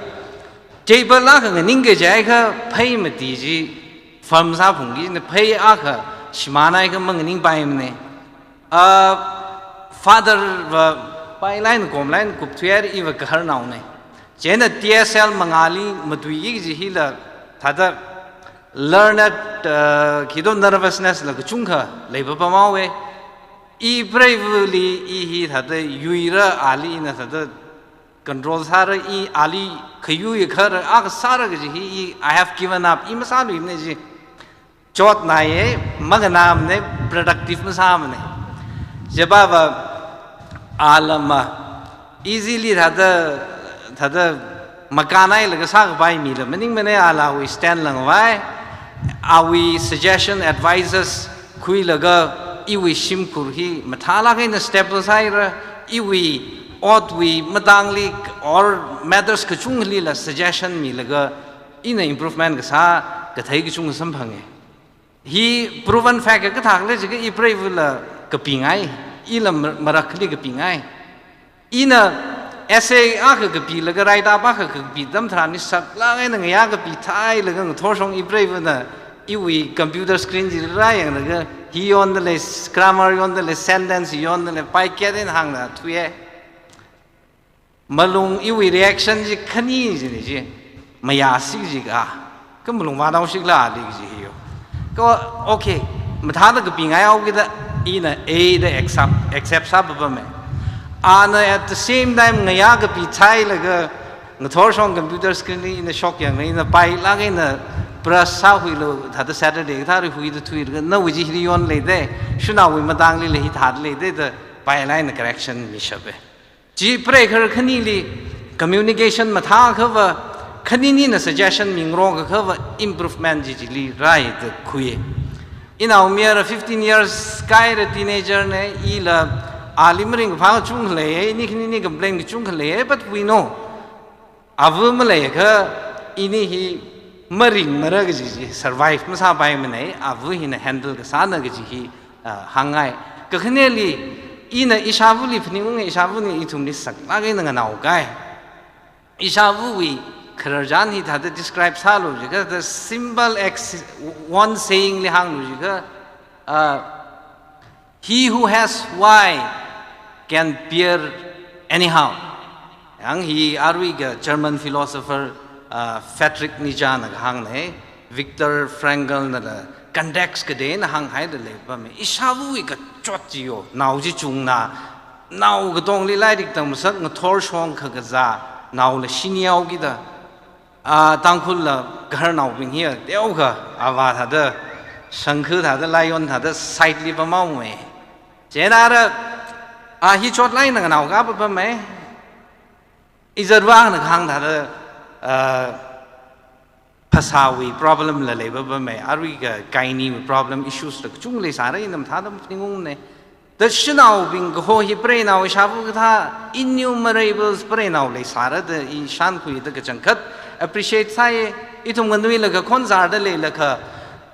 table akha nganing kajiakha phei mati chi firm sāphungki na, phei akha shimānhaiakha manganingpaimana. Uh, father va pailāk eina komlāk eina kupthuihaira, iva gaharnaona. Chieina T S L mangāli matuiki kaji hila thāda learned, uh, khi do nervousness la kachungkha leipapamhaowa. Ipreivali i hi thāda yuira, ali ina thāda control sāra, i ali khayui khara akha sāra kaji hi i, I have given up, i masāluimana chi. Chotnaiya, makanamana, productive masāmana. Chipava alama easily thāda, thāda makānhailaga sākapai mila maningmana. Ala awui stand langvai, awui suggestion, advices khuilaga iwui shimkhur hi mathālāk eina stable sāhaira, iwui otwui matangli or matters kachungkhalila suggestion milaga ina improvement kasā kathei kachungkha samphanga. Hi proven fact kathākhala jiakha ipreivala kapingai, ila mar-, marakhali kapingai. Ina essay akha kapilaga, write up akha kapi atam tharan hi saklāk eina ngayā kapithailaga ngathorshong ipreivana iwui computer screen chili rāyanglaga hi yondalei, grammar yondalei, sentence yondalei, paikat eina hāngda thuiya. Malung iwui reaction chi khani china chi, mayāsi jikha, kha malung vānaoshikla ali kaji hi yo. Kha, okay, mathāda kapingaihaokida ina A da accept, accept sāpapama. Ana at the same time ngayā kapithailaga ngathorshong computer screen li ina shokyanglaga ina pailāk eina brush sāhuilu, thāda Saturday kathā ri huida thuilaga nawui chi hili yonleida, shanaowui matanglila hithāda leida da pailāk eina correction mishapa. Chi preikhar khanili communication mathāakhava, khaninina suggestion mingarokakhava improvement chi chili rāi da khui. Inaomayara fifteen years kahaira, teenager na, ila ali maringkaphā kachungkha leiya, ini khanini complain kachungkha leiya, but we know ava maleiakha ini hi maringmara kaji chi survive masāpaimana, ava hina handle kasāna kaji hi, ah, hāngngai. Kakhaneli, ina ishāvali phaningunga, ishāvana ithumli saklāk eina nganaokai. Ishāvawui khararchan hi thāda describe sālu jiakha, the simple ex-, one saying li hānglu jiakha, ah, "He who has why can bear anyhow." Yang hi aruiga German philosopher, uh, Friedrich Nietzsche na kahāngna, Viktor Frankl nala context kateina hānghaida leipama. Ishāvawui kachot chi yo, nao chi chungna, nao katongli lairik tamngasak, ngathorshong khakazā naola shinihaokida. Ah, Tangkhulla gaharnaobing hi teokha, avā thāda, shangkhu thāda, lion thāda side li pamhaowa. Chieina ara, ah, hi chotlāk eina nganaokā papama. Izarvang na kahāng thāda, ah, phasāwui problem la leipapama. Aruiga gynae wui problem, issues la kachungkha leisāra, ina mathāda phaningungna. Da shanaobing kaho hi preinao ishāva kathā innumerables preinao leisāra da i shānkhuida kachangkhat appreciate sāya. Ithum nganuilaga khonzarda leilakha,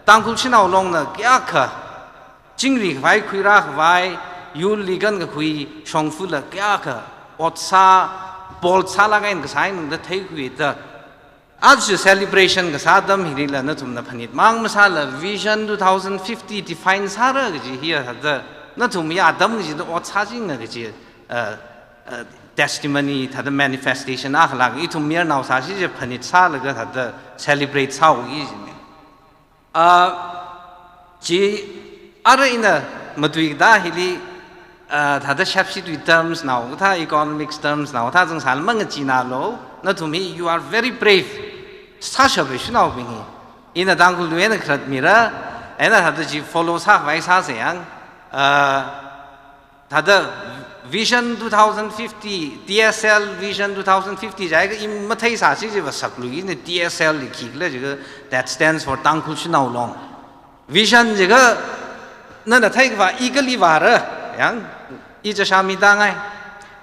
Tangkhul shanao longna kayākha chingri khavai, khuirā khavai, yurli kankakhui shongfala kayākha ot sā, bold sālāk eina kasā eina da theikhuida. Aja celebration kasā atam hilila nathumna phanit mang masāla Vision two thousand fifty define sāra kaji hiya thāda, nathum ya atam kachida ot sāchinga kaji, uh, uh, testimony thāda, manifestation akhalāk ithum mayarnao sāsi chi phanit sālaga thāda celebrate sāhaoki kajina. Ah, chi ara ina matuikada hili, ah, thāda shapshi tui terms nao kathā, economics terms nao kathā zangsāla mangacheenālu, nathum hi, you are very brave. Sāshapa shanaobing hi. Ina Tangkhul tui eina kharat mira, eina thāda chi follow sākhavai sāsa yang, ah, Thāda Vision two thousand fifty, T S L Vision two thousand fifty jiakha i matheisāsi jiva sakluiya ne, T S L li khikhala jiakha, that stands for Tangkhul Shanao Long. Vision jiakha nana theikhavā i kali vāra, yang, i chashā mi tāngai.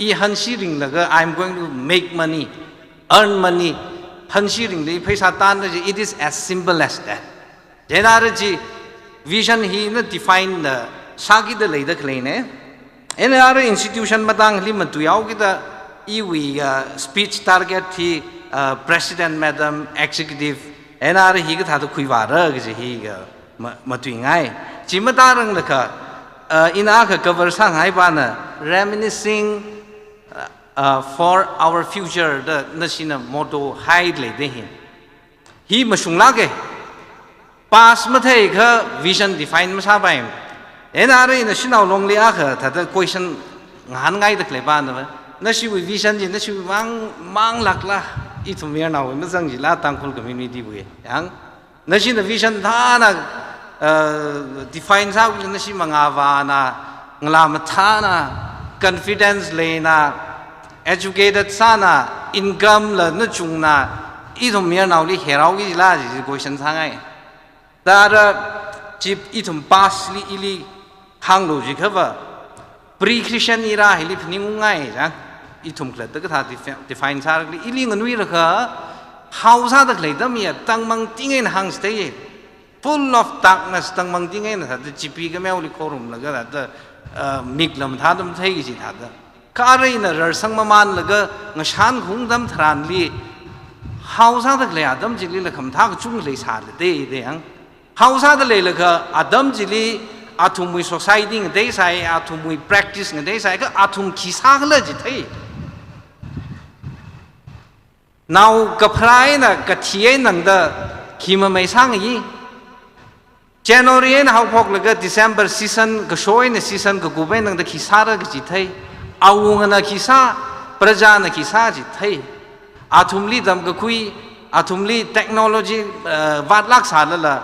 I hanshi ringlaga, "I'm going to make money, earn money." Hanshi ringda i pheisā tanra ji, it is as simple as that. Chieina ara chi vision hina define na sākida leida khaleina. Eina ara institution matangli matuihaokida iwui, uh, speech target hi, uh, President Madam, Executive, eina ara hi kathāda khuivāra kaji hi ka ma-, matuingai. Chi matāranglakha, uh, ina akha cover sāngaipana, "Reminiscing, uh, uh, for our future" da nashina motto haida leida hi. Hi mashunglāka. Past matheikha vision define masāpai. Eina ara ina Shanao Longli akha thāda question ngahānngaida khaleipana, "Nashiwui vision chi nashiwui mang, manglākla, ithum mayarnaowui mazang jila, Tangkhul community wui, yang, nashina vision thāna, uh, define sākhuila, nashi mangāvāna, ngalā mathāna, confidence leina, educated sāna, income la nachungna, ithum mayarnaoli herao kajila?" ji question sāngai. Thāda chi ithum past li ili hānglu jiakhava, pre-Christian era hili phaningungngai chang. Ithum khalatta kathā defi-, define sāra khala, ili nganuilakha, hao sāda khalei atam hiya tangmang ting eina hāngchithei. Full of darkness, tangmang ting eina thāda chipi kameoli khorumlaga thāda, uh, mik lam thāda mathei kaji thāda. Kha ara ina rarsang mamanlaga ngashan khaung atam tharanli, hao sāda khalei atam chilila khamathā kachungkha leisālada, da yang. Hao sāda leilakha atam chili athumwui society ngateisai, athumwui practice ngateisai, kha athum khi sākhala chithei. Nao kapharā eina kathi eina tangda khi mamei sāngayi. January eina haophoklaga December season, kasho eina season kakup eina tangda khi sāra kaji thei. Awungana khi sā, prajana khi sā chithei. Athumli tamkakhui, athumli technology, uh, vātlāk sālala,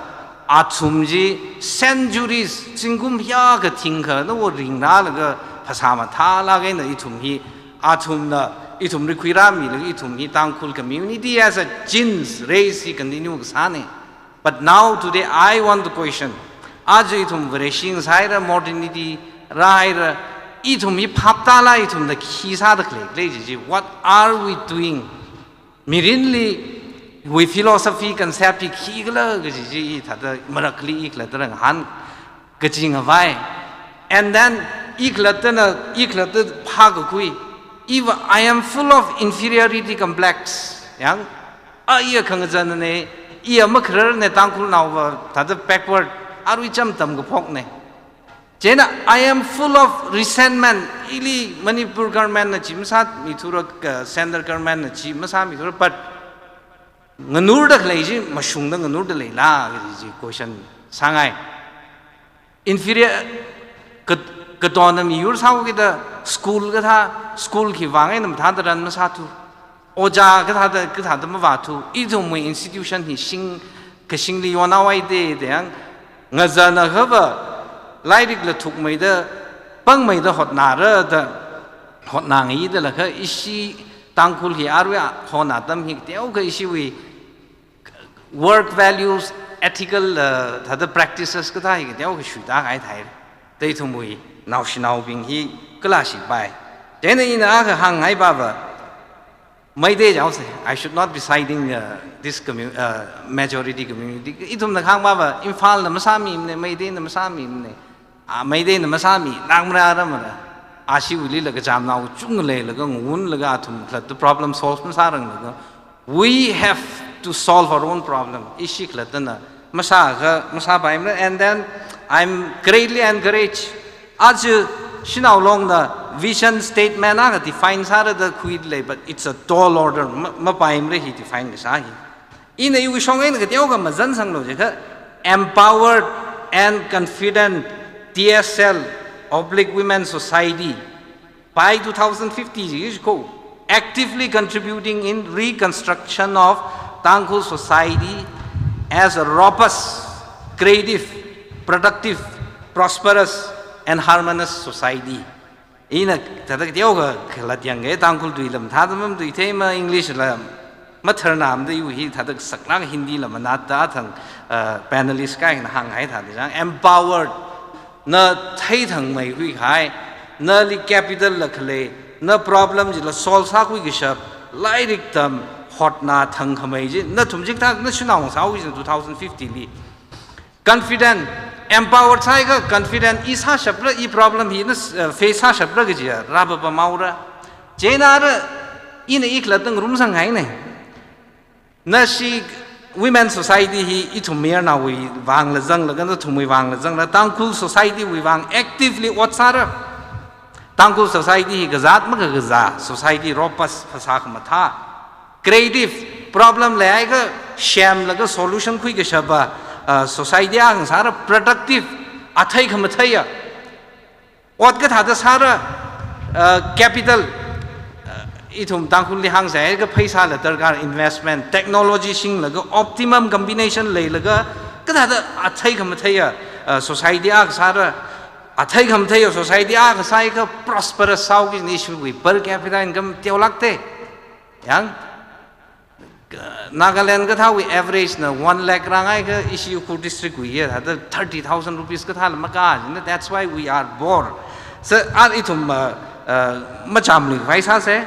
athum chi centuries, zingkum hiyākha thingkha nawo ringrālaga phasā mathālāk eina ithum hi, athumna ithum rikhuirāmilaga ithum hi Tangkhul community as a genes race hi continue kasāna. But now, today, I want to question. Aja ithum Vareshi sāhaira, modernity rāhaira, ithum hi phaptāla, ithumna khi sāda khalei khalei chi chi, what are we doing? Mirinli, wui philosophy concept hi khikhala kaji chi i thāda marakli i khalatta ngahān kachingavai. And then, i khalattana, i khalatta phākakhui. Iva, I am full of inferiority complex. Yang, a iya khangazanna, iya makhararna, Tangkhulnaova thāda backward, arui cham tamkaphokna. Chieina, I am full of resentment. Ili Manipur government na chi masāmithura, ka central government na chi masāmithura, but nganurda khalei chi mashungda nganurda leila kaji chi question sāngai. Inferior, kat-, katonna miyur sāhaokida school kathā, school khivang eina mathāda run masāthu. Ojā kathāda, kathāda mavāthu. Ithumwui institution hi shing, kashingli yonhaowa da, da yang, ngazanakhava, lairikla thukmeida, pāngmeida hotnāra da, hotnāngaidalakha ishi Tangkhul hi arui hon atam hi teokha ishiwui work values, ethical, uh, thāda practices kathā hi teokha shuitākahai thāi. Da ithumwui naoshinaobing hi kala shipai. Chieina ina akha hāngngaiva, Meitei jihaosa, I should not be siding, uh, this commu-, uh, majority community. Ithumna kahāngva, Imphalna masāmimana, Meiteina masāmimana. A, Meiteina masāmi, nang mara ara mara. Ashiwuilila kachamnao chungkha leilaga, ngunlaga, athum khalatta problem solve masāranglaga, we have to solve our own problem. Ishi khalattana masākha, masāpaimara, and then I'm greatly encouraged. Aja Shanao Longna vision statement akha define sāra da khuilei, but it's a tall order. Ma, mapaimara hi define kasā hi. Ina iwui shong eina kateokha mazansanglu jiakha, empowered and confident T S L oblique women society by two thousand fifty ji ko, actively contributing in reconstruction of Tangkhul society as a robust, creative, productive, prosperous and harmonious society. Ina thāda kateokha khalat yangkha, Tangkhul tui lam thāda mamatui thei ma, English la matharnam da iwui hi thāda saklāk Hindi la manatta thang, uh, panelist kaikhana hānghai thāda chang, empowered, na theithangmei khuikahai, nali capital la khalei, na problem chila solve sākhui kashap, lairik tam, hotna thangkhamei chi, nathum chikathā, na shanao sākhui chi two thousand fifty li. Confident, empowered sāhaiakha confident, i sāshapra, i problem hi na, uh, face sāshapra kaji rāpapam haora. Chieina ara, ina i khalatta ngarumsanghaina. Nashi women society hi ithum mayarnaowui vangla zanglaga, nathumwui vangla zanglaga, Tangkhul society wui vang actively ot sāra. Tangkhul society hi kazāt makakazā society, robust, phasā khamathā, creative, problem leihaiakha semlaga solution khui kashapa, uh, society akha ngasāra, productive, athei khamatheiya. Ot kathāda sāra, uh, capital, uh, ithum Tangkhulli hāngsai, ka pheisāla darkar, investment, technology singlaga, optimum combination leilaga, kathāda athei khamatheiya, uh, society akha sāra, athei khamatheiya society akha sāhaiakha prosperous sāhaoki kajina, ishiwui per capita income teolākte. Yang, Nagaland kathāwui average na one lakh rāngai kha, ishi Ukhrul district wui ya, thāda thirty thousand rupees kathāla makā, you know, that's why we are poor. So, ar ithum, uh, uh, machamlui vai sāsa,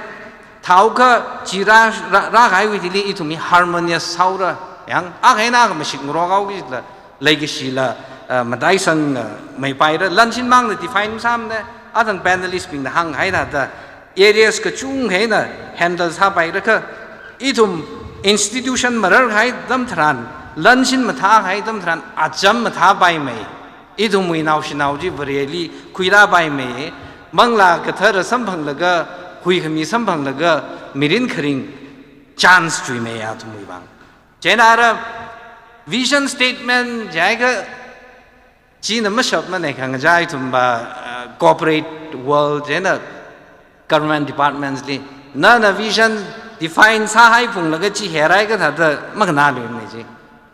thāhaokha chi rā, rā, rākahaiwui thili ithum hi harmonious sāhaora, yang, akha eina akha mashik ngarok haoki kajila, leikashila, uh, mataisang, uh, meipaira, lanshin mangna define masāmana, athang panelist bingna hānghai thāda, areas kachungkha eina handle sāpaira kha, ithum institution mararkahai atam tharan, lanshin mathākahai atam tharan, acham mathāpaimei. Ithumwui naoshinao chi Vareli khuirāpaimei. Manglā kathara samphanglaga, huikhami samphanglaga, mirin kharing chance chuimeiya athumwui vang. Chieina ara vision statement jiakha, china mashapmana, khangachā ithumva, uh, corporate world, chieina government departments li, nana vision define sāhaiphunglaga chi herhaiakha thāda makhanāluimana chi.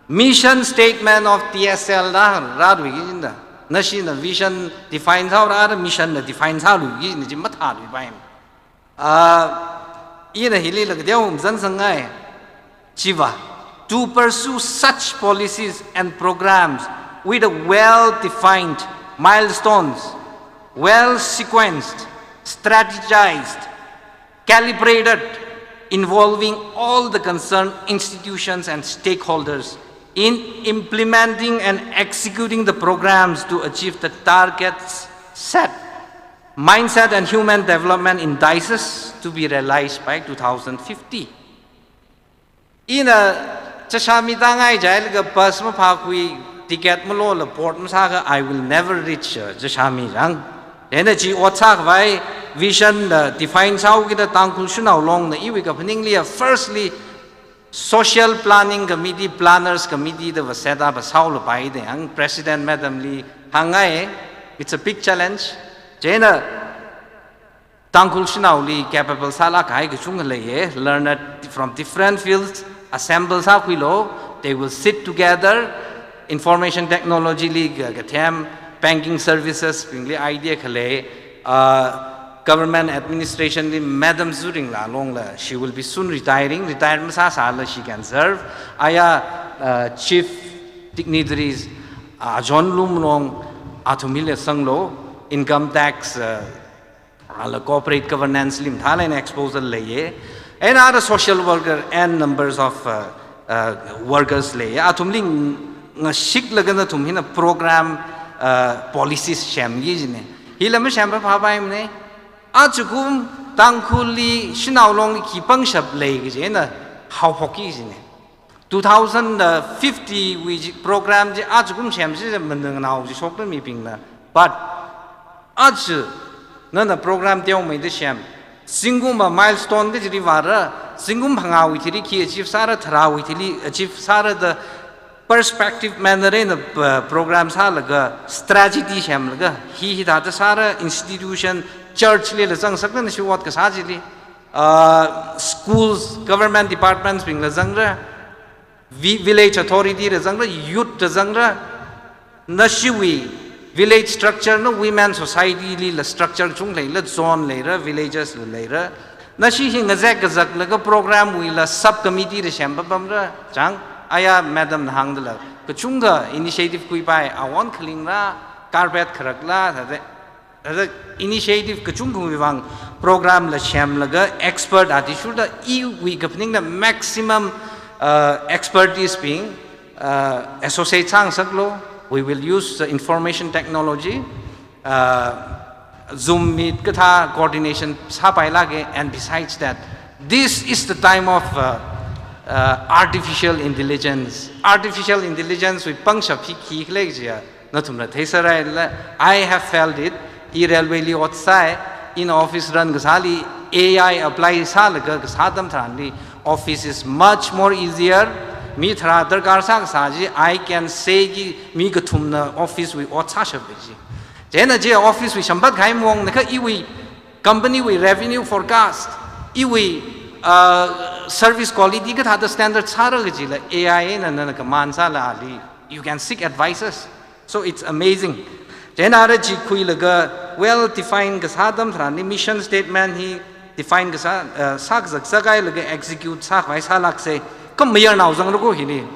Mission statement of T S L da rāluiki kajina. Nashina vision define sāhaora, ara mission na define sāluiki kajina chi mathāluipaimana. Ah, ina hilila kateo mazansangngai. Chiva, to pursue such policies and programs with a well-defined milestones, well-sequenced, strategized, calibrated, involving all the concerned institutions and stakeholders in implementing and executing the programs to achieve the targets set. Mindset and human development indices to be realized by two thousand fifty. Ina chashami tāngai jilaga bus maphākhui, ticket malola board masākha, I will never reach, uh, chashami chang. Chieina chi ot sākhavai vision da define sāhaokida Tangkhul Shanao Long na iwui kaphaningliya, firstly, Social Planning Committee, Planners Committee da va set up sāhaolapai da yang President Madam li hāngngai, it's a big challenge. Chieina Tangkhul shanaoli capable sālākkahai kachungkha leiya, learned from different fields, assemble sākhuilu, they will sit together, information technology li ka-, kathem, banking services bingli idea khalei, uh, government administration li Madam Zu Ringla Long la, she will be soon retiring, retire masāsāla she can serve. Aya, uh, chief dignitaries, uh, John Lum Long, athum hila sanglu, income tax, uh, ala corporate governance li mathālāk eina exposure leiya. Eina ara social worker and numbers of, uh, uh, workers leiya. Athumli ng-, ngashiklaga nathum hina program, uh, policies semki kajina. Hila masem phāpaimana. Ajakum Tangkhulli Shanao Longli khi pangshap lei kaji eina haophokki kajina. Two thousand fifty wui chi program chi ajakum semsi manganao chi shokta mibingna. But aja nana program teomeida sem, zingkumva milestone kachili vāra, zingkum phangāwui thili khi achieve sāra, tharāwui thili achieve sāra da perspective manner eina, uh, program sālaga, strategy semlaga, hi hithāda sāra, institution, church lila zangsakna nashi ot kasā chili, uh, schools, government departments bingla zangra, vi-, village authority la zangra, youth la zangra, nashiwui Village structure na women society lila structure kachung leila, zone leira, villages la leira. Nashi hi ngazek kazaklaga program wuila sub committee da sempapamra, chang, aya madam na hāngdala. Kachungkha initiative khuipai, awon khalingra, carpet kharakla, thada, thada initiative kachungkhawui vang program la semlaga expert athishurda iwui kaphaningda maximum, uh, expertise bing, uh, associate sāngasaklu. We will use the information technology, uh, Zoom meet kathā coordination sāpailāka, and besides that, this is the time of, uh, uh, artificial intelligence. Artificial intelligence wui pangshap hi khikhala jiakha, nathumna theisāraila, I have felt it. I railway li ot sāi, ina office run kasāli A I apply sālaga kasā atam tharanli, office is much more easier. Mi tharā darkar sākasā chi, I can say ki mi kathumna office wui ot sāshap chi. Chieina chi office wui sampat kahai maongna kha iwui company wui revenue forecast, iwui, uh, service quality kathāda standard sāra kajila A I na nana command sālali, you can seek advices. So it's amazing. Chieina ara chi khuilaga well define kasā atam tharanli mission statement hi define kasā, uh, sākazak sākailaga execute sākhavai sālāksa. Kha mayarnao zangra ko hili.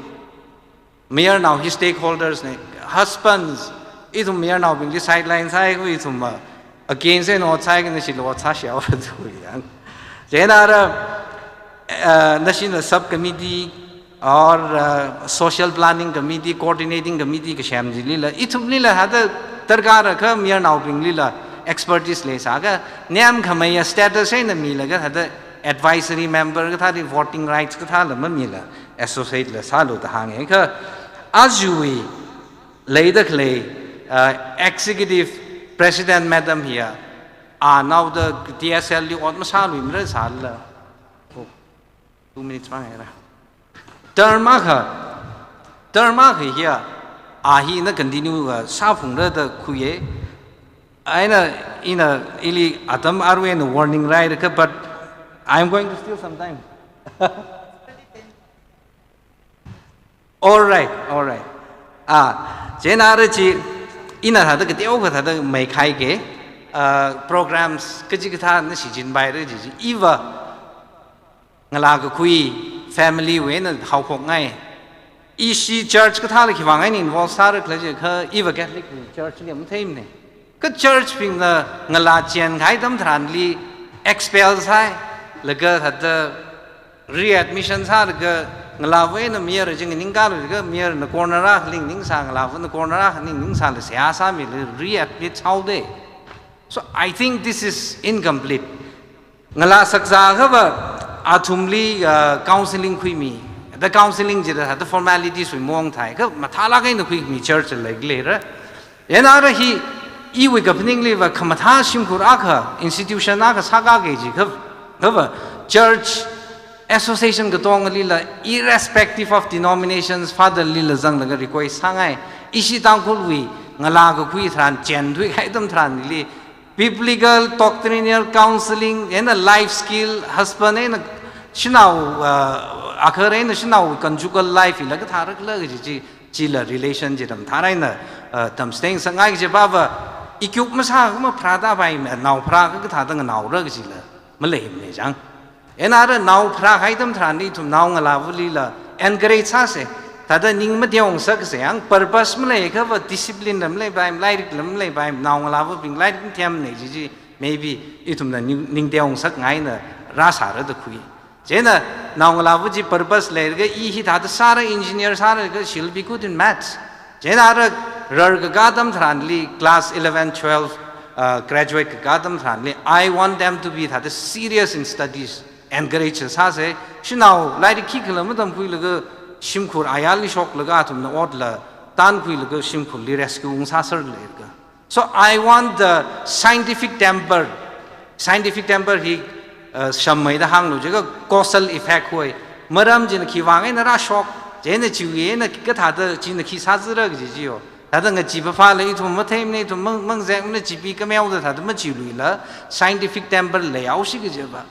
Mayarnao hi stakeholders na, husbands, ithum mayarnaobingli sideline sāi ko ithum ma, against eina ot sāi kha nashila ot sāshao ra tu yang. Chieina ara, uh, nashina sub committee or, uh, social planning committee, coordinating committee kasem chilila, ithumlila thada darkar kha mayarnaobinglila expertise leisākha, nem khamaya status eina milaga thada advisory member kathāli voting rights kathāla mamila associate la sālu da hānga. Kha ajawui leida khalei, uh, executive president madam hiya, anaoda T S L li ot masāluimara sālala. Oh, two minutes mang era. Term akha, term akha hiya, a hi na continue, uh, sāphungra da khuiya. Eina, ina ili atam aruina warning raira kha, but I'm going to steal some time. All right, all right. Ah, chieina ara chi, ina thada kateokha thada maikhaike, ah, programs kachikathā na shichinpaira chi chi. Iva ngalā kakhui family wui eina haophokngai. Ishi church kathāla khiwui vang eina involve sāra khala jiakha, iva Catholic church li matheimana. Kha church bingna ngalā chenkahai atam tharanli expel sāi, laga thada readmission sālaga ngalāva eina mayar chi nganingkalu laga mayarna corner akha ning ningsā, ngalāvana corner akha ning ningsāla seihā sāmila readmit sāhaoda. So I think this is incomplete. Ngalā sakzā akhava athumli, uh, counseling khuimi. Da counseling chida thada formalities wui maong thāi. Kha mathālāk eina khuimi church la leira. Chieina ara hi iwui kaphaningliva khamathā shimkhur akha, institution akha sākake jiakha, khava church association katongalila, irrespective of denominations, father lila zanglaga request sāngai. Ishi Tangkhulwui ngalā kakhui tharan, chenthuikahai atam tharanli, biblical, doctrinal counseling, eina life skill, husband eina shanao, uh, akhar eina shanao conjugal life hila kathāra khala kaji chi, chila relation chi tamthāra eina, uh, tamchithei ngasakngai kaji pava, equip masā kha mapharāda pai, nao pharā kha kathāda nganaora kajila maleimana chang. Eina ara nao pharākahai atam tharanli ithum nao ngalāvalila encourage sāsa. Thada ning mateongasaksei, yang purpose maleiakhava discipline la maleipai, lairik la maleipai, nao ngalāvabing lairik mathemmana chi chi, maybe ithumna ning, ning teongasakngaina rāsāra da khui. Chieina nao ngalāva chi purpose leiraga i hithāda sāra, engineer sāra kha she'll be good in maths. Chieina ara rarkakā atam tharanli class eleven, twelve, uh, graduate kakā atam tharanli, I want them to be thada serious in studies, encourage sāsa. Shanao lairik khikhala matamkhuilaga shimkhur ayarli shoklaga athumna otla tankhuilaga shimkhurli rescue ungsāserlaga. So I want the scientific temper. Scientific temper hi, uh, shammeida hānglu jiakha causal effect hoi. Maram china khiwui vang eina rāshok, chieina chiwui eina kathāda china khi sāzāra kaji chi yo. Thada ngachee phāphāla ithum matheimana, ithum mang, mangazekmana, chibing kameoda thada machiluila, scientific temper leihaosi kajiva.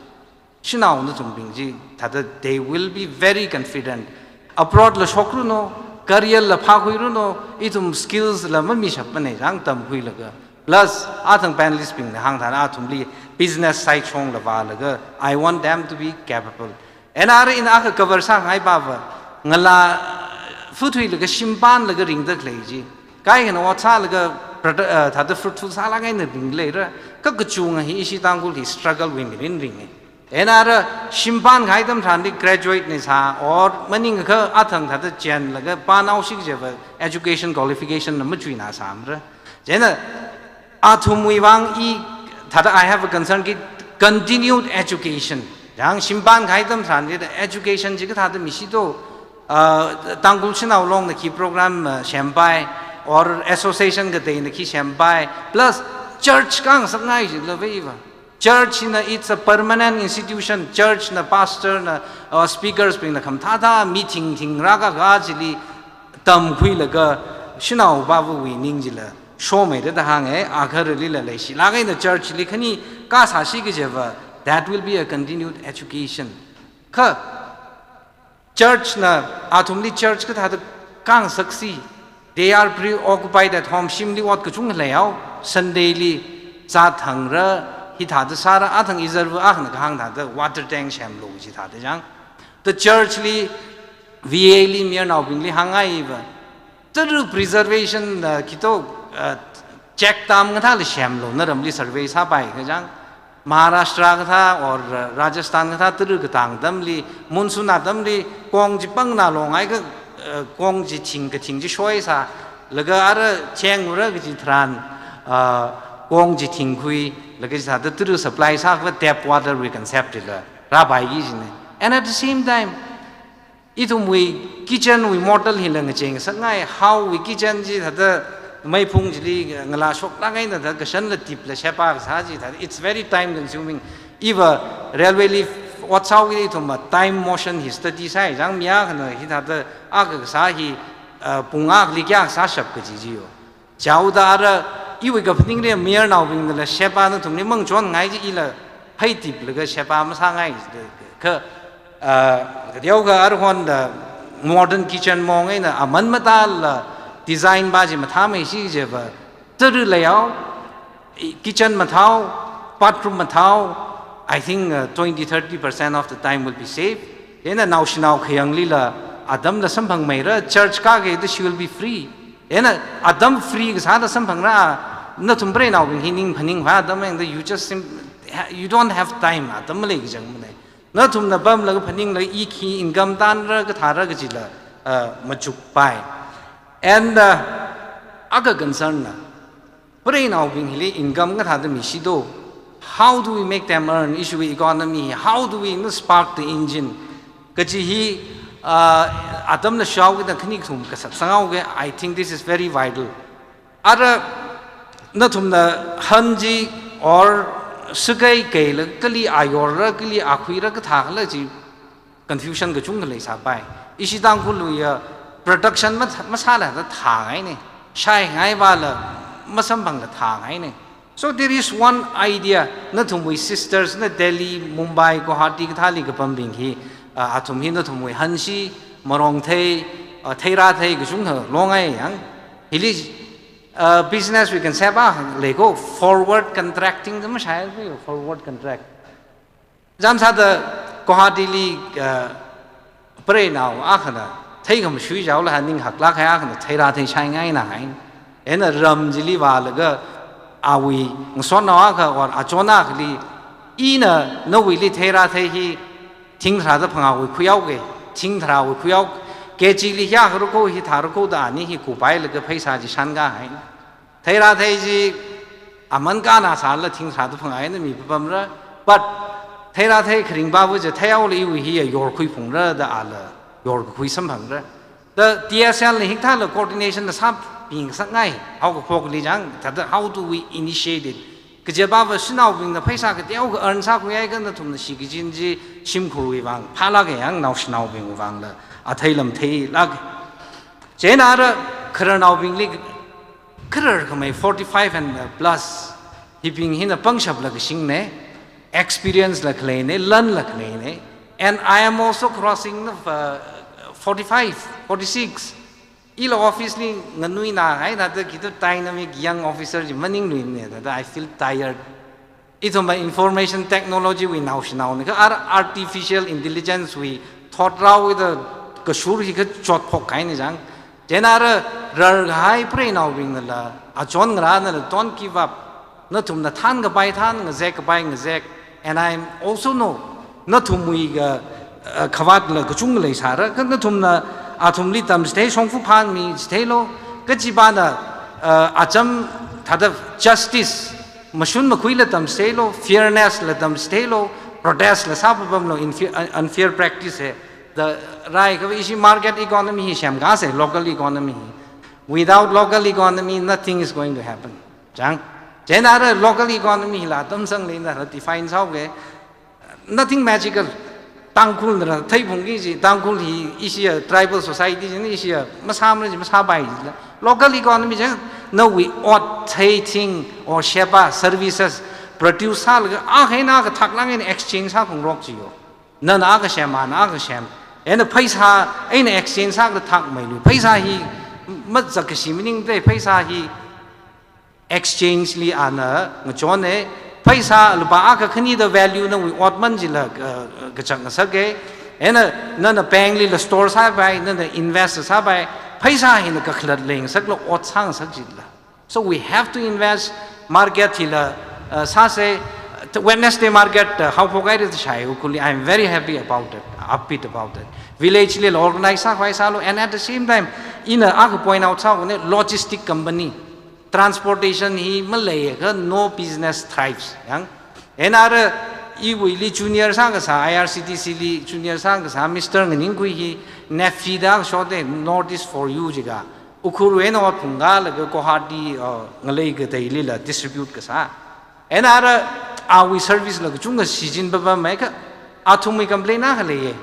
Shanao nathumbing chi thada they will be very confident. Abroad la shokra no, Career la phākhuiranu, ithum skills la mamishapmana, chang tamkhuilaga. Plus, athang panelist bingna hāngthāda athumli business side shongla vālaga, I want them to be capable. Ena ara ina akha cover sāngai pava, ngalā futhuilaga shimpanlaga ringda khalei chi. Kaikhana ot sālaga produ-, uh, thāda fruitful sālāk eina ringleira, kha kachunga hi ishi Tangkhul hi struggle wui mirin ringa. Ena ara shimpan kahai atam tharanli graduate na sā, or maningakha athang thāda chenlaga pānao shik chiva education qualification na machuina sāmara. Chieina athumwui vang i thāda I have a concern ki continued education. Yang shimpan kahai atam tharanli education chi kathāda mishi do, uh, Tangkhul Shanao Longna khi program, uh, sempai, or association kateina khi sempai, plus church kangasakngai chila veiva. Church na, it's a permanent institution. Church na, pastor na, uh, speakers bingna khamathāthā meeting thingrākakā chili tamkhuilaga shanao pavawui ning chila shomeida da hānga, akharalila leishilāk eina church li khani kasāshi kajiva, that will be a continued education. Kha church na, athumli church kathāda kangasaksi, they are preoccupied at home, shimli ot kachungkha leihao, Sunday li zat hangra, hithāda sāra, athang izarva akhana kahāng thāda water tank semlu chithāda chang. The church li, V A li, mayarnaobingli hāngngaiva, tara preservation, uh, khi to, uh, check dam kathāla semlu, naramli survey sāpai kachang. Maharashtra kathā or, uh, Rajasthan kathā tara katang atamli, monsoon atamli, kong chi pangna longai kha, uh, kong chi thing kathing chi shoisālaga ara chengra kaji tharan, uh, kong chi thingkhuilaga chithāda tara supply sākha tap water wui concept chila rāpaiki kajina. And at the same time, ithumwui kitchen wui model hila ngacheingasakngai, hao wui kitchen chi thāda meiphung chili ngalā shoklāk eina thāda kashanla tipla shepa kasā chi thāda, it's very time consuming. Iva railway li ot sāhaoki ithumva time motion hi study sāi, chang mi akhana hithāda akha kasā hi, uh, pung akhali kayākha sāshap kaji chi yo. Chaoda ara iwui kaphaning li mayarnaobingnala shepa nathumli mangachonngai chi ila phei tiplaga shepa masāngai chi kha, ah, kateokha ara hon da modern kitchen mong eina aman matāla design pa chi mathāmeishi chiva, tara leihao, kitchen mathāhao, bathroom mathāhao, I think, uh, twenty, thirty percent of the time will be saved. Chieina naoshinao khayanglila atamla samphangmeira, church kākida she will be free. Chieina atam free kasāda samphangra, nathum preinaobing hi ning phaning va atam yangda, you just sim-, ha-, you don't have time, atam malei kachangmana. Nathumna pamlaga phaninglaga i khi income tanra kathāra kajila, uh, machukpai. And, uh, akha concern na, preinaobing hili income kathāda mishi do? How do we make them earn? Ishiwui economy, how do we, you know, spark the engine? Kaji hi, uh, atamla shaokida khani kathum kasat sanghaoki, I think this is very vital. Ara nathumna han chi or sakai kaila kali ayorra, kali akhuira kathākhala chi confusion kachungkha leisāpai. Ishi Tangkhulwui ya production ma-, masāla da thāngaina. Shaingai pala masamphangla thāngaina. So there is one idea, nathumwui sisters na Delhi, Mumbai, Guwahati kathāli kapambing hi, ah, athum hi nathumwui hanshi, marong thei, ah, theira thei kachungkha longai yang. Hili, ah, business wui concept a leiko, forward contracting da mashai, forward contract. Chānsāda Guwahatili, uh, preinao akhana theikhamashui chaola ha ning haklāk kahai akhana theira thei shaingaina hai. Ena ram chili vālaga awui ngasotnao akha or achon akhali, ina nawuili theira thei hi thing tharāda phangāwui khuihaoki, thing tharāwui khuihao, kg li kayākha rako hi thāra ko da ani hi kupailaga pheisā chi shankahai. Theira thei chi aman kana sāla thing tharāda phangā eina mi papamra, but theira thei kharing pava chi theihaola iwui hi yorkhui phungra da ala yorkakhui samphangra. Da T S L na hikathāla coordination na sāpingasakngai, haokaphokli chang, thāda how do we initiate it? Kaje pava shanaobingna pheisā kateokha earn sākhuihaiakha nathumna shikachin chi shimkhurwui vang phālāka, yang naoshinaobingwui vangla athei lam theilāka. Chieina ara khararnaobingli khararkhamei forty-five and plus hibing hina pangshapla kashingna, experience la khaleina, lanla khaleina. And I am also crossing the, uh, forty-five, forty-six. Ila office li nganuina hai thāda khito dynamic young officer chi maningluimana thāda I feel tired. Ithumva information technology wui naoshinaona kha ar artificial intelligence wui thot rao da kashur hi kachot phok kahaina chang. Chieina ara rarkahai preinaobingnala, achon ngarānala, don't give up. Nathumna thānkapai thān, ngazekkapai ngazek. And I also know, nathumwui ka, uh, khavātla kachungkha leisāra, kha nathumna athumli tamchithei, shongfa phānmichitheilo, kachipana, uh, acham thāda justice, mashun makhuila tamchitheilo, fairness la tamchitheilo, protest la sāpapamlo, infe-, un-, unfair practice hi. The rai ka ishi market economy hi semkasei, local economy hi. Without local economy, nothing is going to happen. Chang, chieina ara local economy hila tamsang leina ra define sāuke. Nothing magical. Tangkhulna ra theiphungki chi, Tangkhul hi ishi a tribal society chi, ishi a masāmara chi, masāpai chi la. Local economy chi, nawui ot, thei, thing, or sheba, services, produce sālaga, akha eina akha thaklang eina exchange sāphungrok chiyo. Nana akha sem, ana akha sem. Eina pheisā eina exchange sālaga thakmeilui. Pheisā hi mazakkashi maningde, pheisā hi exchange li ana ngachone. Pheisā lupā akha khani da value nawui otman chila, uh, kachak ngasake. Eina nana bank lila store sāpai, nana invest sāpai. Pheisā hina kakhalat leingasakla ot sāngasak chila. So we have to invest, market hila, uh, sāsei, uh, Wednesday market, uh, haophok haira da shai Ukhrulli. I am very happy about it, upbeat about it. Village lila organize sākhavai sālu, and at the same time, ina akha point out sāuke, logistic company, transportation hi maleiakha no business thrives, yang. Eina ara iwuili junior sākasā, I R C T C li junior sākasā, Mister Nganingkhui hi, NEFI da shokde, North East for You jiakha. Ukhrul eina ot phungkalaga Guwahati, uh, ngalei kateilila distribute kasā. Eina ara awui service la kachungkha shichin papammeikha, athumwui complain akha leiye.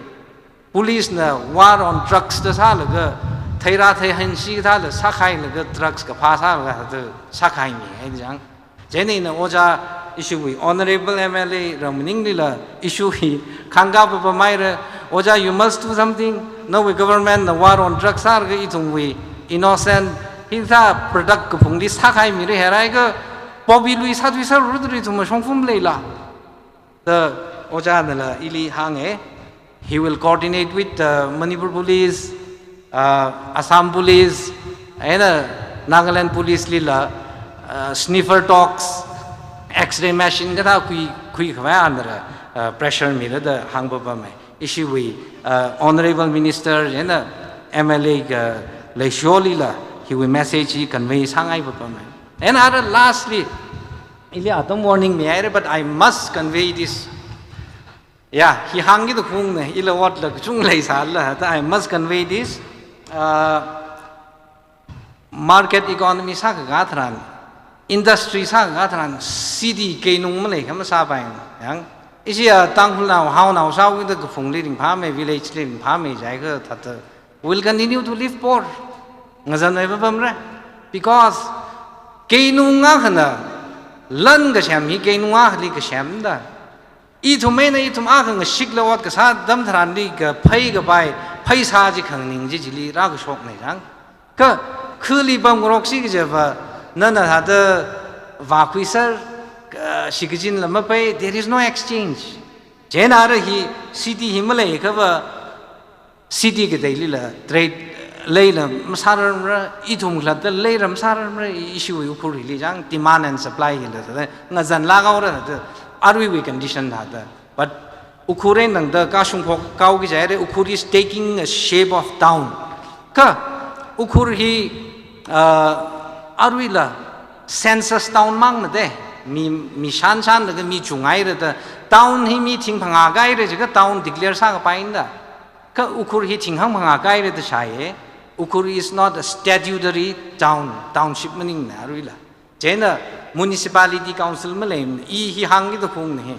Police na war on drugs da sālaga, theira theihanshi thāla sākhailaga drugs kaphā sālaga thāda sākhaimi hai chang. Chieina ina ojā ishiwui Honorable M L A ra maninglila issue hi khangka papammeira, ojā, you must do something. Nawui government na war on drugs sālaga ithumwui innocent hithā product kaphungli sākhaimira, hairaiakha poppy lui sāthui sārura da ithum mashongfa maleila. Da ojānala ili hānge, he will coordinate with, uh, Manipur Police, uh, Assam Police, eina Nagaland Police lila, uh, sniffer dogs, X-ray machine kathā khui, khuikhavai anara, uh, pressure mira da hāngpapamei. Ishiwui, uh, Honorable Minister eina M L A ka leishiyolila hiwui message hi convey sāngaipapamei. And ara lastly, ili atam warning mihaira, but I must convey this. Yeah, hi hāngki da khungna, ila otla kachung leisāla, that I must convey this. Uh, market economy sākakā tharan, industry sākakā tharan, city keinung maleikha masāpai, yang. Ishi a Tangkhulnao, haonao sāuki da kaphungli ringphāmei, village li ringphāmei jiakha thāda will continue to live poor. Ngazanmei papamra. Because keinung akhana lan kasem hi keinung akhali kasemda. Ithum eina ithum akha ngashikla ot kasā atam tharanli kapheikapai, pheisā chi khanganing chi chili rākashokna chang. Kha khali pamngaroksi kajiva, nana thāda vākhuiser, ka shikachinla mapai, there is no exchange. Chieina ara hi city hi maleiakhava, city kateilila trade leila masārarmara, ithum khalatta leira masārarmara, i-, ishiwui Ukhrul hili chang, demand and supply hila thāda ngazanlāk haora thāda, aruiwui condition thāda. But Ukhrul eina tangda kashung phok kaoki jihaira, Ukhrul is taking a shape of town. Kha Ukhrul hi, uh, aruila census town mangna de, mi, mi shanshanlaga mi chunghaira da, town hi mi thing phangā kāhaira jiakha town declare sākapaina da. Kha Ukhrul hi thing hangphangā kāhaira da shāya. Ukhrul is not a statutory town, township maningna aruila. Chieina municipality council maleimana, i hi hāngki da khungna hi.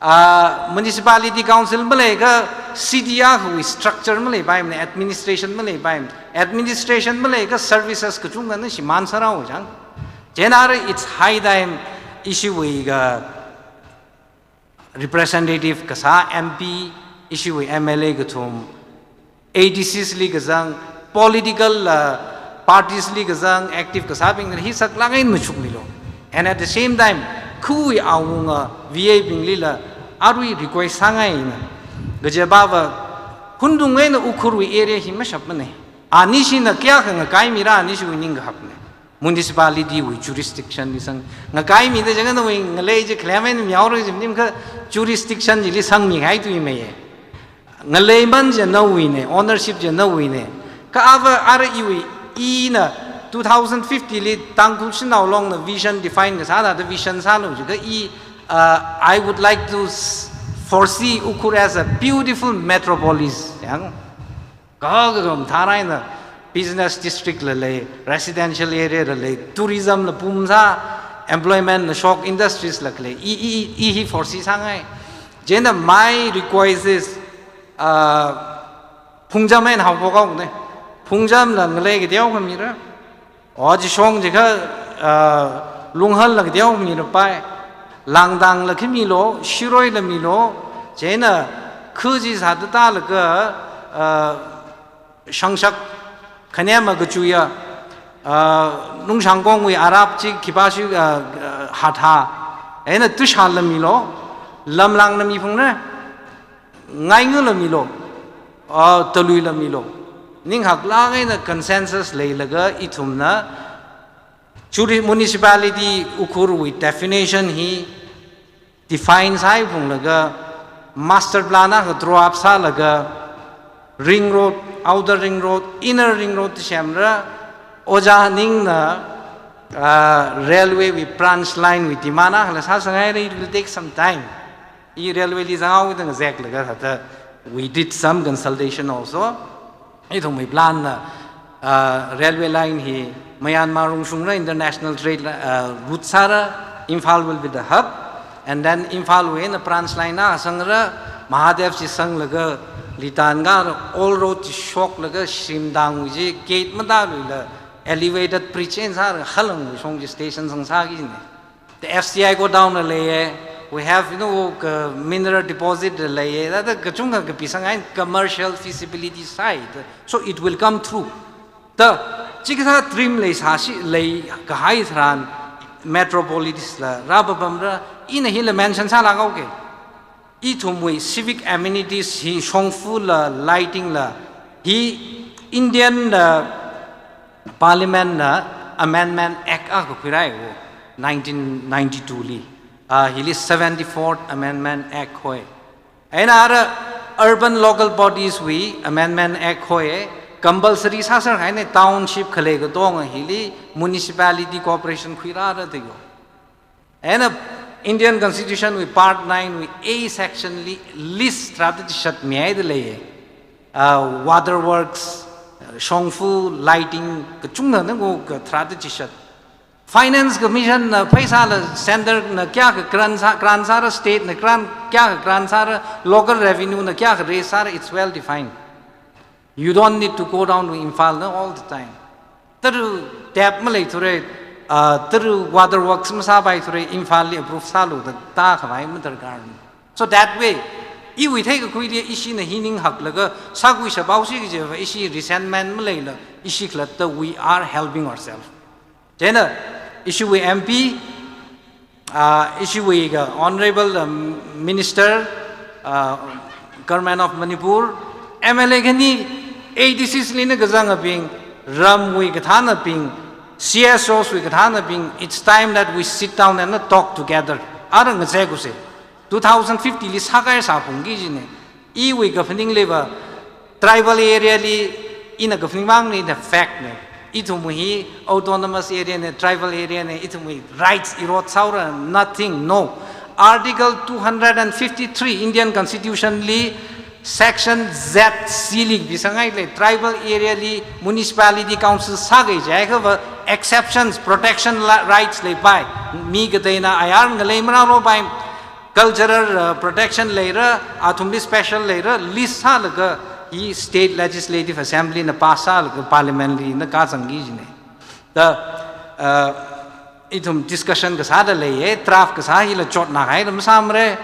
Ah, municipality council maleiakha city akhawui structure maleipaimana, administration maleipaimana. Administration maleiakha services kachungkhana shimān sārao chang. Chieina ara it's high time ishiwui ka representative kasā M P, ishiwui M L A kathum, A D Cs li kazang, Political, uh, parties li kazang active kasābing hi saklāk eina machukmilu. And at the same time, khui awunga V A bingli la arui request sāngaina. Kaje bava hundung eina Ukhrul wui area hi mashapmane. Anishina kayākha ngakaimira, anishiwui ningkahapne. Municipality wui jurisdiction li sang. Ngakaimida jangana wui ngalei je claim eina miaora jimnim ka jurisdiction jili sangmi hai tui meye. Ngalei man je nawuine, ownership je nawuine. Ka ava ara iwui ina two thousand fifty li Tangkhul Shanao Long na vision define kasā thāda vision sālu jiakha i, uh, I would like to s-, foresee Ukhrul as a beautiful metropolis. Yang ka ka kam tharai na business district la lei, residential area la lei, tourism la pumsā, employment la shok, industries la khalei. I, i, i hi foresee sāngai. Chieina my request is, uh, Phungjam eina haophok haone. Phungjam la ngalei kateokha mira. O, chi shong jiakha, uh, Lunghal la kateokha mira pai. Langdang la khi milu, Shirui la milu. Chieina khuji sāda talaga, uh, Shangshak, Khaniam kachuya, uh, Nungshangkong wui Arab chi khipāshi, uh, uh, Hatha. Eina Tushar la milu, Lamlang la miphungra. Ngainga la milu, uh, Talui la milu. Ninghaklāk eina consensus leilaga ithumna juri-, municipality Ukhrul wui definition hi define sāhaiphunglaga master plan akha draw up sālaga ring road, outer ring road, inner ring road semra, ojā ningna, uh, railway wui branch line wui demand akha la sāsangngaira, it will take some time. I railway li zanghaoda ngazeklaga thāda, we did some consultation also. Ithumwui plan na, uh, railway line hi Myanmar rungshungra, international trade, uh, route sāra, Imphal will be the hub, and then Imphal wui eina branch line akha sangra, Mahadev chi sanglaga, Litan ga all road chi shoklaga, Shimdang wui chi gate matāluila, elevated bridge eina sāra, Halangwui shong chi station sangsāki ne. The F C I godown la leiye. We have, you know, ka mineral deposit la leiye. Thāda kachungkha kapisang eina commercial feasibility side. So it will come through. Ta, chikathā dream leisāshi leikahai tharan metropolis la rāpapamra, ina hila mention sālāk haoke. Ithumwui civic amenities hi shongfa la, lighting la, hi Indian, uh, Parliament na Amendment Act akha khuirai wo, nineteen ninety-two li. Ah, hili seventy-fourth Amendment Act hoi. Eina ara Urban Local Bodies wui Amendment Act hoi, compulsory sāser haine township khalei katonga hili municipality corporation khuirāra da yo. Eina Indian Constitution wui Part nine wui A section li list tharāda chishat mihaida leiye. Ah, water works, shongfa, lighting, kachungkha na ngo ka tharāda chishat. Finance Commission na pheisā la center na kayākha grant sā, grant sāra, state na grant kayākha grant sāra, local revenue na kayākha raise sāra, it's well defined. You don't need to go down to Imphal na all the time. Tara tap maleithura, ah, tara water works masāpaithura, Imphal li approve sālu da tākhavai madarkar. So that way, iwui theikakhuili ishina hi ninghaklaga sākhui shaphaosi kajiva ishi resentment maleila, ishi khalatta we are helping ourselves. Chieina, ishiwui M P, ah, ishiwui ka Honorable, um, Minister, ah, Government of Manipur, M L A khani, A D Cs lina kazangabing, ramwui kathānabing, C S Os wui kathānabing, it's time that we sit down and talk together. Ara ngazek use. Two thousand fifty li sākai sāphungki jine. Iwui kaphaning leiva, tribal area li, ina kaphaning mang ni the fact ne. Ithumwui hi autonomous area ne, tribal area ne, ithumwui rights erode sāhaora, nothing, no. Article two hundred and fifty-three Indian Constitution li section Z C li kapisanghai lei, tribal area li municipality council sākahai jiakhava exceptions, protection la-, rights leipai. Mi kateina ayar ngalei marāropai. Cultural, uh, protection leira, athumli special leira, list sālaga hi State Legislative Assembly na pass sālaga Parliament li na kazangki jine. Da, uh, ithum discussion kasāda leiye, draft kasā hila chotnākahai ram samre,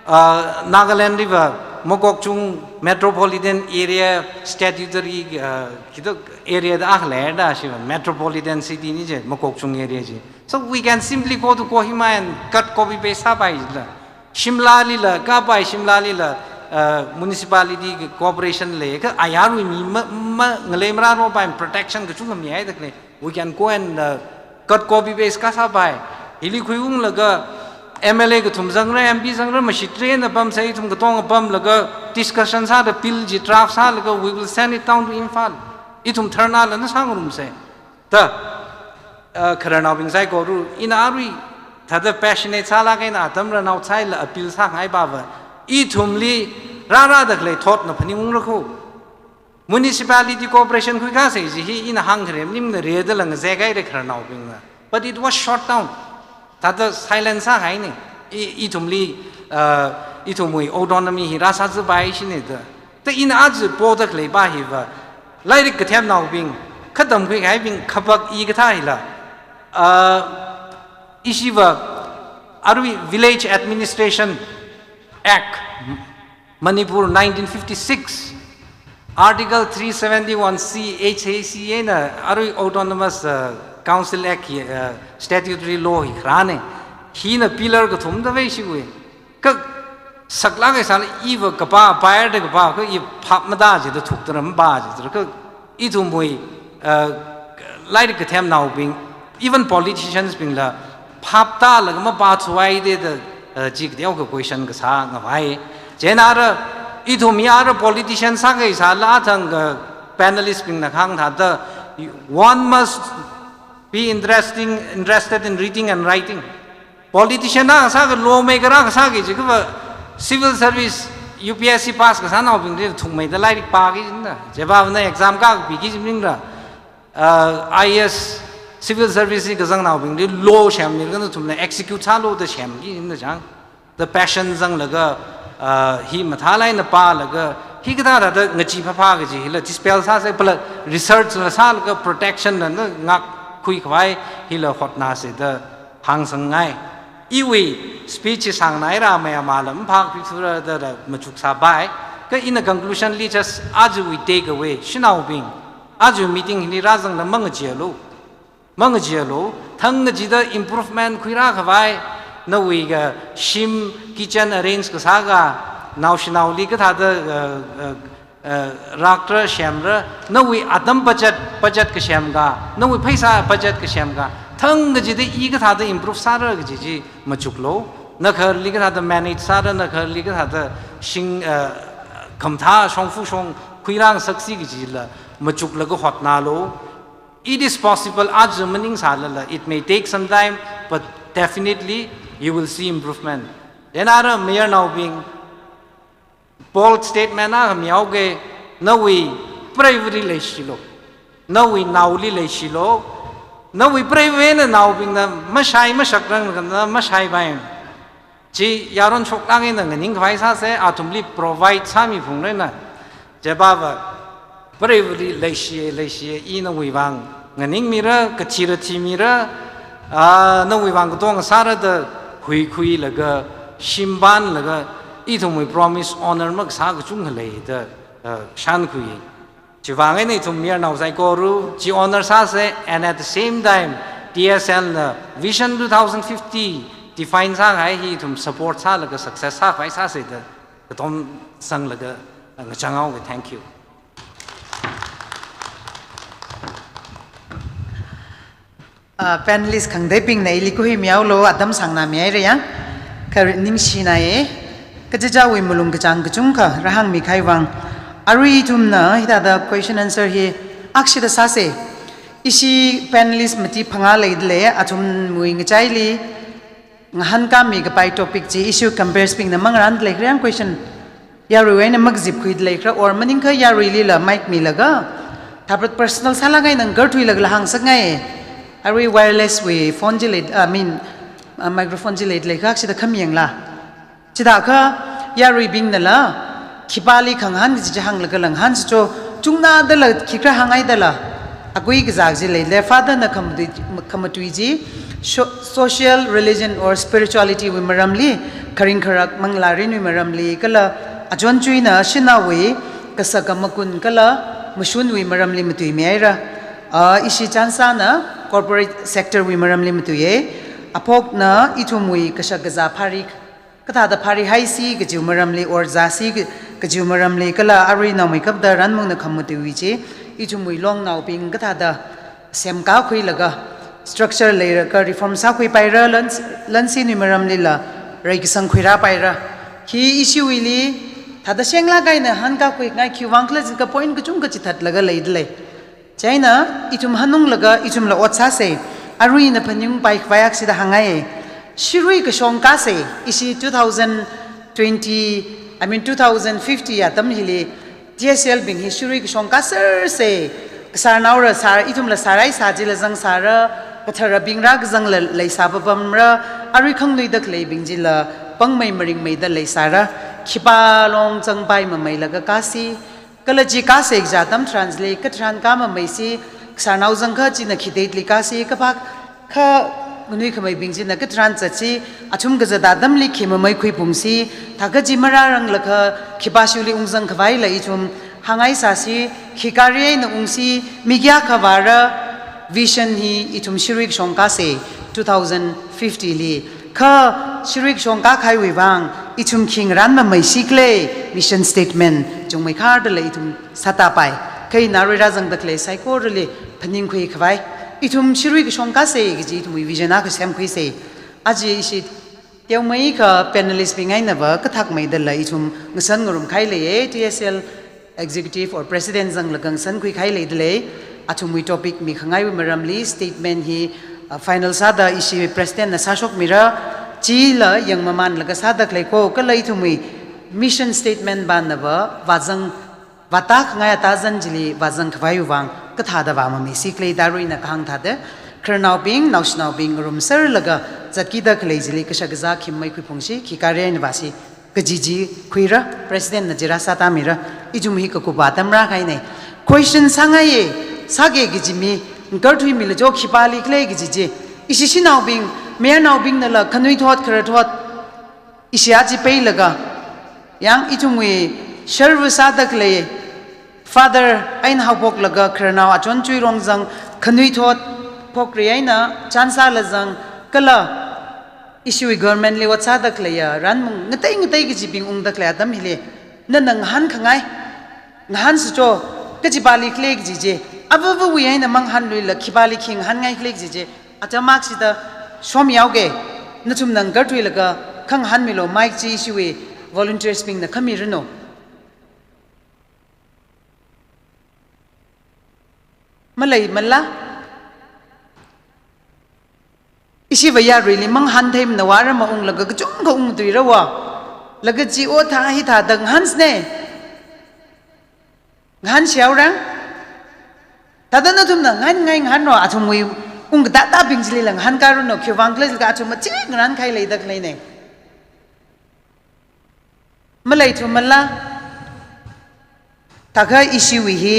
uh, Nagaland liva Mokokchung metropolitan area statutory, uh, kito area da akha leida shi metropolitan city ni je Mokokchung area je. So we can simply go to Kohima and cut copy paste sāpai la. Shimla lila, kapai Shimla lila, uh, municipality corporation leikha ayarwui mi ma, ma, ngalei marāropai protection kachungkha mihaida khalei. We can go and, uh, cut copy paste kasāpai. Hili khuiunglaga M L A kathum zangra, M P zangra, mashitrana pamsa ithum katonga pamlaga discussion sāda bill chi draft sālaga we will send it down to Imphal. Ithum dharna lana sāngarumsa. Da, uh, khararnaobing saikora, ina arui thāda passionate sālaga ina atam rānao saila appeal sāngai bava. Ithumli rārāda khalei thotna phaningungra kho. Municipality corporation khuikasā chi hi ina hāngkharem nimna rida langa zegai re khararnaobingna. But it was shot down. Thāda silence sāhaina. I, ithumli, uh, ithumwui autonomy hi rāsāzapai shina da. Da ina aja poda khaleipa hiva lairik kathemnaobing, khatamkhui kahaibing khapak i kathā hila, uh, ishiva arui Village Administration Act, Manipur nineteen fifty-six, Article three seventy-one C H A C A na arui Autonomous, uh, Council Act hi, uh, statutory law hi kharāna. Hina pillar kathum da vei shiwui. Ka saklāk eisāla iva kapā, pāyarda kapā, ka i phap matāchida thukta ram pāchida, ka ithumwui, uh, lairik kathemnaobing, even politicians bingla phap tālaga mapāthuihaida da, uh, chi kateokha question kasā ngavai. Chieina ara, ithum hi ara politician sākahai sāla athang ka panelist bingna kahāng thāda, one must be interesting, interested in reading and writing. Politician na kasā ka, lawmaker na kasā ka chi kava civil service, U P S C pass kasānaobingli thukmeida lairik pāki jina. Chipāna exam kapiki jibingla, uh, I A S, civil service kazangnaobingli law semmi kha nathumna execute sālu da semki jina chang. The passion zanglaga, uh, hi mathālāk eina pālaga, hikathā thāda ngachee phāphā kaji hila dispel sāsa pala research la sālaga protection la na ngakkhui khavai hila hotnāsa da hāngsangngai. Iwui speech hi sāngnai rā mayamala maphākhui thura da da machuk sāpai. Ka ina conclusion li just ajawui take away, shanaobing, aja meeting hili rāzangla mangacheealu. Mangacheealu, thang kachida improvement khuirā khavai, nawui ka shim kitchen arrange kasā ka, naoshinaoli kathāda, uh, uh, uh, rakra semra, nawui atam budget, budget kasem ka, nawui pheisā budget kasem ka, thang kachida i kathāda improve sāra kaji chi machuklu, na kharli kathāda manage sāra, na kharli kathāda shing, uh, khamathā shongfa shong khuirāngasaksi kajila machuklaga hotnālu. It is possible, aja maningsālala, it may take some time, but definitely you will see improvement. Then ara mayarnaobing, bold statement akha mihaoga, nawui preivali leishilu, nawui naoli leishilu, nawui preivana naobingna mashai mashakrang kana mashaipai. Chi yaron shoklāk eina nganing khavai sāsa, athumli provide sāmi phungrana. Chipāva, preivali leishi, leishi, i nawui vang nganingmira, kathira thimira, ah, nawui vang katonga sāra da huikhuilaga, shimpanlaga, ithumwui promise honor makasā kachungkha leida, ah, shankhui. Chivang eina ithum mayarnao saikora chi honor sāsa, and at the same time, T S L na Vision two thousand fifty define sākahai hi ithum support sālaga success sākhavai sāsa da katom sanglaga, uh, ngachang haoga. Thank you. Ah, panelist khangateibingna ili khuimihaolu, atam sāngnāmihaira yang. Kha ningshinai, kachichāwui malung kachāng kachungkha rāhāngmi kahai vang. Arui ithumna hithāda question answer hi akshida sāsa. Ishi panelist mati phangā leidalei, athumwui ngachaili ngahānkāmi kapai topic chi ishi compares bingna mangarān leikharang question. Yaruiwui eina makazipkhuida leikhara or maningakha yaruilila mic milaga, thāpat personal sālāk eina ngarthuilaga la hāngsakngai. Arui wireless wui phone chi lei, I mean, uh, microphone chi leida leikha, chida khami yangla. Chithākha yaruibingnala khipāli khangahān kaji chi hānglaga langahānsa cho, chungnādala khikhala hānghaidala, akui kazā chi leilei, father na khamatui, khamatui chi, sho-, social, religion or spirituality wui maramli, kharing kharak manglārinwui maramli, kala Achonchuina shanaowui kasaka makun kala mashunwui maramli matuimihaira. Ah, ishi Chansana corporate sector wui maramli matuiya. Aphokna ithumwui kashak kazā phari, kathāda pharihaisi kajiwui maramli or zāsi ka-, kajiwui maramli kala arui naomeikapta ranmungna khamatuiwui chi, ithumwui longnaobing kathāda semkakhuilaga, structure leilaga reform sākhuipaira, lan, lansinwui maramlila reikasang khuirāpaira. Hi ishiwuili thāda shenglāk eina hāngkakhuingai khiwui vang khala jiakha point kachungkha chithatlaga leidalei. Chieina ithum hanunglaga ithumla ot sāsa. Aruina phaningpai khavai akhashida hāngngai. Shirui kashong kāsa, ishi two thousand twenty, I mean two thousand fifty atam hili, T S L bing hi shirui kashong kāsersa. Kasārnaora sāra, ithumla sārai sā chila zangsāra, katharabingra kazangla leisā papamra, arui khanganuida khaleibing chila pangmei maringmeida leisāra, khipā long zangpai mameilaga kāsi, kala chi kāsa kaja atam tharanli katharan kā mameisi, kasārnao zangkha china khi date li kāsi, kaphā kha nganui khameibing china katharan zatsi, athum kazat atamli khi mameikhui phungsi, thākha chi marāranglakha khipāshili ungzang khavaila ithum hāngngai sāsi, khi kari eina ungsi, mi kayākha vāra, vision hi ithum shirui kashong kāsa two thousand fifty li. Kha shirui kashong kākahaiwui vang ithum khi ngaran mameisi khala mission statement chungmeikharda lei ithum sātāpai. Kha ina arui rāzangda khalei saikorali phaningkhui khavai. Ithum shirui kashong kāsa kaji ithumwui vision akha semkhuisa. Aja ishi teomeikha panelist bing einava kathakmeidala ithum ngasan ngarumkahai leiya, T S L executive or president zanglaga ngasankhuikahai leidalei. Athumwui topic mikhangaiwui maramli statement hi, uh, final sāda ishi president na sāshokmira, chila yangmamanlaga sāda khalei ko, kala ithumwui mission statement banava vāzang, vātākhangai atazan chili vāzang khavaiwui vang kathāda vāmameisi khala da aruina kahāng thāda, khararnaobing, naoshinaobing ngarumserlaga zatkida khalei chili kashak kazā khi mameikhui phungsi, khi kari eina vāsi kaji chi khuira, president na chi rāsātāmira, ithum hi kakupa atam rākahaina. Question sāngaiya, sāki kaji mi, ngakarthuimila jo khipāli khala kaji chi. Ishi shanaobing, mayarnaobingnala khanuithot, khararthot, ishi aja peilaga, yang ithumwui serve sāda khalei, father eina haophoklaga khararnao achonchui rongzang, khanuithot phokri eina Chansala zang, kala ishiwui government li ot sāda khaleiya ranmung ngatei ngatei kajibing ungda khalei atam hili, nana ngahānkhangai, ngahānsa jo, kachipāli khala kaji chi, avāvawui eina mangahānluila khipāli khi ngahānngai khala kaji chi, atam akha shida shomyaoki, nathumna ngakarthuilaga khangahānmilu, mic chi ishiwui volunteers bingna khamiranu. Maleimala? Ishi vāyaruili mangahān theimana vāra, maunglaga kachungkha ungthuira va. Laga chi o thā hithāda ngahānsana. Ngahānshihaora? Thāda nathumna ngahānngai ngahānlu, athumwui ungkatā tābing chilila ngahānkaranu, khiwui vang khala jiakha athum machik ngarānkahai leida khaleina. Maleithumala? Thākha ishiwui hi,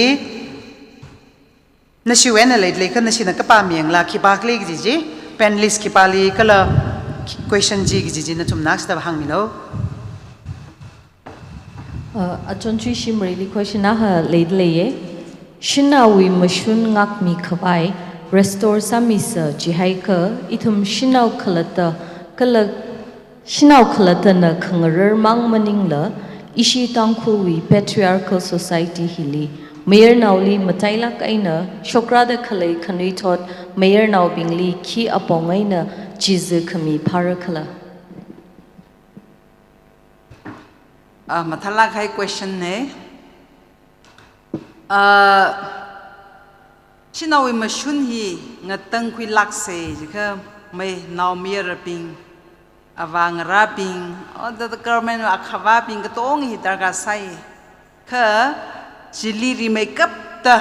nashiwui eina leilakha nashina kapā miyangla khipā khala kaji chi, panelist khipāli kala question chi kaji chi nathumna akha shida hāngmilu. Uh, achonchui shimreili question akha leidaleiya. Shanaowui mashun ngākmi khavai restore sāmisa jihaikha, ithum shanao khalatta kala shanao khalattana khangarar mang maningla, ishi Tangkhulwui patriarchal society hili mayarnaoli matailāk eina shokrada khalei khanuithot mayarnaobingli khi apong eina chiza khami phāra khala? Ah, mathālāk kahai question na. Ah, shanaowui mashun hi ngatangkhuilāksa jiakha, mai naomayarabing, avā ngarābing, o, the, the government akhavābing katonga hi darkar sai. Kha chili rimeikapta,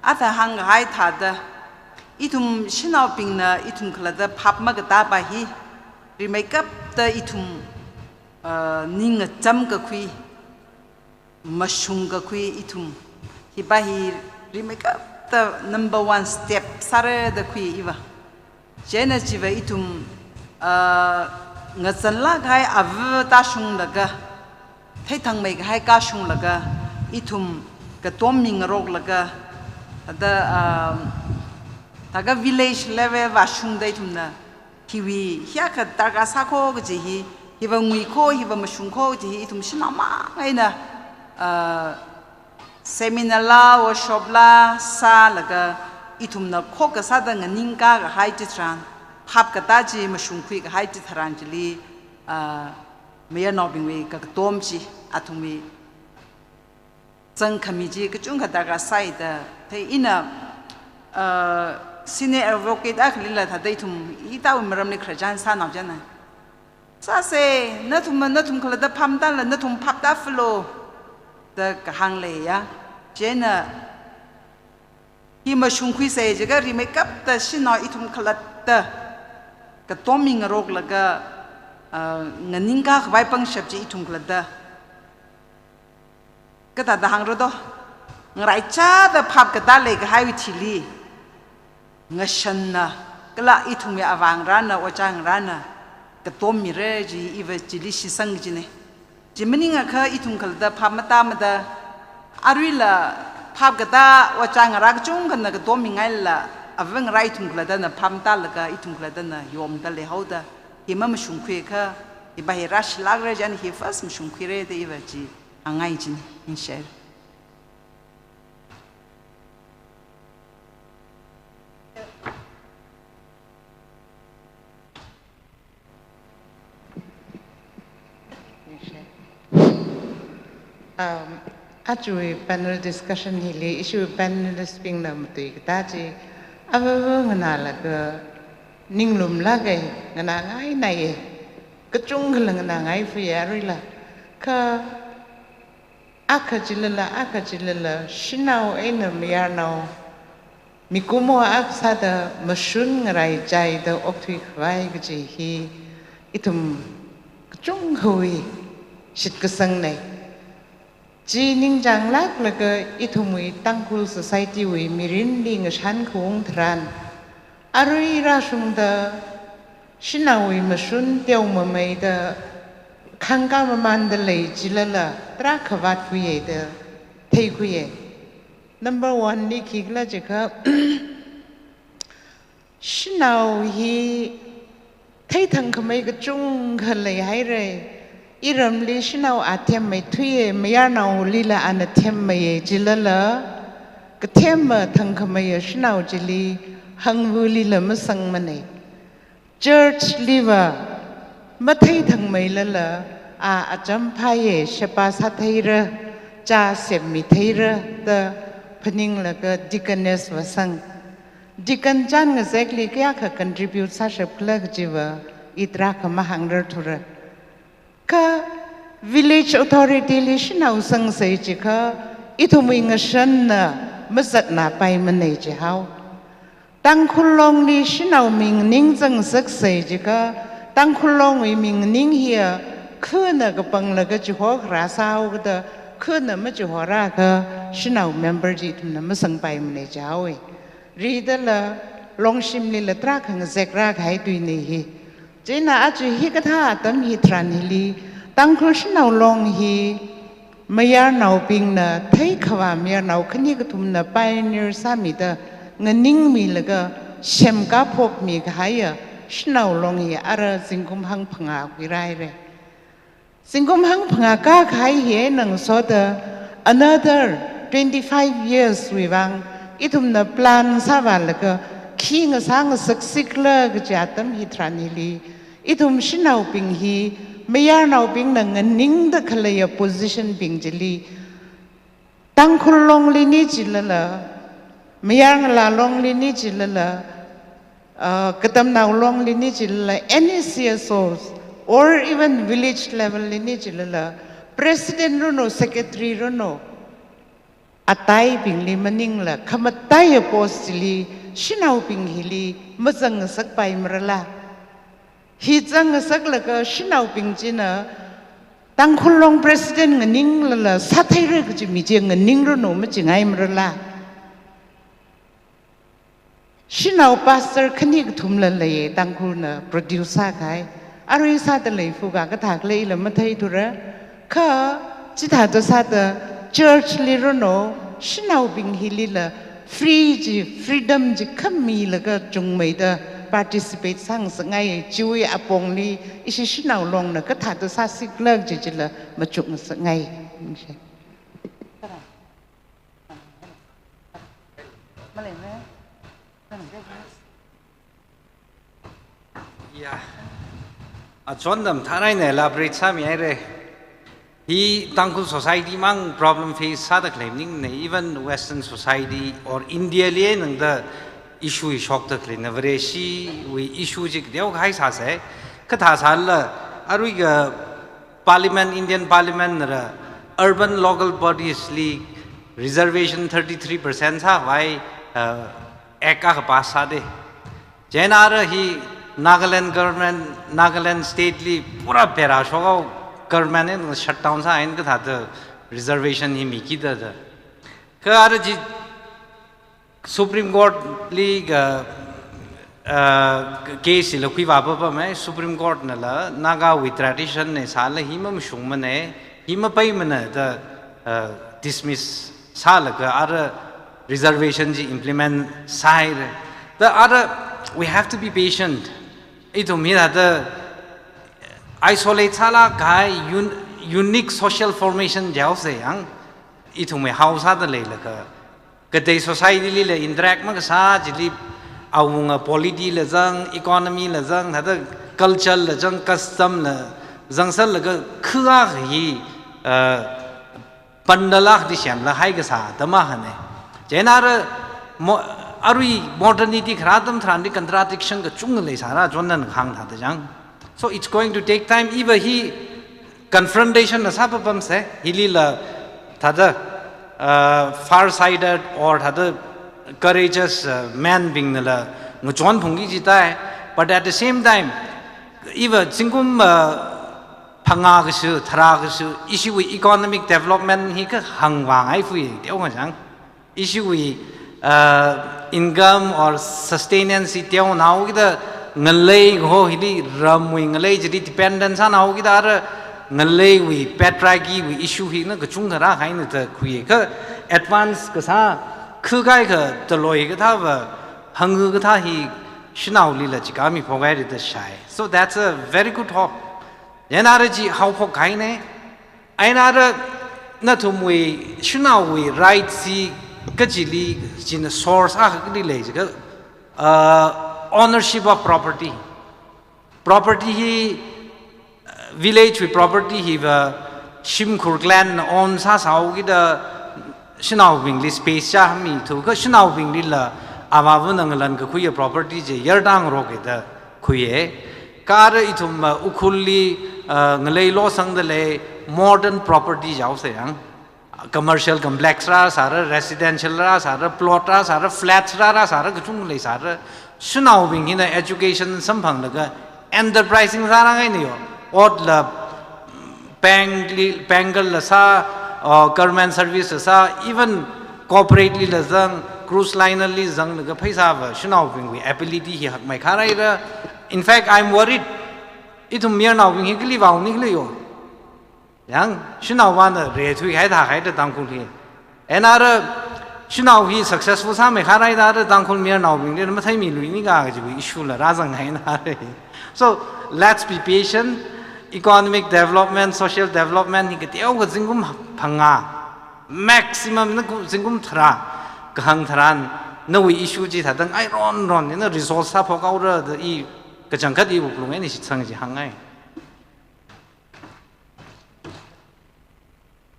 athā hāngkahai thāda, ithum shanaobingna ithum khalatta phap makatāpa hi, rimeikapta ithum, uh, ning ngacham kakhui, mashung kakhui ithum, hipa hi rimeikapta number one step sāra da khui iva. Chieina chiva ithum, ah, ngazanlāk kahai ava tāshunglaga, theithangmei kahai kashunglaga, ithum katom mingaroklaga, thāda, um, thākha village level vāshungda ithumna, hiwui hiyākha darkar sākho kaji hi, hiva nguikho, hiva mashungkho kaji hi, ithum shanao mang eina, uh, seminar la, workshop la sālaga, ithumna khokkha sāda nganingkā kahai chitharan, phap katā chi mashungkhui kahai chitharan chili, ah, mayarnaobingwui kakatom chi, athumwui zangkhami chi kachungkha darkar sāi da thei. Ina, ah, senior advocate akhalila thāda ithum hithāwui maramli khararchan sānao china. Sāse, nathum, nathum khalatta phap matāla, nathum phap tāfalo, da kahāng leiya. Chieina, hi mashungkhuise jiakha rimeikapta shanao ithum khalatta katom mingaroklaga, ah, nganingkā khavai pangshap chi ithum khalatta kathāda hāngra do. Ngaraichāda phap katā leikahaiwui thili ngashanna, kala ithumwui avāngarāna, ojāngarāna katom mira ji iva chili shitsang kajina. Chi maningakha ithum khalatta phap matāmada, aruila phap katā ojāngarā kachungkhana katom mingailala, avāngarā ithum khalattana phap matālaga ithum khalattana yomda leihaoda, hi mamashungkhuiakha, hiva hi rāshilākra jin hi first mashungkhuira da iva chi hāngngai china, ningshāi. Um, ajawui panel discussion hili, ishi panelist bingna matuikatā chi, avāva nganālaga ninglumlāka, nganāngainaiya, kachungkhala nganāngai fuya aruila. Kha akha chilala, akha chilala, shanao eina mayarnao mikumo akha sāda mashun ngaraichaida okthui khavai kaji hi ithum kachungkhawui shitkasangnei. Chi ningchānglāklaga ithumwui Tangkhul society wui mirinli ngashan khaung tharan, arui rāshungda shanaowui mashun teomameida khangka mamanda lei chilala tarākha vātkhuiya da theikhuiya. Number one li khikhala jiakha, shanao hi theithangkhamei kachungkha leihaira. Iramli shanao athemmeithuiya, mayarnaolila ana themmeiya chilala, kathemma thangkhameiya shanao chili hangvulila masangmanei. Church liva matheithangmeilala, a achāmphāya, sheba sātheira, chā semmitheira da phaninglaga deaconess vāsang. Deacon chān ngazekli kayākha contribute sāshapkhala kajiva i tarākha mahāngrarthura. Kha village authority li shanao sangse jiakha, ithumwui ngashanna mazatnāpaimanei jihao. Tangkhul Longli shanao minganing zangsakse jiakha, Tangkhul Longwui minganing hiya khana kapanglaga chihokharā sāhaokada, khana machihorākha shanao member chi ithumna masangpaimanei jihaowa. Ridala Longshimlila tarākha ngazekra kahai tuinei hi. Chieina aja hikathā atam hitharan hili, Tangkhul Shanao Long hi mayarnaobingna, theikhavā mayarnao khani kathumna pioneer sāmida nganingmilaga semkaphokmi kahaiya Shanao Long hi ara zingkum hangphangā khuirāhaira. Zingkum hangphangā kākahai hi eina ngasoda another twenty-five years wui vang ithumna plan sāvālaga khi ngasā ngasaksikkhala kaja atam hitharan hili, ithum shanaobing hi mayarnaobingna nganingda khaleiya position bing chili, Tangkhul Longli ni chilala, Mayarngalā Longli ni chilala, uh, Katamnao Longli ni chilala, any C S Os or even village level li ni chilala, president ranu, secretary ranu, ataibingli maningla khamataiya post chili shanaobing hili mazangngasakpaimarala. Hi zangngasaklaga shanaobing china Tangkhul Long president nganinglala sātheira kaji mi chi nganingranu machingai marala. Shanao pastor khani kathumla leiya Tangkhulna produce sākahai. Arui sāda lei fuga kathak leila matheithura. Kha Chithāda sāda church li rano, shanaobing hilila free chi, freedom chi khamilaga chungmeida participate sāngasakngai, chiwui apongli ishi shanao longna kathāda sāsi khala chi chila machukngasakngai. Ya. Achon dam tharai ne elaborate sāmihaira. Hi Tangkhul society mang problem face sāda khalei maningmana, even Western society or India li nangda issue shokda khalei na, Vareshiwui issue chi kateo kahai sāsa. Kathā sālala, aruiga Parliament, Indian Parliament nara urban local bodies li reservation thirty-three percent sākhavai, uh, act akha pass sāda. Chieina ara hi Nagaland government, Nagaland state li pura bera shokhaowa, government na shutdown sāhaina kathāda reservation hi mikida da. Kha ara chi Supreme Court li ka, uh, case la khuivā papamhai, Supreme Court nala Nagawui tradition na sālala hi mamashungmana, hi mapaimana da, uh, dismiss sālaga ara reservation chi implement sāhaira. Da ara, we have to be patient. Ithum hithāda isolate sālāk kahai un-, unique social formation jihaosa yang, ithumwui hao sāda leilaga, katei society lila interact makasā chili, awunga polity la zang, economy la zang, thāda culture la zang, custom la zang sālaga khuga hi, uh, pandalak di semla haikasā da mahāna. Chieina ara mo-, arui modernity kharā atam tharan di contradiction kachungkha leisāra, chonna hāngda thāda chang. So it's going to take time. Iva hi confrontation na sā papamsa, hilila thāda, uh, far-sighted or thāda courageous, uh, men bing nala ngachon phungki jitai. But at the same time, iva zingkum, uh, phangā kasā, tharā kasā, ishiwui economic development hi kahāng vāngai fui, teo ngachang. Ishiwui, uh, income or sustenance hi teonaokida ngalei ho hili ramwui ngalei chili dependent sānaokida ara ngaleiwui patriarchy wui issue hina kachungkha rākahaina da khuiya. Kha advance kasā, khuikahai kataloi kathāva, hāngkahai kathā hi shanaolila chikami phokhaira da shai. So that's a very good hope. Chieina ara chi haophok kahaina, eina ara nathumwui shanaowui right chi kachili china source akha kali lei jiakha, uh, ownership of property. Property hi, uh, village wui property hiva shimkhur clan na own sāsāhaokida shanaobingli space chāmithu, kha shanaobinglila avāvana ngalankakhuiya property chi yarda ngarokki da khuiya. Kha ara ithum, uh, Ukhrulli, uh, ngalei losangda lei modern property jihaosa yang. Commercial complex rāsāra, residential rāsāra, plot rāsāra, flats rā, rāsāra, kachungkha leisāra. Shanaobing hina education samphanglaga enterprising sārāngaina yo. Otla bank li, bank la sā, uh, government service la sā, even corporate lila zang, cruise liner li zanglaga pheisāva shanaobingwui ability hi hakmei kharāra. In fact, I'm worried. Ithum mayarnaobing hi kali vāungni khala yo. Yang, shanao vāna reithuihai thāhaida Tangkhul hi. Eina ara shanao hi successful sāmei kharāda ara Tangkhul mayarnaobingli matheimiluini kaji issue la rāzanghaina re. So, let's be patient. Economic development, social development hi kateokha zingkum phangā, maximum na ku-, zingkum tharā kahāng tharan, nawui issue chi thāda ngaironron eina resolve sāphok haora da i kachangkhat iwui wuklung eina shitsang chi hāngngai.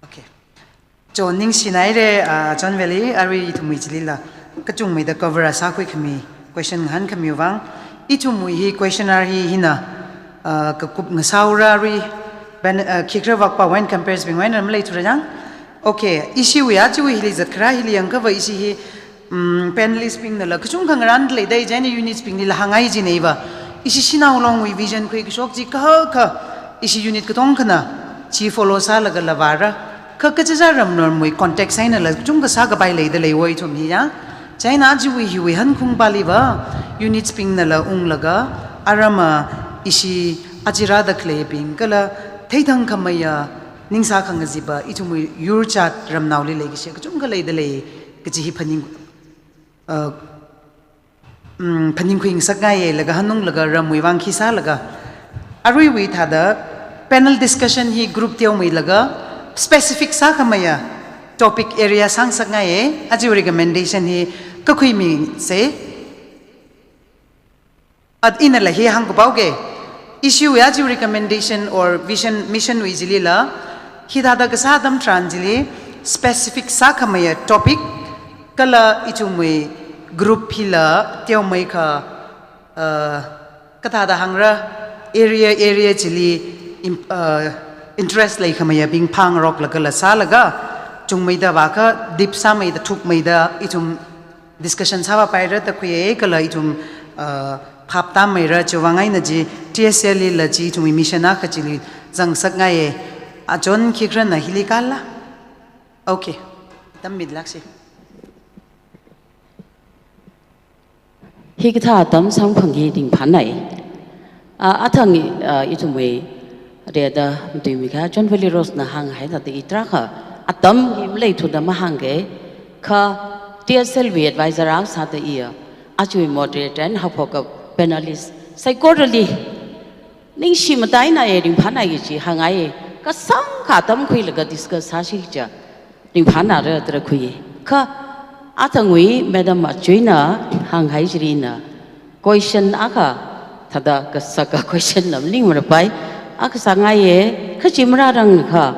Okay. Chon ningshinaira, ah, John Valley, arui ithumwui chilila kachungmeida cover sākhuikhami question ngahānkhamiwui vang. Ithumwui hi questionnaire hi hina, ah, kakup ngasāhaora arui, ben, ah, khikha vakpa wui eina compares bingwui eina maleithura yang. Okay, ishiwui ajawui hili zatkharā hili yangkhava ishi hi, mm, panelist bingnala kachungkha ngarānda leida, chieina units binglila hāngngai jineiva. Ishi shanao longwui vision khuikashok chi kahaka, ishi unit katongkhana chi follow sālagala vāra. Kha kachichā ramnormwui context einala kachungkha sākapai leida leiwo ithum hi ya. Chieina ajawui hiwui hankhung paliva, units bingnala unglaga, arama ishi aja rāda khaleibing kala theithang khameiya, ningsā khangazipa, ithumwui yurchat ramnaoli leikashi kachungkha leidalei kaji hi phaning, uh, mm, phaningkhui ngasakngaiye, laga hanunglaga ramwui vang khi sālaga. Aruiwui thāda panel discussion hi group teomeida laga specific sākhameiya topic area sāngasakngaiye, aja recommendation hi kakhui misa. At inala hi hāngkapao ke, issue ya chi recommendation or vision, mission wui chilila, hithāda kasā atam tharan chili, specific sākhameiya topic, kala ithumwui group hila teomeikha, uh, kathāda hāngra, area, area chili, im-, uh, interest leikhameiyabing phangarokla kala sālaga, chungmeida vākha, deep sāmeida thukmeida, ithum discussion sāvāpaira da khuiye, kala ithum, uh, phap tāmeira, chiwui vang eina chi T S L lila chi ithumwui mission akha chili zangsakngaiye. Achon khikharana hili kala. Okay. Atam midlakshi. Hikathā atam samphangki ringphānai. Ah, athang, ah, ithumwui rida matuimi kha John Valley Rose na hānghaida tarākha atam hi maleithuda mahāngke, kha T S L wui advisor akha sāda iya, ajawui moderator and haophoka panelist saikorali ningshi matainaiye, ringphānai kaji hāngngaiye, kasāngkha atam khuilaga discuss sāsi kaja ringphānara da khuiye. Kha athangwui Madam Achuina hānghai chili ina question akha, thāda kasaka question na maning marapai, akha sāngaiye, kha chi marārangkha,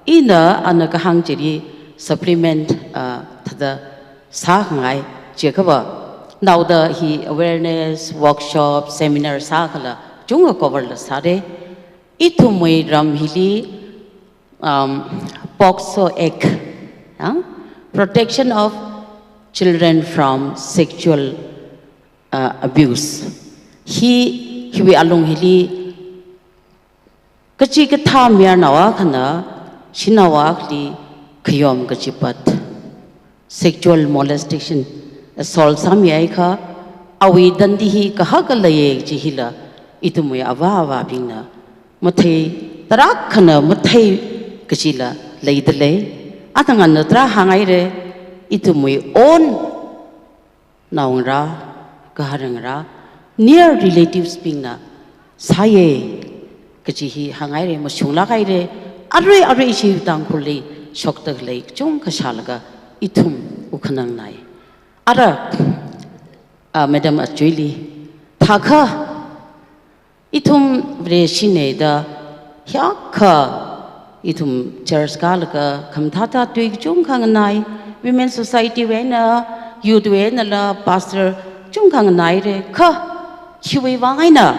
ina ana kahāng chili supplement, ah, thāda sāngai, chiakhava, naoda hi awareness, workshop, seminar sākhala, chungkha cover la sāre. Ithumwui ram hili, um, POCSO Act, ah, Protection of Children from Sexual, uh, Abuse. Hi, hiwui alung hili, kachikathā mayarnao akhana, shanaowali khayom kachipat, sexual molestation, assault sāmihaikha, awui dandi hi kahaka leiye kaji hila, ithumwui avā avābingna mathei, tarākhana mathei kajila leidalei. Athang ana tarā hānghaire, ithumwui own naongarā, gahar ngarā, near relatives bingna sāye kaji hi hānghaire, mashunglāk haire, arui arui ishi Tangkhulli shokda khalei kachungkha shālaga ithum wukkhanangnai. Ara, ah, Madam Achuili, thākha, ithum Vareshina da hiyākha ithum church kālaga khamathā thā tui kachungkha nganai, women society wui eina, youth wui einala, pastor kachungkha nganaire, kha khiwui vang eina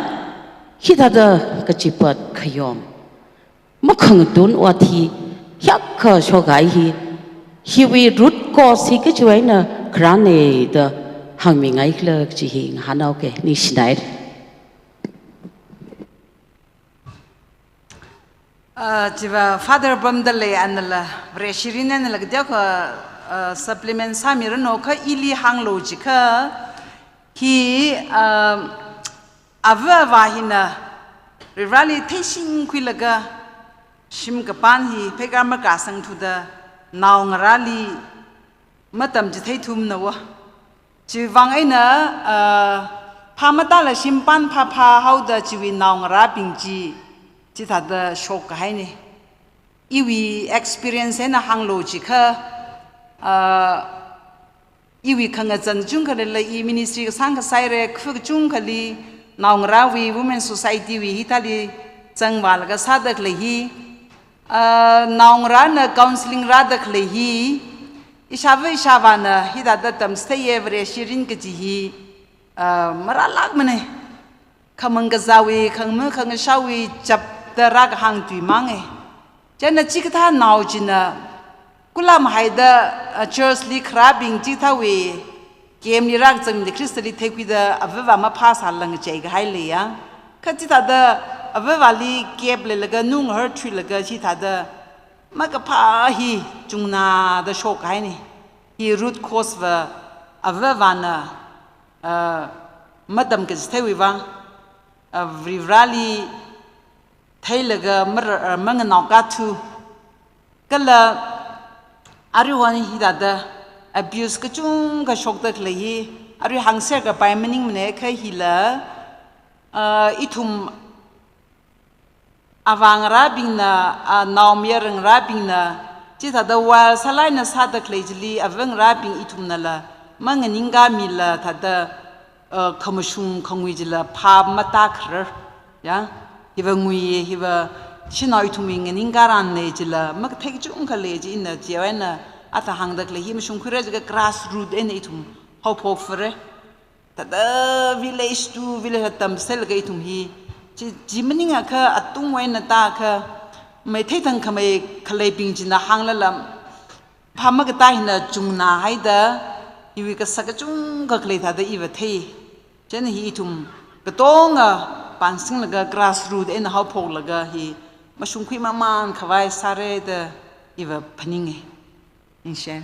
hithāda kachipat khayom makhangatun ot hi hiyākha shokhai hi, hiwui root cause hi kachiwui eina kharāne da hāngmingaikhala kaji hi ngahānhaoke, ningshinaire. Ah, chiva Father pamda lei anala, Vareshirinala kateokha, ah, supplement sāmiranu kha ili hānglu jiakha, hi, ah, ava avā hina, Varivarali theishingkhuilaga, shim kapān hi, pheikar makasangthuda, naongarāli, matamchitheithumna wa. Chiwui vang eina, ah, phā matāla shimpān phāphā haoda chiwui naongarābing chi, chithāda shokkahaine. Iwui experience eina hānglu jiakha, ah, iwui khangazan kachungkhali, i ministry kasāng kasāire, khu kachungkhali, naongarāwui, women society wui hithāli zangvālaga sāda khalei hi, ah, naongarāna counseling rāda khalei hi, ishāva ishāvāna hithāda tamchitheiye Vareshirin kaji hi, ah, marālākmane. Khamang kazāwui, khangma khangashāwui chapda rākahāng tui mange. Chieina chikathā nao china, kula mahaida, ah, church li kharābing chithāwui, camp li rākazangli Khristali theikhuida ava avā maphāsālāng kacheikahai leiya. Kha chithāda ava avāli kep leilaga nunghar thuilaga chithāda makaphā hi chungnāda shokkahaine. Hi root cause va ava avāna, ah, matamkachitheiwui vang, ah, Varivarali theilaga mar-, ah, manganaokathu, Kala aruihon hithāda abuse kachungkha shokda khalei hi, arui hāngser kapai maningmana kha hila, ah, ithum avāngarābingna, ah, naomayara ngarābingna, chithāda wild sālāk eina sāda khalei chili avāngarābing ithumnala manganingkāmila thāda, ah, khamashung khangui chila phap matākharar. Ya, hiva ngui, hiva shanao ithumwui nganingkā rānna chila makathei kachungkha lei chi ina chiwui eina athā hāngda khalei hi mashungkhuira jiakha grassroot eina ithum haophokfare. Thāda village to village atam sālaga ithum hi, chi, chi maningakha atungwui eina tākha, matheithang khamei khaleibing china hānglala, phap makatā hina chungna haida, iwui kasak kachungkha khalei thāda iva thei. Chieina hi ithum katonga pāngsinglaga grassroot eina haophoklaga hi mashungkhui mamān khavai sāra da iva phaninga. Ningshi.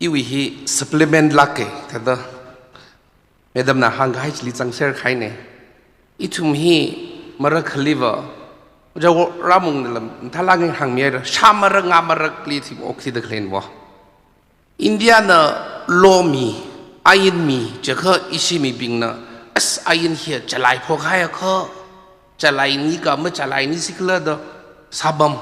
Iwui hi supplement lāka, thāda Madam na hāngkahai chili zangser kahaina. Ithum hi marakhaliva, jawo ramung nilam, thalang hāngmihaira, shā marak, ngā marakli ithum okthuida khaleinava. India na lo mi, ain mi, jiakha ishi mibingna, as ain hi chalai phokhaiakha, chalaini ka machalaini sikhala da sāpam.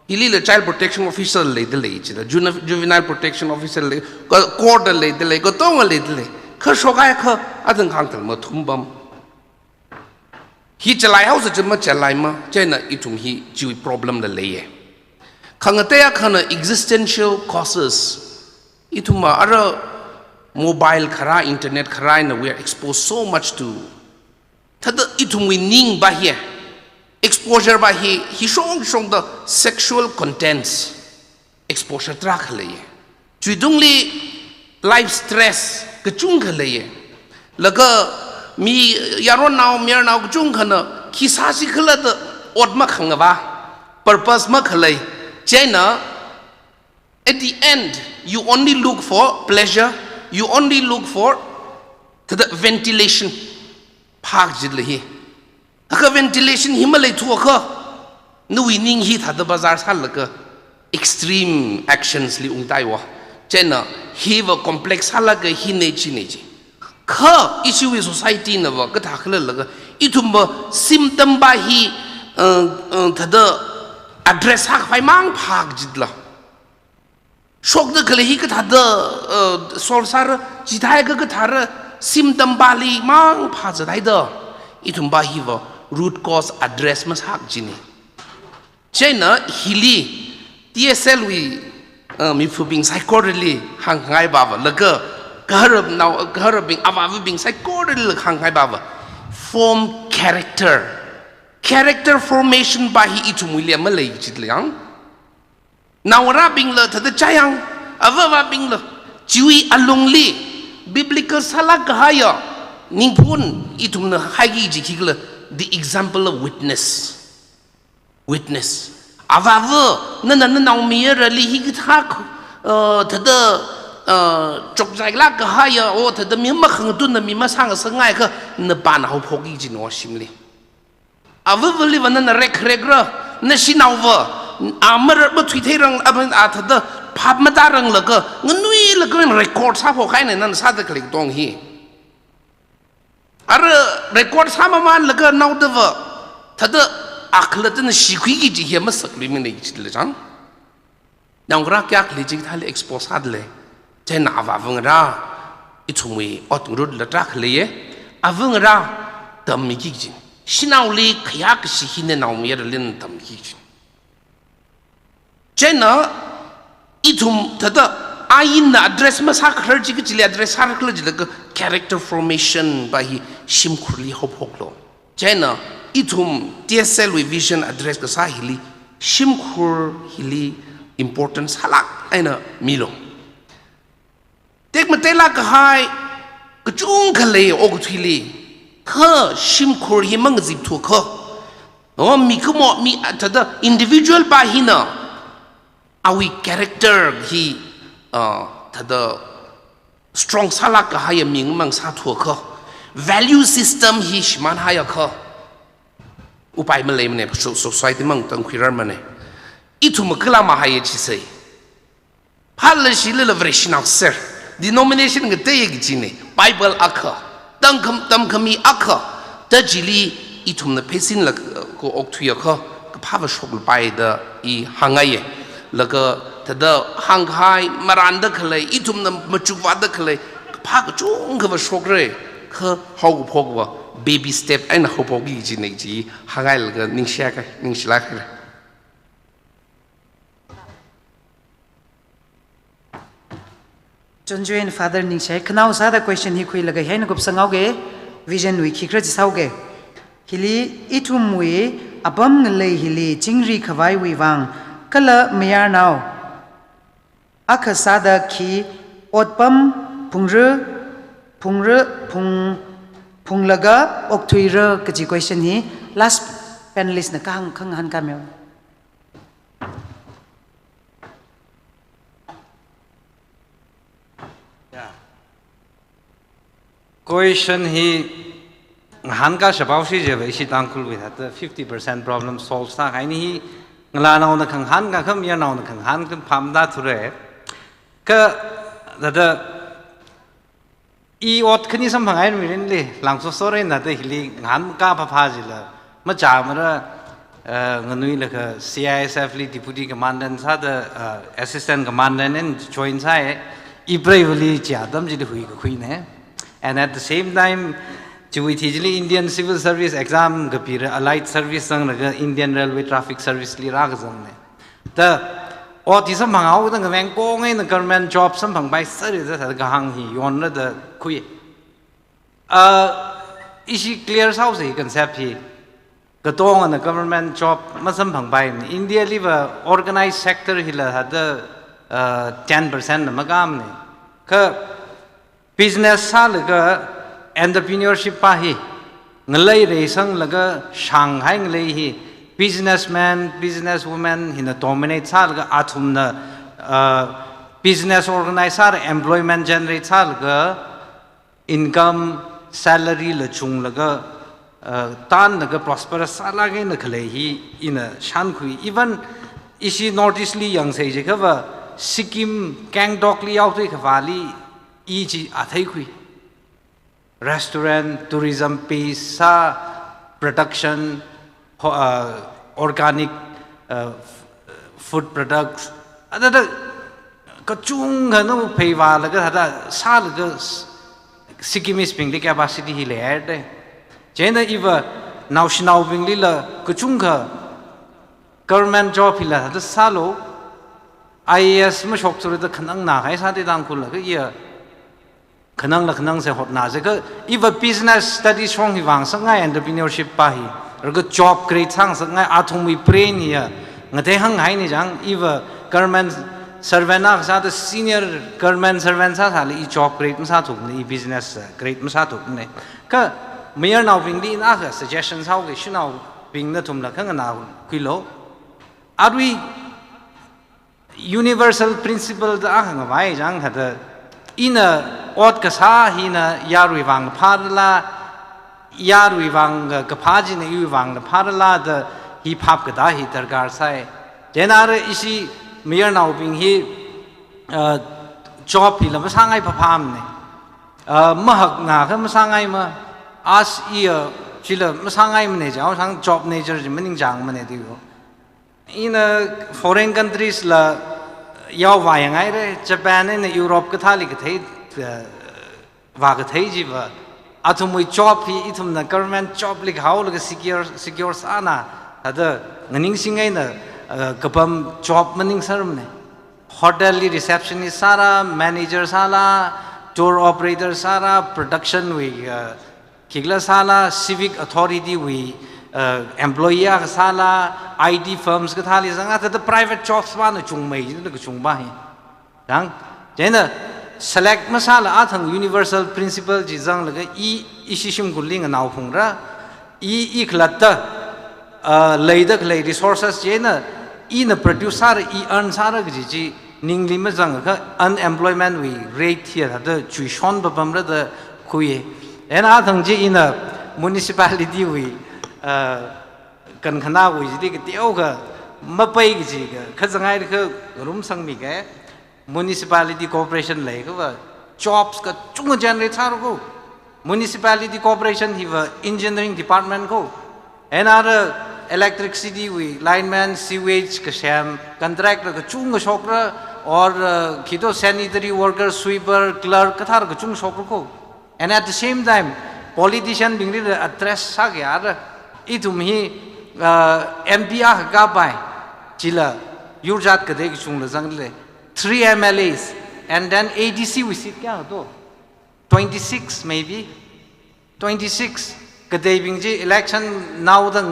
Hilila child protection officer leida lei chida, june-, juvenile protection officer lei, ko-, court leida lei, katonga leida lei. Kha shokhaiakha, athang khangthal mathumpam. Hi chalaihaosa chi machalaima, chieina ithum hi chiwui problem la leiya. Khangatei akhana existential causes. Ithumva ara mobile kharā, internet kharā eina we are exposed so much to. Thāda ithumwui ningva hi, exposure va hi, hi shong shongda sexual contents exposure tarākha lei. Chiwuitungli life stress kachungkha lei. Laga mi yaronao, mayarnao kachungkhana khi sāsikhala da ot makhangava, purpose makhalei. Chieina, at the end, you only look for pleasure, you only look for thāda ventilation. Phak jitla hi. Akha ventilation hi maleithuakha, nawui ning hi thāda bazar sālaga extreme actions li ungtaiwa. Chieina hiva complex sālaga hina china chi. Kha ishiwui society nava kathā khala laga, ithumva symptom va hi, uh, uh, thāda address sākhavai mang phak jitla. Shokda khalei hi kathāda, uh, solve sāra, chithākha kathāra, symptom vali mang phazat haida, ithumva hiva root cause address masāki kajina. Chieina hili T S L wui, uh, miphubing saikorali hāngngaiva va, laga kaharapnao, kaharapbing, avāvabing saikorali hāngngaiva va, form character. Character formation va hi ithumwuili malei jitliang. Naongarābingla thāda chayang, avāvabingla, chiwui alungli, biblical sālāk kahaiya, ningphun ithumna haiki kaji khikhala, the example of witness. Witness. Avāva, nana nanaomayarali hikathā, uh, thāda, uh, chokchailāk kahaiya, o thāda mi makhangatungna mi masāngasakngaiakha, napāna haophoki kajina shimli. Avāvaliva nana rekrekra, nashinaova, a mara mathuitheirang, a thāda phap matāranglakha, nganuilakha record sāphok kahaina nana sāda khalei katonga hi. Ara record sāmamānlaga naodava, thāda akhalattana shikhuiki kaji hi masaklui mine kajila chang. Naongarā kayākhali chithāli expose sādalei. Chieina avāvangarā, ithumwui ot ngarutla tarākha leiya, avāvangarā tammiki kaji. Shanaoli khayākashi hi nanaomayaralina tammiki kaji. Chieina ithum thāda ainna address masākharar chi kachili address sārakhala jilaga character formation va hi shimkhurli haophoklo. Chieina ithum T S L wui vision address kasā hili, shimkhur hili important sālāk eina milo. Tekmateilāk kahai kachungkha lei okathuili, kha shimkhur hi mangazipthuakha, o mikumo mi thāda individual va hina, awui character hi, uh, thāda strong sālāk kahaiya mi ngamang sāthuakha, value system hi shimānhaiakha, upai maleimane, so-, society mang tangkhuirarmane. Ithum kala mahaiya chisai. Phalashilala Vareshinao ser. Denomination ngateiya kajine. Bible akha. Tangkham-, tamkhami akha. Da chili ithumna pheisinlaga okthuiakha, kaphāva shoklapai da i hāngngaiye. Laga thāda hāngkahai marānda khalei, ithumna machukvāda khalei, kaphā kachungkhava shokra. Kha haokaphokva baby step eina haophokki kajine chi hāngngai laga ningshiya kai, ningshilāk haira. Chonjoin Father Ningshai, khanao sāda question hi khuilaga hieina kupsanghaoge, vision wui khikhala chi sāhaoge. Hili ithumwui apam ngalei hili chingri khavaiwui vang, kala mayarnao akha sāda khi otpam phungra, phungra, phung, phunglaga okthuira kaji question hi last panelist na kahāng, kahāng ngahānkāmilu. Yeah. Question hi ngahānkā shapao shi jeva ishi Tangkhulwui thāda fifty percent problem solve sākahaina hi ngalānaona khangahānkā kha mayarnaona khangahān kha phāmda thura. Kha thāda i ot khani samphanghaira mirinli, langso sore na da hili ngahānkā phāphā jila, machāmara, eh, nganuilakha C I S F li Deputy Commandant sāda, eh, Assistant Commandant eina join sāi, i preivali chi atam chili huikakhuine. And at the same time, chiwui thili Indian Civil Service exam kapira, allied service zanglaga Indian Railway Traffic Service li rākazangne. Da, ot hi samphanghaoda ngaveng kong eina government job samphangpai sāra da thāda kahāng hi yonra da khui. Ah, ishi clear sāhaosa concept hi. Katongana government job masamphangpaimane. India liva organized sector hila thāda, ah, ten percent na makāmane. Kha business sālaga entrepreneurship pa hi, ngalei reisanglaga shānghai ngalei hi, businessman, businesswoman hina dominate sālaga athumna, uh, business organize sālaga employment generate sālaga income, salary la chunglaga, uh, tanlaga prosperous sālāk eina khalei hi ina shānkhui. Even ishi North East li yangsei jiakhava Sikkim, Gangtok li yaothui khavāli i chi atheikhui. Restaurant, tourism base sā, production, ho-, uh, organic, uh, f-, food products. Thāda kachungkha na phei vālaga thāda sālaga s-, Sikkimese bingli capacity hi leihaira. Chieina iva naoshinaobinglila kachungkha government job hila thāda sālu, I A S mashokthura da khanangna kahai sāda Tangkhulla kha iya khanangla khanangsa hotnasa kha iva business studies shong hi vāngasakngai entrepreneurship pa hi. Laga job create sāngasakngai athumwui brain hiya ngateihānghaina chang iva government servant akha sāda senior government servant sāsāla i job create masāthukmane, i business, uh, create masāthukmane. Kha mayarnaobingli ina akha suggestion sāhaoki shanaobing nathumla khanganākhuilu. Arui universal principle da akha ngavai chang thāda, ina ot kasā hina yarui vang phārala, yarui vang ka-, kaphā china iwui vangla phārala da hi phap katā hi darkar sai. Chieina ara ishi mayarnaobing hi, uh, job hila masāngai phaphāmane. Uh, mahakna kha masāngaima, as iya chila masāngaimane jihaosang job nature chi maningchāngmane diu. Ina foreign countries la yaovāyangaira, Japan eina Europe kathāli kathei, eh, vākathei chiva. Athumwui job hi ithumna government job li kahaolaga secure, secure sāna, thāda nganingsing eina, eh, kapam job maningsārmane. Hotel li receptionist sāra, manager sāla, tour operator sāra, production wui, eh, khikhala sāla, civic authority wui, uh, employee akha sāla, I T firms kathāli zanga thāda private jobs pana chungmei jida kachungpa hi. Dang, chieina select masāla athang universal principle chi zanglaga i, ishi shimkhurli nganao phungra, i, i khalatta, uh, leida khalei resources chieina, ina produce sāra, i earn sāra kaji chi, ningli mazangakha unemployment wui rate hiya thāda chuishon papamra da khui. Ena athang chi ina municipality wui, uh, Kankhanawui chili kateokha mapai kaji ka, kazangai ka ngarumsangmi ka, municipality corporation leikhava jobs kachungkha generate sāra ko. Municipality corporation hiva engineering department ko. Eina ara electricity wui lineman, sewage kasem, contractor kachungkha shokra, or, uh, khi to sanitary worker, sweeper, clerk kathar kachungkha shokra ko. And at the same time, politician bingli address sākayara. Ithum hi, uh, M P akha kapai, chila yurjat katei kachungla zangle. Three M L As, and then A D C wui seat kayākha to? Twenty-six maybe. Twenty-six. Kateibing chi election naoda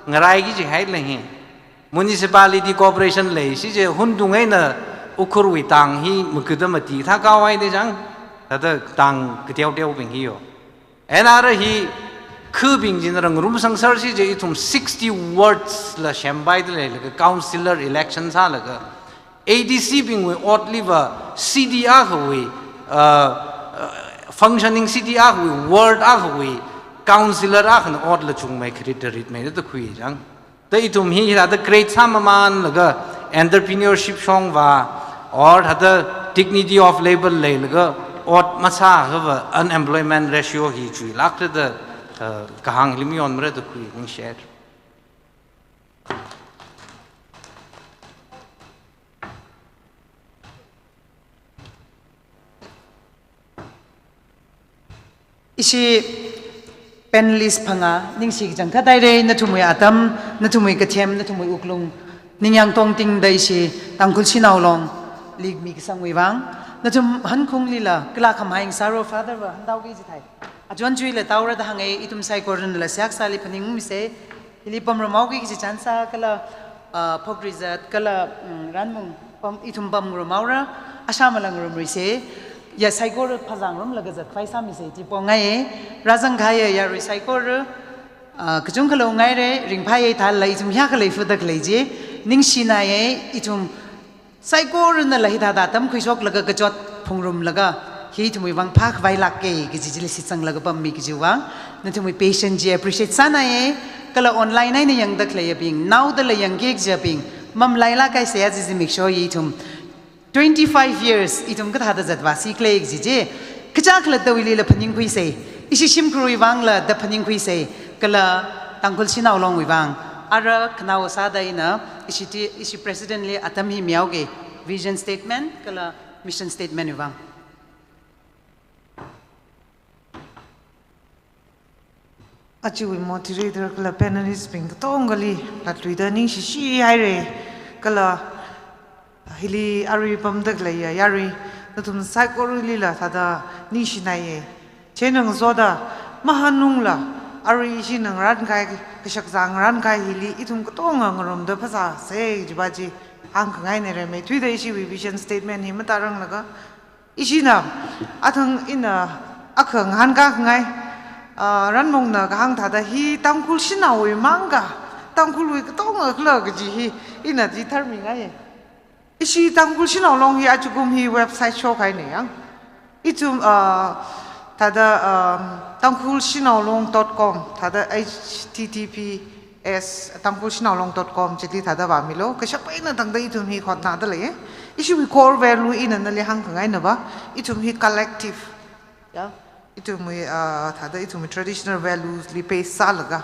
ngaraiki jihai lei hi. Municipality corporation lei, si chi huntung eina Ukhrulwui tang hi makada mati thā kaohaida chang. Thāda tang kateoteobing hi yo. Eina ara hi khubing china ngarumsang sāra si chi ithum sixty wards la sempaida leilaga councillor election sālaga A D C bingwui otliva city akhawui, uh, uh, functioning city akhawui, ward akhawui councillor akhana otla chungmei kharit darit meida khui chang. Da ithum hi hithāda create sāmamanlaga entrepreneurship shongva, or thāda dignity of labor leilaga ot masākhava unemployment ratio hi chuilākra da, uh, kahāng hili mayonmara da khui ningshit. Ishi panelist phangā, ningshi kachangkhat haira, nathumwui atam, nathumwui kathem, nathumwui wuklung ningyāng tongtingda ishi Tangkhul Shanao Long league mi kasangwui vang. Nathum hankhunglila kala khamhai sāra, Father va hāngtao kaji thai. Achon chuila taora da hānga, ithum saikoranala seihā kasāli phaningmisa. Hili pamrumhaoki kaji chānsā kala, ah, phokrizat kala, mm, ranmung pam, ithum pamrumhaora, asha malang rumrisa, ya saikora phazāngarumlaga zatkhavai sāmisa chi pongai, rāzangkahaiya yarui saikora, ah, kachungkha lo ngaira, ringphāya thālala ithum hiyākha leifuda khalei chi, ningshinaya, ithum saikoranala hithāda tamkhuishoklaga kachot phungrumlaga, hi ithumwui vang phākhavai lāka kaji chili shitsanglaga pammi kajiwui vang, nathumwui patience chi appreciate sānaya, kala online eina yangda khaleiyabing, naodala yangki kajiyabing, mamalailāk kahai seihā chi zimiksho ithum twenty-five years ithum kathāda zatvāsi khala kaji chi, kacha khalattawuilila phaningkhuisa, ishi shimkhurwui vangla da phaningkhuisa, kala Tangkhul Shanao Longwui vang. Ara khanaowa sāda ina ishi ti, ishi president li atam hi mihaoki, vision statement kala mission statement wui vang. Ajawui moderator kala panelist bing katongali latluida ningshishi haira, kala hili arui pamda khaleiya yarui, nathum saikorawuilila thāda ningshinaya. Chieina ngasoda, mahanungla, arui ishina ngarānkahai, kashakzā ngarānkahai hili ithum katonga ngarumda phasāsa jiva chi hāngkhangaina. Rimeithuida ishiwui vision statement hi mataranglaga, ishina, athang ina akha ngahānkā khangai, ah, ranmungna kahāng thāda hi Tangkhul Shanaowui mangka, Tangkhulwui katonga khala kaji hi ina chi tharmingai. Ishi Tangkhul Shanao Long hi ajakum hi website shokhaina yang. Ithum, ah, thāda, um, tangkhul shanao long dot com, thāda H T T P S tangkhul shanao long dot com chili thāda vāmilu. Kashap eina tangda ithum hi hotnada lei. Ishiwui core value ina nali hāngkhangaina va, ithum hi collective. Ya, ithumwui, ah, thāda ithumwui traditional values li base sālaga,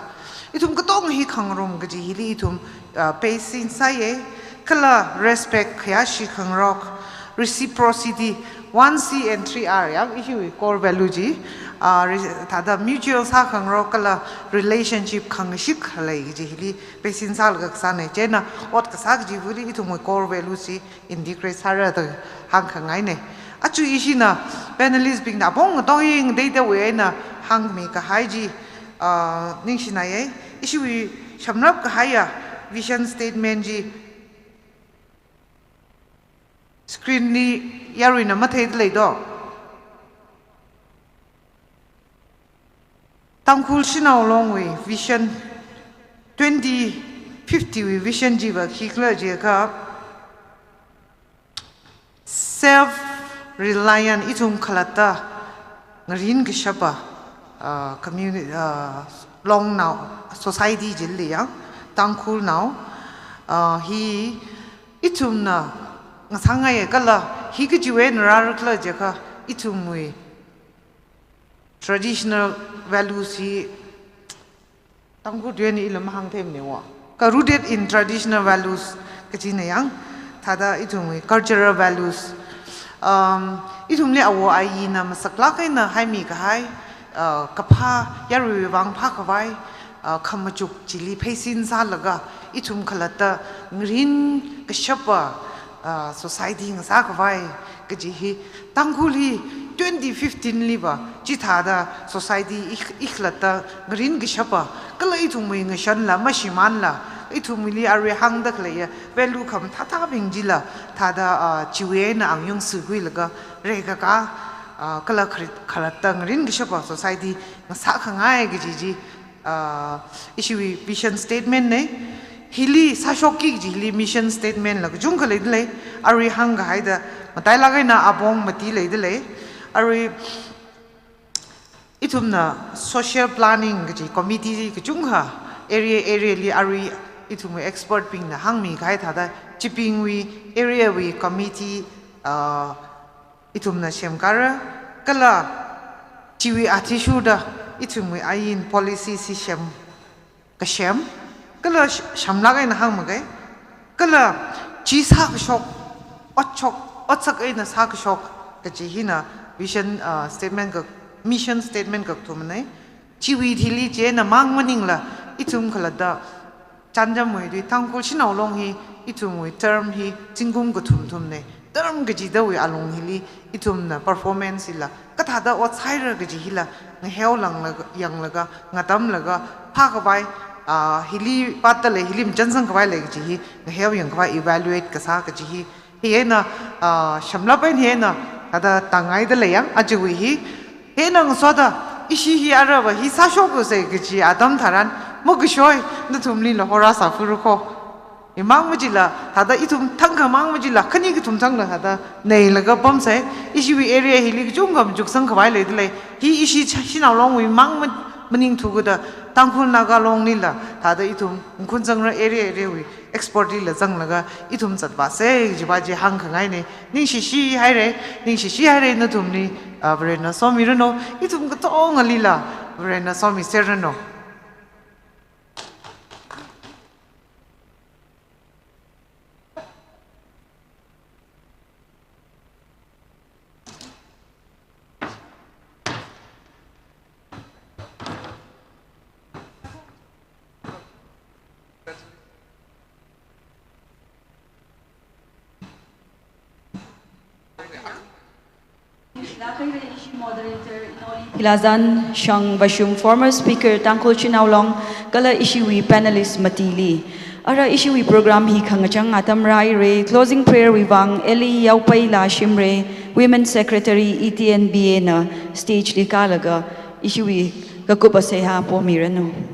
ithum katonga hi khangarum kaji hili ithum, ah, base sāya, kala respect, khayāshi khangarok, reciprocity, one C and three R, ya, ishiwui core value chi, ah, re-, thāda mutual sākhangarok kala relationship khangashit khalei kaji hili base sālaga kasāna. Chieina ot kasā kaji vuli ithumwui core value chi integrate sāra da hāngkhangaina. Aja ishina panelist bingna apong ngatong ying data wui eina hāngmi kahai chi, ah, ningshinaya. Ishiwui shamrap kahaiya vision statement chi screen li yaruina matheida leido. Tangkhul Shanao Longwui vision, twenty fifty wui vision chiva khikhala jiakha, self reliant, ithum khalatta ngarin kashapa, ah, communi-, ah, longnao society chili yang, Tangkhulnao, ah, hi ithumna ngasāngai kala hi kachiwui eina rārakhala jiakha ithumwui traditional values hi Tangkhul tuiwui eina ila mahāngthemnei wa. Kha rooted in traditional values kajina yang, thāda ithumwui cultural values. Um, ithumli awo ayina masaklāk eina haimi kahai, uh, kaphā yaruiwui vang phākhavai, uh, khamachuk chili pheisin sālaga, ithum khalatta ngarin kashapa, uh, society ngasākhavai kaji hi, Tangkhul hi twenty fifteen liva chithāda society i, i khalatta ngarin kashapa, kala ithumwui ngashanla, mashimānla, ithumwuili arui hāngda khaleiya value khamathāthābing chila, thāda, ah, chiwui eina angayung sākhuilaga, reikaka, ah, kala khari-, khalatta ngarin kashapa society ngasākhangai kaji chi, ah, ishiwui vision statement nei. Hili sāshokki kaji hili mission statement la kachungkha leidalei. Arui hāngkahaida matailāk eina apong mati leidalei. Arui ithumna social planning kaji committee kachungkha area, area li arui ithumwui expert bingna hāngmikahai thāda chibingwui area wui committee, ah, ithumna semkara, kala chiwui athishurda ithumwui ain policy system kasem, kala sh-, shamlāk eina hāngmaga, kala chi sākashok, otshok, otsak eina sākashok kaji hina vision, ah, statement ka, mission statement kakathumnei. Chiwui thili chieina mang maningla ithum khalatta Chanjamwui tui Tangkhul Shanao Long hi ithumwui term hi zingkum kathum thumnei. Term kachidawui alung hili ithumna performance hila kathāda ot sāhaira kaji hila ngaheo langlaga, yanglaga, ngatamlaga, phākhavai, ah, hili pātda lei, hili machansangkhavai lei kaji hi ngaheo yangkhavai, evaluate kasā kaji hi. Hi eina, ah, shamlap eina hi eina, thāda tāngaida lei yang, ajawui hi. Hi eina ngasoda, ishi hi arava hi sāshoksa kaji atam tharan, makashoi, nathumlila hora sāfuru kho. Imang machila, thāda ithum thangkha mang machila, khani kathum thangla thāda neilaga pamsai, ishiwui area hili kachungkha machuksangkhavai leidalei, hi ishi cha-, Shanao Longwui mang ma-, maningthu kada, Tangkhul Naga Long nila, thāda ithum makhun zangra area area wui expert lila zanglaga, ithum zatvāsei, jiva ji hāngkhangainei, ningshishihairei, ningshishihairei nathumli, ah, Varena somiranu, ithum katongalila, Varena somiseranu. Moderator, Inoli Philazan, Shang Vashum, former speaker, Tangkhul Shanao Long, kala ishiwui panelist matili. Ara ishiwui program hi khangachang atam rāhaira, closing prayer wui vang, Eli Yaopai Lashimra, Women Secretary, E T N B A na stage li kālaga, ishiwui kakup seihā pomiranu.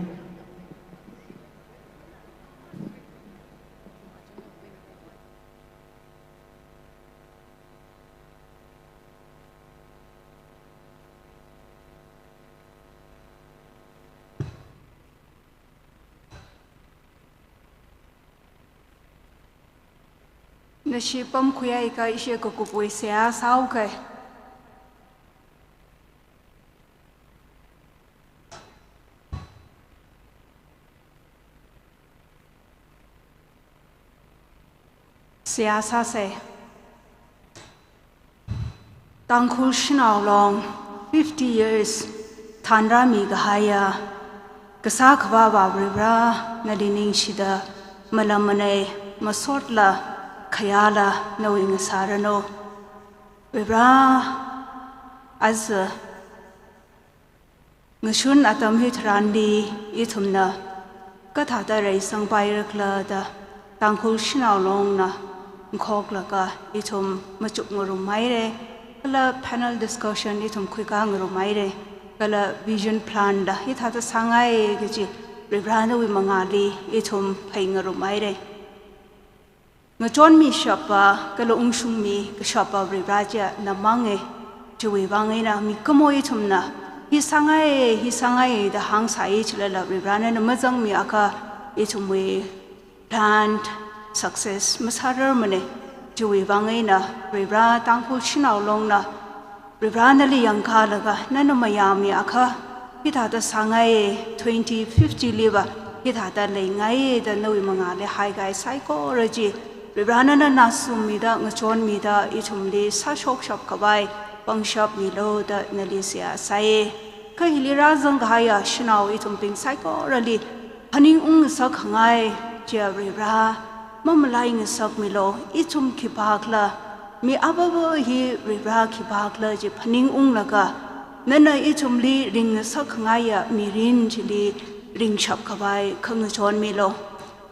Nashi pamkhuiya ika ishi kakupwui seihā sāuka. Seihā sāsei. Tangkhul Shanao Long fifty years thānrāmi kahaiya, kasā khavāva Varivara nali ningshida, malam manei, masotla, khayāla nawui ngasāranu. Varivara, aja ngashun atam hitharanli ithumna kathāda reisangpaira khala da Tangkhul Shanao Longna ngkhoklaga ithum machukngarumhaira, kala panel discussion ithum khuikāngarumhaira, kala vision plan la hithāda sāngai kaji Varivara nawui mangāli ithum phāngarumhaira. Ngachonmishappa, kala ungshungmi kashappa Varivara chiya na manga, chiwui vang eina mikumo ithumna, hi sāngai, hi sāngai da hāngsai chilala Varivara nana mazangmi akha, ithumwui planned success masārarmana. Chiwui vang eina Varivara Tangkhul Shanao Longna Varivara nali yangkālaga nana mayāmiakha hithāda sāngaiya, twenty fifty liva hithāda leingaiya da nawui mangāli haikahai saikora chi Varivara nana nāsummida ngachonmida ithumli sāshokshap khavai pangshap milu da nali seihā sāya. Kha hili rāzangkahaiya shanao ithumbing saikorali phaningung ngasakkhangai chiya Varivara mamalai ngasakmilu. Ithum khipākhala, mi avava hi Varivara khipākhala chi phaningunglaga nana ithumli ring ngasakkhangaiya mirin chili ringshap khavai khangachon milu.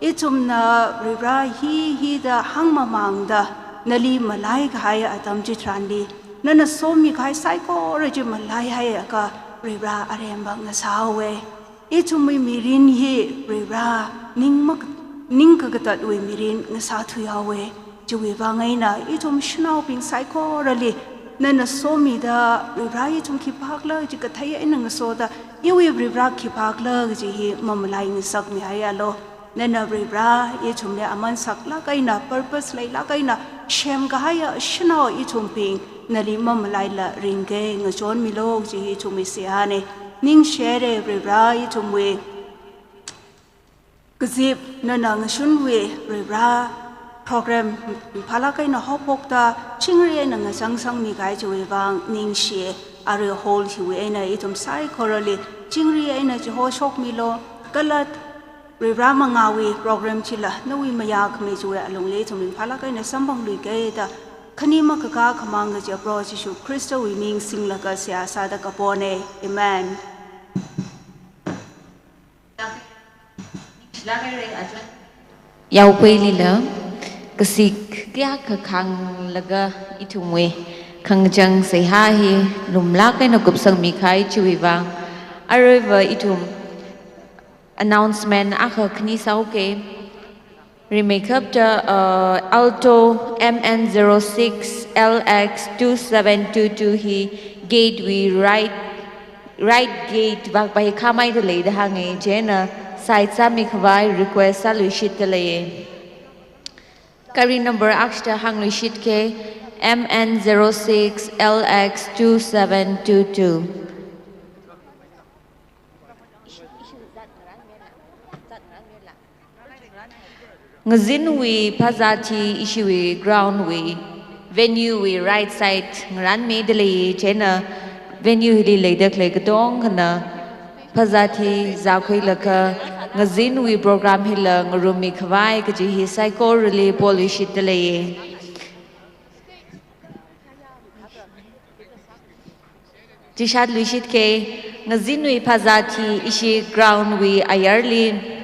Ithumna Varivara hi hida hāngmamāngda nali malaikahai atam chitharanli nana somikahai saikora chi malaihaiakha Varivara aremma ngasāhaowa. Ithumwui mirin hi Varivara ning mak-, ning kakatatwui mirin ngasāthuihaowa. Chiwui vang eina ithum shanaobing saikorali nana somida Varivara ithum khipākhala chi kathei eina ngasoda iwui Varivara khipākhala chi hi mamalai ngasakmihaialu. Nana Varivara ithumli aman saklāk eina, purpose leilāk eina semkahaiya shanao ithumbing nali mamalaila ringki ngachonmilu chi hi ithumwui seihāna. Ningshire Varivara ithumwui kazip nana ngashunwui Varivara program phālāk eina haophokta chingri eina ngachangsangmikahai chiwui vang ningshi. Arui hall hiwui eina ithum saikorali chingri eina chihoshokmilu. Kala Varivara mangāwui program chila nawui mayākhami chiwui alungli ithum ringphālāk eina samphangluiki da khani makakā khamang kaja Proho Jishu Khristawui ming singlaga seihā sāda kapona. Amen. Yaopuilila kasik kayākha khānglaga ithumwui khangachang seihā hi lumlāk eina kupsangmikahai chiwui vang aruiva ithum announcement akha khani sāuke. Rimeikapta, uh, Alto M N zero six L X two seven two two hi gate wui right, right gate vak pai khamai da lei da hānga, chieina side sāmikhavai request sāluishit da lei. Gari number akshita hāngluishitke, M N zero six L X two seven two two. Ngazinwui phazāt hi ishiwui ground wui venue wui right side ngaranmida lei, chieina venue hili leida khalei katongkhana phazāt hi zākhuilaga ngazinwui program hila ngarummikhavai kaji hi saikorali poluishitda lei. Chishatluishitke, ngazinwui phazāt hi ishi ground wui ayarli